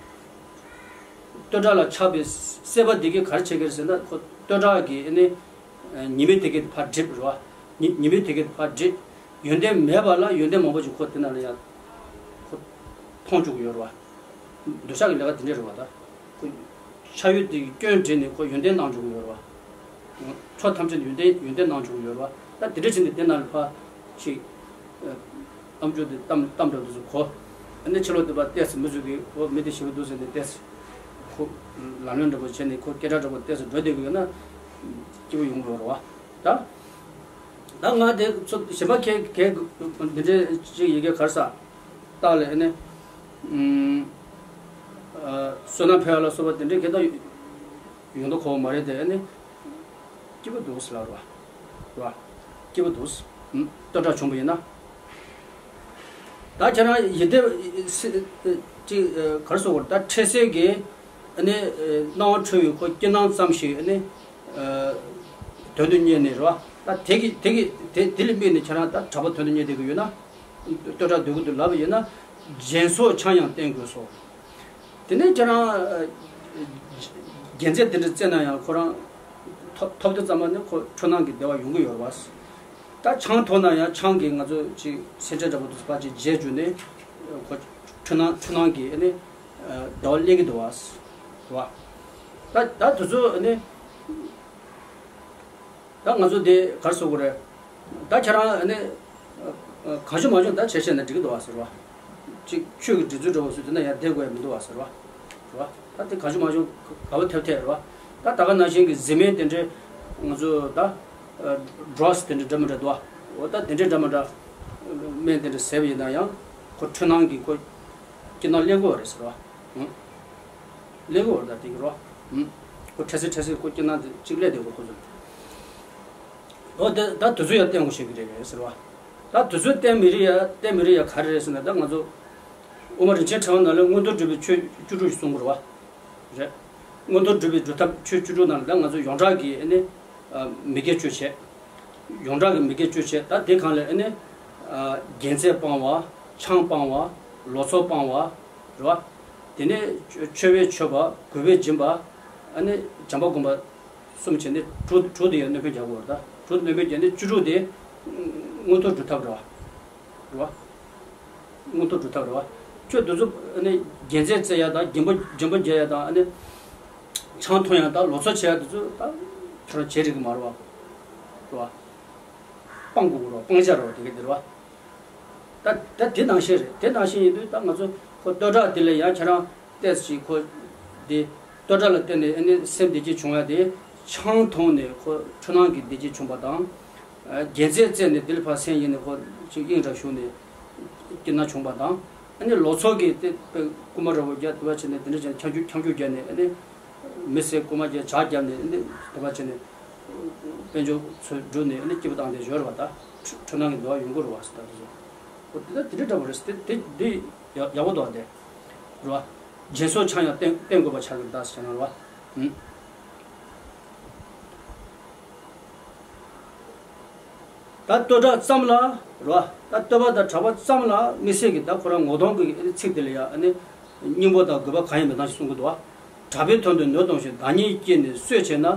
བསྟོད་སྒྲ་ལ་ཆགས་པའི་སྲེད་པ་དེ་གིས་ག་རེ་བྱེད་ཀྱི་རེད་ཟེར་ན། ཁོ་བསྟོད་སྒྲ་གི་ནི་ཉི་མའི་དེ་གི་ཕར་འགྲིབ་རེད་བ། ཉི་ཉི་མའི་དེ་གི་ཕར་འགྲིབ། ཡོན་ཏན་མེད་པ་ལ་ཡོན་ཏན་མང་པོ་ཅིག་ཁོ་དེ་ནང་ལ་ཡང་ཁོ་མཐོང་བཅུག་གི་ཡོད་རེད་བ། འདོད་ཆགས་ཀྱི་ལས་ཀ་དེ་འདྲ་རེད་བ་ད། ཁོ་ཆགས་ཡུལ་དེ་གི་སྐྱོན་དྲིས་ནས་ཁོ་ཡོན་ཏན་བཏང་བཅུག་གི་ཡོད་རེད་བ། ཆོས་ཐམས་ཅད་ཡོན་ཏན་ཡོན་ཏན་གནང་བྱུང་ཡོད་རེད་བ། ད་དེ་འདྲ་བྱས་ནས་དེ་ནང་ལ་ཕར་ཅིག་ཨམ་ཅོག་དེ་གཏམ་གཏམ་འདྲ་འདུག་ཟེར་གོ། ཨ་ནི་ཕྱི་ལོགས་དེ་ཕར་ལྟས་ཚེ་མི་ཚོས་ཀྱིས་འོ་མི་དེ་ཞེ་པོ་འདུག་ཟེར་ནས་ལྟས་ཚེ། ཁོ་ལ་ལོན་འདྲ་པོ་བྱས་ནས་ཁོ་སྐད་གྲགས་འདྲ་པོ་ལྟས་ཚེ་འགྲོ་བསྡད་ཀྱི་ཡོད་ན་སྐྱིད་པོ་ཡོང་གི་ཡོད་རེད་བ། ད་ད་ང་དེ་ཚོ་གཞན་པ་གས་གས་འདི་འདྲའི་ཅིག་ཡི་གེ་ག་རེ་ཟ་བཏགས་ལས་ཨ་ནི་ཨུམ་ཨ་བསོད་ནམས་འཕེལ་བ་ལ་སོགས་པ་དེ་འདྲའི་གས་ད་ཡོང་དོ་གོ་བ་མ་རེད་དེ། ཨ་ནི་སྐྱིད་པོ་འདུག་ཟེར་ལབ་རོ། རོ། སྐྱིད་པོ་འདུག་ཟེར། ཨུམ། བསྟོད་གྲགས་བྱུང་བ་ཡིན་ན། ད་ཁྱེད་རང་ཡིད་བདེ་སི་ཅིག་ཨ་ག་རེ་ཟེར་དགོས་རེད། ད་འཕྲལ་སེལ་གྱི་ཨ་ནི་ཨ་སྣང་བ་འཁྲུལ་བའི་ཁོ་སྐྱིད་སྣང་ཙམ་ཞིག་ཨ་ནི་ཨ་དོན་དུ་གཉེར་ནས་རོ། ད་དེ་གི་དེ་གི་དེ་དེ་ལ་དམིགས་ནས་ཁྱེད་རང་ད་གྲྭ་པ་དོན་དུ་གཉེར་བསྡད་ཀྱི་ཡོད་ན། བསྟོད་གྲགས་འདོད་ཀྱི་འདུག་ལབ་པ་ཡིན་ན། སྦྱིན་སོགས་ཆང་ཡང་བསྟེན་དགོས་སོ། དེ་ནས་ཁྱེད་རང་ཨ་དགེ་མཚན་དེ་འདྲ་བཙལ་ན་ཡང་ཁོ་རང་ཐོབ་ཐོབ་དུས་ཙམ་པ་ནི་ཁོ་འཁྲུལ་སྣང་གི་བདེ་བ་ཡོང་གི་ཡོད་རེད་བ། ད་ཆང་འཐུང་ན་ཡང་ཆང་གིས་ང་ཚོ་ཅིག་སེམས་ཅན་འདྲ་པོ་དེ་ཚོ་ཕར་ཅིག་བརྗེད་བཅུག་ནས་ཁོ་འཁྲུལ་སྣང་འཁྲུལ་སྣང་གི་ཨ་ནི་ཨ་བདེ་བ་སླེབས་ཀྱི་འདུག་བ། རེད་བ། ད་ད་དེ་ཚོ་ཨ་ནི། ད་ང་ཚོ་དེ་ག་རེ་ཟེར་དགོས་རེད། ད་ཁྱེད་རང་ནི་གང་བྱུང་མང་བྱུང་ད་བྱས་བྱས་ན་འགྲིག་གི་འདུག་བ་ཟེར་བ། ཅིག་ཆོས་ཀྱི་སྒྲིག་འཛུགས་འདྲ་བོ་ཟེར་དེ་ན་ཡང་བསྡད་དགོས་ཡ་མི་འདུག་བ་ཟེར་བ། རེད་བ། ད་དེ་གང་བྱུང་མང་བྱུང་དགའ་བ་ཐེབས་ཐེབས་རེད་བ། ད་ད་ག་ནང་བཞིན་གྱི་གཟིགས་མེད་དེ་འདྲའི་ང་ཚོ་ད་ཌྲག་སི་དེ་འདྲ་འདྲ་མི་འདྲ་འདུག་བ། འོ་ད་དེ་འདྲའི་འདྲ་མི་འདྲ་སྨན་དེ་འདྲ་བཟས་པ་ཡིན་ན་ཡང་ཁོ་འཁྲུལ་སྣང་གི་ཁོ་སྐྱིད་སྣང་སླེབས་ཀྱི་ཡོད་རེད་ཟེར་བ། ཨང་། སླེབས་ཀྱི་ཡོད་རེད་ད་དེ་གི་རོ། ཨང་། ཁོ་འཕྲལ་སེལ་འཕྲལ་སེལ་ཁོ་སྐྱིད་སྣང་དེ་གཅིག་སླེབས་བསྡད་ཡོད་རེད་ཁོ་ཚོ། འོ་དེ་ད་དུས་ཚོད་ཡང་བསྟན་དགོས་ཤེས་ཀྱི་རེད་ཟེར་བ། ད་དུས་ཚོད་བསྟན་མི་རིགས་ཡ་བསྟན་མི་རིགས་ཡ་ག་རེ་རེད་ཟེར་ན། ད་ང་ཚོ་དབུ་མ་རིན་ཆེན་ཕྲེང་བ་ནང་ལ་མངོན་མཐོ་སྒྲུབ་པའི་ཆོས་བཅུ་དྲུག་ཞིག་གསུངས་ཀྱི་རེད་བ། རེད། མངོན་མཐོ་སྒྲུབ་པའི་སྒྲུབ་ཐབས་ཆོས་བཅུ་དྲུག་ནང་ལ་ད་ང་ཚོ་ཡོངས་གྲགས་ཀྱི་ཨ་ནི་ཨ་མི་དགེ་བཅུ་བྱས། ཡོངས་གྲགས་ཀྱི་མི་དགེ་བཅུ་བྱས། ད་དེ་གང་ལས་ཨ་ནི་རྒྱལ་མཚན་སྤང་བ། ཆང་སྤང་བ། ལོ་ཚོད་སྤང་བ། རེད་བ། དེ་ནས་མཆོད་པས་མཆོད་པ། གུས་པས་སྦྱིན་པ། ཨ་ནི་བྱམས་པ་སྒོམ་པ་གསུམ་བྱས་ནས་དྲུག་དྲུག་དེ་ཡང་སྣོད་ཕན་རྒྱག་དགོས་རེད། ད་དྲུག་སྣོད་ཕན་རྒྱག་ནས་བཅུ་དྲུག་དེ་མངོན་མཐོ་སྒྲུབ་ཐབས་རེད་བ། རེད་བ། མངོན་མཐོ་སྒྲུབ་ཐབས་རེད་བ། ཁྱོད་དེ་ཚོ་ཨ་ནི་རྒྱལ་མཚན་རྩེ་ཡ་དང་སྦྱིན་པ་སྦྱིན་པ་རྒྱག་ཡ་དང་ཨ་ནི་ཆང་འཐུང་ཡ་དང་ལོ་ཚོད་བྱེད་ཡ་དེ་ཚོ་ད་ཁྱོད་རང་བྱེད་རིགས་མ་རེད་བ། རེད་བ། སྤང་དགོས་རེད་བ། སྤང་བྱ་རེད་བ། དེ་ག་དེ་རེད་བ། ད་ད་དེ་ནང་བཞིན་རེད། དེ་ནང་བཞིན་ཡིན་དུས་ད་ང་ཚོ་ཁོ་བསྟོད་གྲགས་དེ་ལ་ཡང་ཁྱེད་རང་ཏོག་ཙམ་ཅིག་ཁོ་དེ་བསྟོད་གྲགས་ལ་བརྟེན་ནས་ཨ་ནི་སེམས་བདེ་སྐྱིད་བྱུང་ཡ་དེ། ཆང་འཐུང་ནས་ཁོ་འཁྲུལ་སྣང་གི་བདེ་སྐྱིད་བྱུང་བ་དང་། རྒྱལ་མཚན་རྩེ་ནས་དེ་ལ་ཕར་སེམས་ཡེངས་ནས་ཁོ་ཅིག་དབྱིངས་རབ་ཞུགས་ནས་སྐྱིད་སྣང་བྱུང་བ་དང་། ཨ་ནི་ལོ་ཚོད་ཀྱི་དེ་དཔེ་རྐུན་མ་འདྲ་བོ་རྒྱག་དེ་བ་བྱས་ནས་དེ་འདྲ་བྱས་ནས་ཁྱང་ཆུ་ཁྱང་ཆུ་བརྒྱབ་ནས་ཨ་ནི་མི་བསད། རྐུན་མ་བརྒྱབ་ཇག་བརྒྱབ་ནས་ཨ་ནི་དེ་བ་བྱས་ནས་དཔལ་འབྱོར་ཚོ་བསྒྲུབས་ནས་ཨ་ནི་སྐྱིད་པོ་བཏང་སྟེ་ཡོད་རེད་བ། ད་འཁྲུལ་སྣང་གི་འདུ་བ་ཡོང་གི་རེད་བ་ཟེར། ད་དེ་ཚོ་འོ་དེ་ད་དེ་འདྲ་འདྲ་བོ་རེད་ཟེར། དེ་དེ་འདི་ཡག་ཡག་པོ་འདུག་བ། དེ་རེད་བ། སྦྱིན་སོགས་ཆང་ཡང་བསྟེན་བསྟེན་དགོས་པ་ཆགས་ཀྱི་རེད་ད་ཟེར་བྱས་ན་རེད་བ། ཨུམ། ད་བསྟོད་གྲགས་ཙམ་ལ་རེད་བ། ད་བསྟོད་པ་དང་གྲགས་པ་ཙམ་ལ་དམིགས་བསལ་གྱི་ད་ཁོ་རང་ངོ་གདོང་གི་ཚིག་དེ་ལ་ཡང་ཨ་ནི་སྙིང་པོ་དང་དགོས་པ་གང་ཡང་མེད་སྟངས་ཤིག་གསུང་གི་འདུག་བ། གྲགས་པའི་དོན་དུ་ནོར་གཏོང་ཞིང་། བདག་ཉིད་སྐྱེས་ནས་གསོད་བྱེད་ན།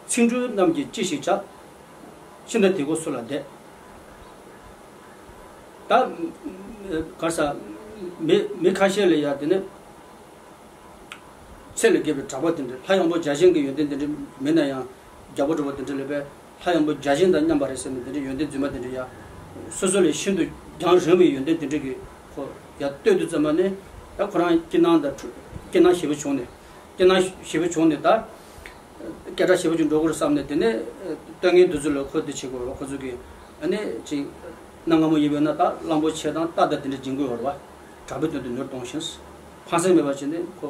ཚིག་འབྲུ་རྣམས་ཀྱིས་ཅི་ཞིག་བྱ། ཕྱི་ནི་དེ་ཀོ་སུ་ལ་བདེ། ད་ག་རེ་ཟ། མི་མི་ཁ་ཤས་ལ་ཡང་དེ་ནི། ཚད་ལས་བརྒལ་བའི་གྲགས་པ་དེ་འདྲ། ལྷ་ཡང་པོ་བརྒྱ་བྱིན་གྱི་ཡོན་ཏན་དེ་འདྲ་མེད་ན་ཡང་། རྒྱལ་པོ་འདྲ་བོ་དེ་འདྲ་ལ་དཔེ་ལྷ་ཡང་པོ་བརྒྱ་བྱིན་དང་མཉམ་པ་རེད་ཟེར་ནས་དེ་འདྲའི་ཡོན་ཏན་རྫུན་མ་དེ་འདྲ་ཡ། སོ་སོ་ལས་ཤིན་ཏུ་རྒྱང་རིང་བའི་ཡོན་ཏན་དེ་འདྲ་གི་ཁོ་ཡ་ལྟོས་དུས་ཙམ་པ་ནས། ད་ཁོ་རང་སྐྱིད་སྣང་དང་འཁྲུལ་སྐྱིད་སྣང་ཞེ་པོ་བྱུང་ནས། སྐྱིད་སྣང་ཞེ་པོ་བྱུང་ནས་ད་སྐད་གྲགས་ཞེ་པོ་ཅིག་འགྲོ་གི་རེད་བསམ་ནས། དེ་ནས་ལྟོས་མཁན་དེ་ཚོ་ལ་ཁོ་དེ་བྱེད་དགོས་རེད། ཁོ་ཚོ་གིས་ཨ་ནི་ཅིག་གནའ་སྔ་མོ་ཡིན་པས་ན་ད་གླང་པོ་ཆེ་དང་རྟ་དང་དེ་འདྲ་སྦྱིན་དགོས་ཡོད་རེད་བ། གྲགས་པའི་དོན་དུ་ནོར་གཏོང་ཞིང་། ཕངས་སེམས་མེད་པ་བྱས་ནས་ཁོ་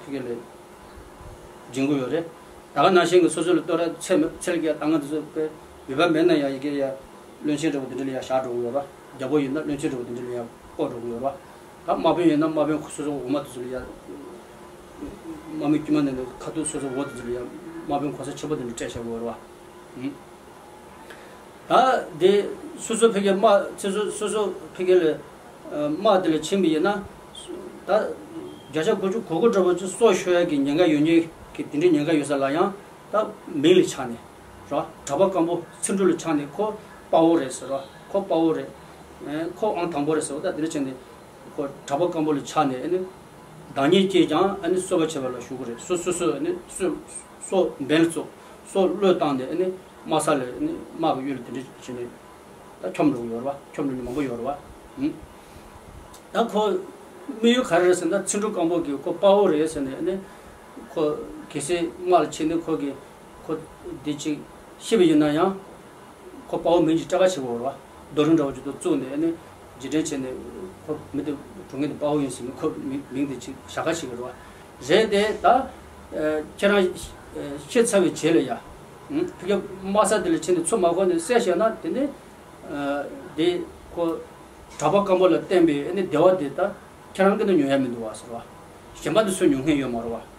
ཕ་གི་ལ་སྦྱིན་དགོས་ཡོད་རེད། ད་ག་ནང་བཞིན་གྱི་སོ་སོ་ལ་བསྟོད་ར་ཚད་མེད་ཚད་ལས་བརྒལ་བཏང་མཁན་དེ་ཚོ་དཔེ་ཡོད་པ་མེད་ན་ཡང་ཡི་གེ་ཡ་བློན་ཆེན་འདྲ་བོ་དེ་འདྲ་ལ་ཡ་བཞག་འགྲོ་གི་ཡོད་རེད་བ། རྒྱལ་པོ་ཡིན་ན་བློན་ཆེན་འདྲ་བོ་དེ་འདྲ་ལ་ཡ་བསྐོ་འགྲོ་གི་ཡོད་རེད་བ། ད་དམག་དཔོན་ཡིན་ན་དམག་དཔོན་སོ་སོ་འོག་མ་དེ་ཚོ་ལ་ཡ། དམག་མི་དཀྱུས་མ་ནས་ནས་ཁ་ཐུག་སོ་སོ་འོག་དེ་ཚོ་ལ་ཡ་དམག་དཔོན་གོ་ས་ཆེན་པོ་དེ་འདྲ་སྤྲད་བཞག་གི་ཡོད་རེད་བ། ཨུམ། ད་དེ་སོ་སོ་ཕ་གིའི་དམག་སོ་སོ་སོ་སོ་ཕ་གི་ལ་དམག་དེ་ལ་ཕྱིན་པ་ཡིན་ན། ད་བརྒྱ་ཆ་དགུ་བཅུ་གོ་དགུ་འདྲ་བོ་ཅིག་སྲོག་ཤོར་ཡ་གི་ཉེན་ཁ་ཡོད་ཉེན་གི་དེ་འདྲའི་ཉེན་ཁ་ཡོད་ས་ལ་ཡང་ད་མིང་ལ་ཆགས་ནས་ར། གྲགས་པ་སྐམ་པོ་ཚིག་འབྲུ་ལ་ཆགས་ནས་ཁོ་དཔའ་བོ་རེད་ཟེར་ར། ཁོ་དཔའ་བོ་རེད། ཁོ་ཨང་དང་པོ་རེད་ཟེར་བ། ད་དེ་འདྲ་བྱས་ནས་ཁོ་གྲགས་པ་སྐམ་པོ་ལ་ཆགས་ནས་ཨ་ནི་བདག་ཉིད་སྐྱེས་ཀྱང་ཨ་ནི་གསོད་པ་བྱེད་པ་ལ་ཞུགས་ཀྱི་རེད། སོ་སོ་སོ་ཨ་ནི་སོ་སོ་འབེན་ལ་བཙུགས། སོ་བློས་བཏང་ནས་ཨ་ནི་དམག་ས་ལ་ཨ་ནི་དམག་གི་གཡུལ་ལ་དེ་འདྲ་བྱས་ནས་ད་འཁྱོམ་འགྲོ་གི་ཡོད་རེད་བ། འཁྱོམ་འགྲོ་མཁན་མང་པོ་ཡོད་རེད་བ། ཨུམ། ད་ཁོ་དམིགས་ཡུལ་ག་རེ་རེད་ཟེར་ན། ཚིག་འབྲུ་སྐམ་པོ་གིས་ཁོ་དཔའ་བོ་རེད་ཟེར་ནས་ཨ་ནི་ཁོ་གལ་སྲིད་དམག་ལ་ཕྱིན་ནས་ཁོ་གིས་ཁོ་འདི་ཅིག་ཤི་བ་ཡིན་ན་ཡང་། ཁོ་དཔའ་བོ་མིང་ཅིག་སྤྲད་ག་བྱེད་དགོས་རེད་བ། རྡོ་རིང་འདྲ་བོ་ཅིག་ཏུ་བཙུགས་ནས་ཨ་ནི་རྗེས་དྲན་བྱས་ནས་ཁོ་མི་དེ་གྲོངས་མཁན་དེ་དཔའ་བོ་ཡིན་ཟེར་ནས་ཁོ་མིང་མིང་དེ་ཅིག་བཞག་ག་བྱེད་ཀྱི་རེད་བ། རེད་དེ་ད་ཁྱེད་རང་ཤི་ཚར་བའི་རྗེས་ལ་ཡ། ཕ་གི་དམག་ས་དེ་ལ་ཕྱིན་ནས་ཚུར་མ་འཁོར་ནས་བསད་བཞག་ན་དེ་ནི་དེ་ཁོ་གྲགས་པ་སྐམ་པོ་ལ་བརྟེན་པའི་ཨ་ནི་བདེ་བ་དེ་ད་ཁྱེད་རང་གིས་ནི་མྱོང་ཡ་མི་འདུག་བ་ཟེར་བ། གཞན་པ་དེ་ཚོས་མྱོང་མཁན་ཡོད་མ་རེད་བ།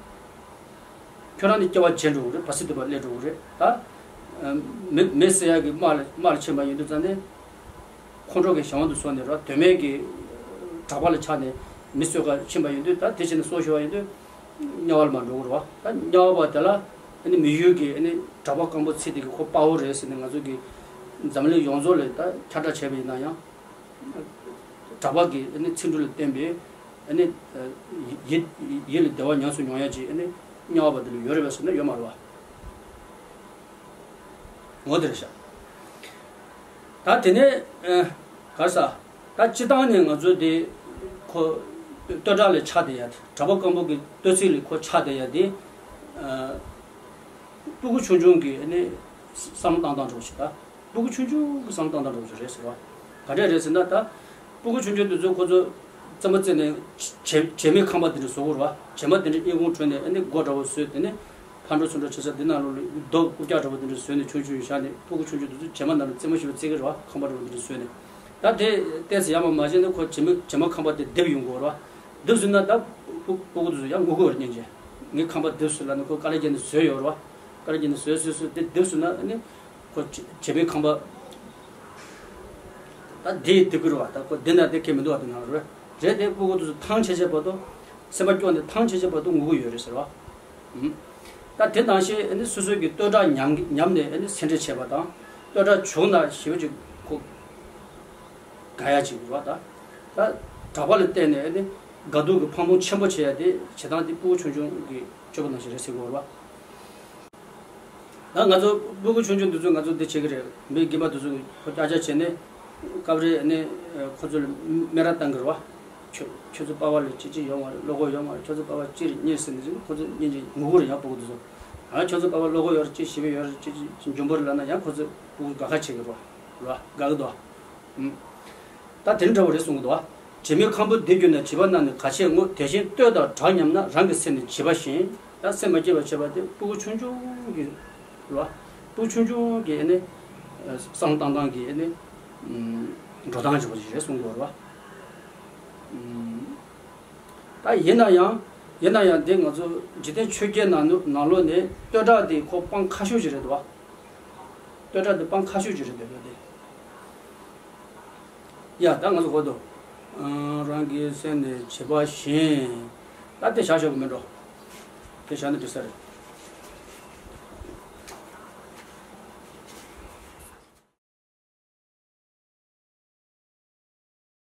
ཁྱོད་རང་ནི་སྐྱེ་བ་བརྗེད་འགྲོ་གི་རེད། བར་སྲིད་དུ་བ་སླེབས་འགྲོ་གི་རེད་ད། མི་མི་ཟེར་ཡག་གི་དམག་ལ་དམག་ལ་ཕྱིན་པ་ཡིན་དུས་ཙང་ནས། ཁོང་ཁྲོ་གི་གཞན་དབང་དུ་སོང་ནས་ར། དོན་མེད་ཀྱི་གྲགས་པ་ལ་ཆགས་ནས་མི་གསོད་ག་ཕྱིན་པ་ཡིན་དུས། ད་དེ་བྱས་ནས་སྲོག་ཤོར་བ་ཡིན་དུས་དམྱལ་བ་ལ་མར་འགྲོ་གི་རེད་བ། ད་དམྱལ་བ་པ་དེ་ལ་ཨ་ནི་མི་ཡུལ་གྱི་ཨ་ནི་གྲགས་པ་སྐམ་པོ་ཚིག་དེ་གིས་ཁོ་དཔའ་བོ་རེད་ཟེར་ནས་ང་ཚོ་གི་འཛམ་གླིང་ཡོངས་རྫོགས་ལ་ད་ཁྱབ་བསྒྲགས་བྱས་པ་ཡིན་ན་ཡང་། གྲགས་པ་གི་ཨ་ནི་ཚིག་འབྲུ་ལ་བརྟེན་པའི་ཨ་ནི་ཡིད་ཡིད་ལ་བདེ་བ་ཉམས་སུ་མྱོང་ཡ་ཅིག་ཨ་ནི་དམྱལ་བ་པ་དེ་ལ་ཡོད་རེད་པས་ཟེར་ན་ཡོད་མ་རེད་བ། ངོ་དེ་རེད་ཤག་ད་དེ་ནས་ག་རེ་ཟ། ད་སྤྱི་བཏང་ནས་ང་ཚོ་དེ་ཁོ་བསྟོད་གྲགས་ལ་ཆགས་བསྡད་ཡ་དེ། གྲགས་པ་སྐམ་པོ་གི་བསྟོད་ཚིག་ལ་ཁོ་ཆགས་བསྡད་ཡ་དེ། སྤུ་གུ་ཆུང་ཆུང་གི་ཨ་ནི་བསམ་བློ་བཏང་སྟངས་འདྲ་བོ་ཞིག་ད། སྤུ་གུ་ཆུང་ཆུང་གི་བསམ་བློ་བཏང་སྟངས་འདྲ་བོ་ཞིག་རེད་ཟེར་བ། ག་འདྲས་རེད་ཟེར་ན་ད། སྤུ་གུ་ཆུང་ཆུང་དེ་ཚོ་ཁོ་ཚོ་རྩེད་མོ་རྩེས་ནས་བྱེ་བྱེ་མའི་ཁང་པ་དེ་འདྲ་བཟོ་གི་རེད་བ། བྱེ་མ་དེ་འདྲ་སྙིང་ཁུང་བྲུས་ནས་ཨ་ནི་སྒོ་འདྲ་བོ་བཟོས། དེ་ནས་ཕར་འགྲོ་ཚུར་འགྲོ་བྱེད་ས་དེ་ནང་ལོགས་ལ་རྡོ་རྐུབ་བཀྱག་འདྲ་བོ་དེ་འདྲ་བཟོས་ནས་ཆུང་ཆུང་བཞག་ནས། སྤུ་གུ་ཆུང་ཆུང་དེ་ཚོ་བྱེ་མ་ནང་ལ་རྩེད་མོ་ཞེ་པོ་རྩེ་གི་རེད་བ། ཁང་པ་འདྲ་བོ་དེ་འདྲ་བཟོས་ནས། ད་དེ་ཏོག་ཙམ་ཡར་མར་མ་བྱས་ན་ཁོ་བྱེ་མ་བྱེ་མ་ཁང་པ་དེ་རྡིབ་ཡོང་གི་རེད་བ། རྡིབ་ཟིན་ན་ད་སྤུ་སྤུ་གུ་དེ་ཚོ་ཡང་ངུ་གི་རེད། སྙིང་རྗེ། ངའི་ཁང་པ་རྡིབ་སོང་ལབ་ནས་ཁོ་དཀའ་ལས་བརྒྱབ་ནས་བཟོས་ཡོད་རེད་བ། དཀའ་ལས་བརྒྱབ་ནས་བཟོས་བཟོས་བཟོས་དེ་རྡིབ་སོང་ན་ཨ་ནི། ཁོ་བྱེ་བྱེ་མའི་ཁང་པ། ད་འདི་སྡོད་ཀྱི་རེད་བ། ད་ཁོ་འདི་ན་དེ་ཁེལ་མི་འདུག་བ། དེ་ན་རེད། རེད་དེ་སྤུ་གུ་དེ་ཚོ་ཐང་ཆད་ཆད་བར་དུ། སེམས་པ་སྐྱོ་ནས་ཐང་ཆད་ཆད་བར་དུ་ངུ་གི་ཡོད་རེད་ཟེར་བ། ཨུམ། ད་དེ་ནང་བཞིན་ཨ་ནི་སོ་སོའི་གི་བསྟོད་གྲགས་ཉམས་ཉམས་ནས་ཨ་ནི་སེམས་ཁྲལ་བྱས་པ་དང་། བསྟོད་གྲགས་བྱུང་ན་ཞེ་པོ་ཅིག་ཁོ་དགའ་ཡ་ཅིག་རེད་བ། ད་ད་གྲགས་པ་ལ་བརྟེན་ནས་ཨ་ནི་དགའ་སྡུག་གི་ཕུང་པོ་ཆེན་པོ་བྱེད་ཡ་དེ་བྱེད་སྟངས་དེ་སྤུ་གུ་ཆུང་ཆུང་གི་སྤྱོད་པ་ནང་བཞིན་རེད་ཟེར་གྱི་ཡོད་རེད་བ། ད་ང་ཚོ་སྤུ་གུ་ཆུང་ཆུང་འདི་ཚོས་ང་ཚོ་འདི་བྱེད་ཀྱི་རེད། མི་རྒན་པ་འདི་ཚོས་ཁོ་ཀྱག་ཀྱག་བྱས་ནས་སྐབས་རེ་ནས་ཁོ་ཚོ་ལ་སྨད་ར་བཏང་གི་རེད་བ། ཁྱོད་ཁྱོད་ཚོ་པ་ཕ་ལ་ཅི་ཅི་ཡོད་མ་རེད། བློ་ཁོག་ཡོད་མ་རེད། ཁྱོད་ཚོ་པ་ཕ་ཅི་རེད་གཉེར་ཟེར་ནས་ཁོ་ཚོ་སྙིང་རྗེ་ངུ་གི་རེད། ཡང་སྤུ་གུ་འདི་ཚོ། ཨ་ཁྱོད་ཚོ་པ་ཕ་བློ་ཁོག་ཡོད་རེད། ཅི་ཞིབ་ཡོད་རེད། ཅི་ཅི་འཇོན་པོ་རེད་ལབ་ན་ཡང་ཁོ་ཚོ་སྤུ་གུ་དགའ་ཁ་བྱེད་ཀྱི་རེད་བ། རེད་བ། དགའ་གི་འདུག་ཨུམ། ད་དེ་འདྲ་བོ་རེད་གསུང་གི་འདུག་བ། བྱེ་མའི་ཁང་བུ་འདི་བརྒྱུད་ནས་བྱིས་པ་རྣམས་ནི་ག་ཆད་ངོ་། དེ་བཞིན་བསྟོད་དང་གྲགས་ཉམས་ན། རང་གི་སེམས་ནི་བྱིས་པ་བཞིན། ཡང་སེམས་མ་སྐྱིད་པ་བྱེད་པ་དེ་སྤུ་གུ་ཆུང་ཆུང་གི་རེད་བ། སྤུ་གུ་ཆུང་ཆུང་གི་ཨ་ནི་བསམ་བློ་བཏང་སྟངས་ཀྱི་ཨ་ནི་འགྲོ་སྟངས་ཅིག་རེད་གསུང་གི་ཡོད་རེད་བ། ད་ཡིན་ན་ཡང་ཡིན་ན་ཡང་འདི་ང་ཚོ་འཇིག་རྟེན་ཆོས་བརྒྱད་ནང་ནང་ལོགས་ནས་བསྟོད་གྲགས་འདི་ཁོ་སྤང་ཁག་ཤོས་ཅིག་རེད་འདུག་བ། བསྟོད་གྲགས་འདི་སྤང་ཁག་ཤོས་ཅིག་རེད་འདུག་བ། དེ། ཡ་ད་ང་ཚོ་གོ་འདུག་ཨ། རང་གི་སེམས་ནི་བྱིས་པ་བཞིན། ད་དེ་བཞག་ཆོག་གི་མིན་འགྲོ། དེ་བཞག་ན་འགྲིག་ས་རེད།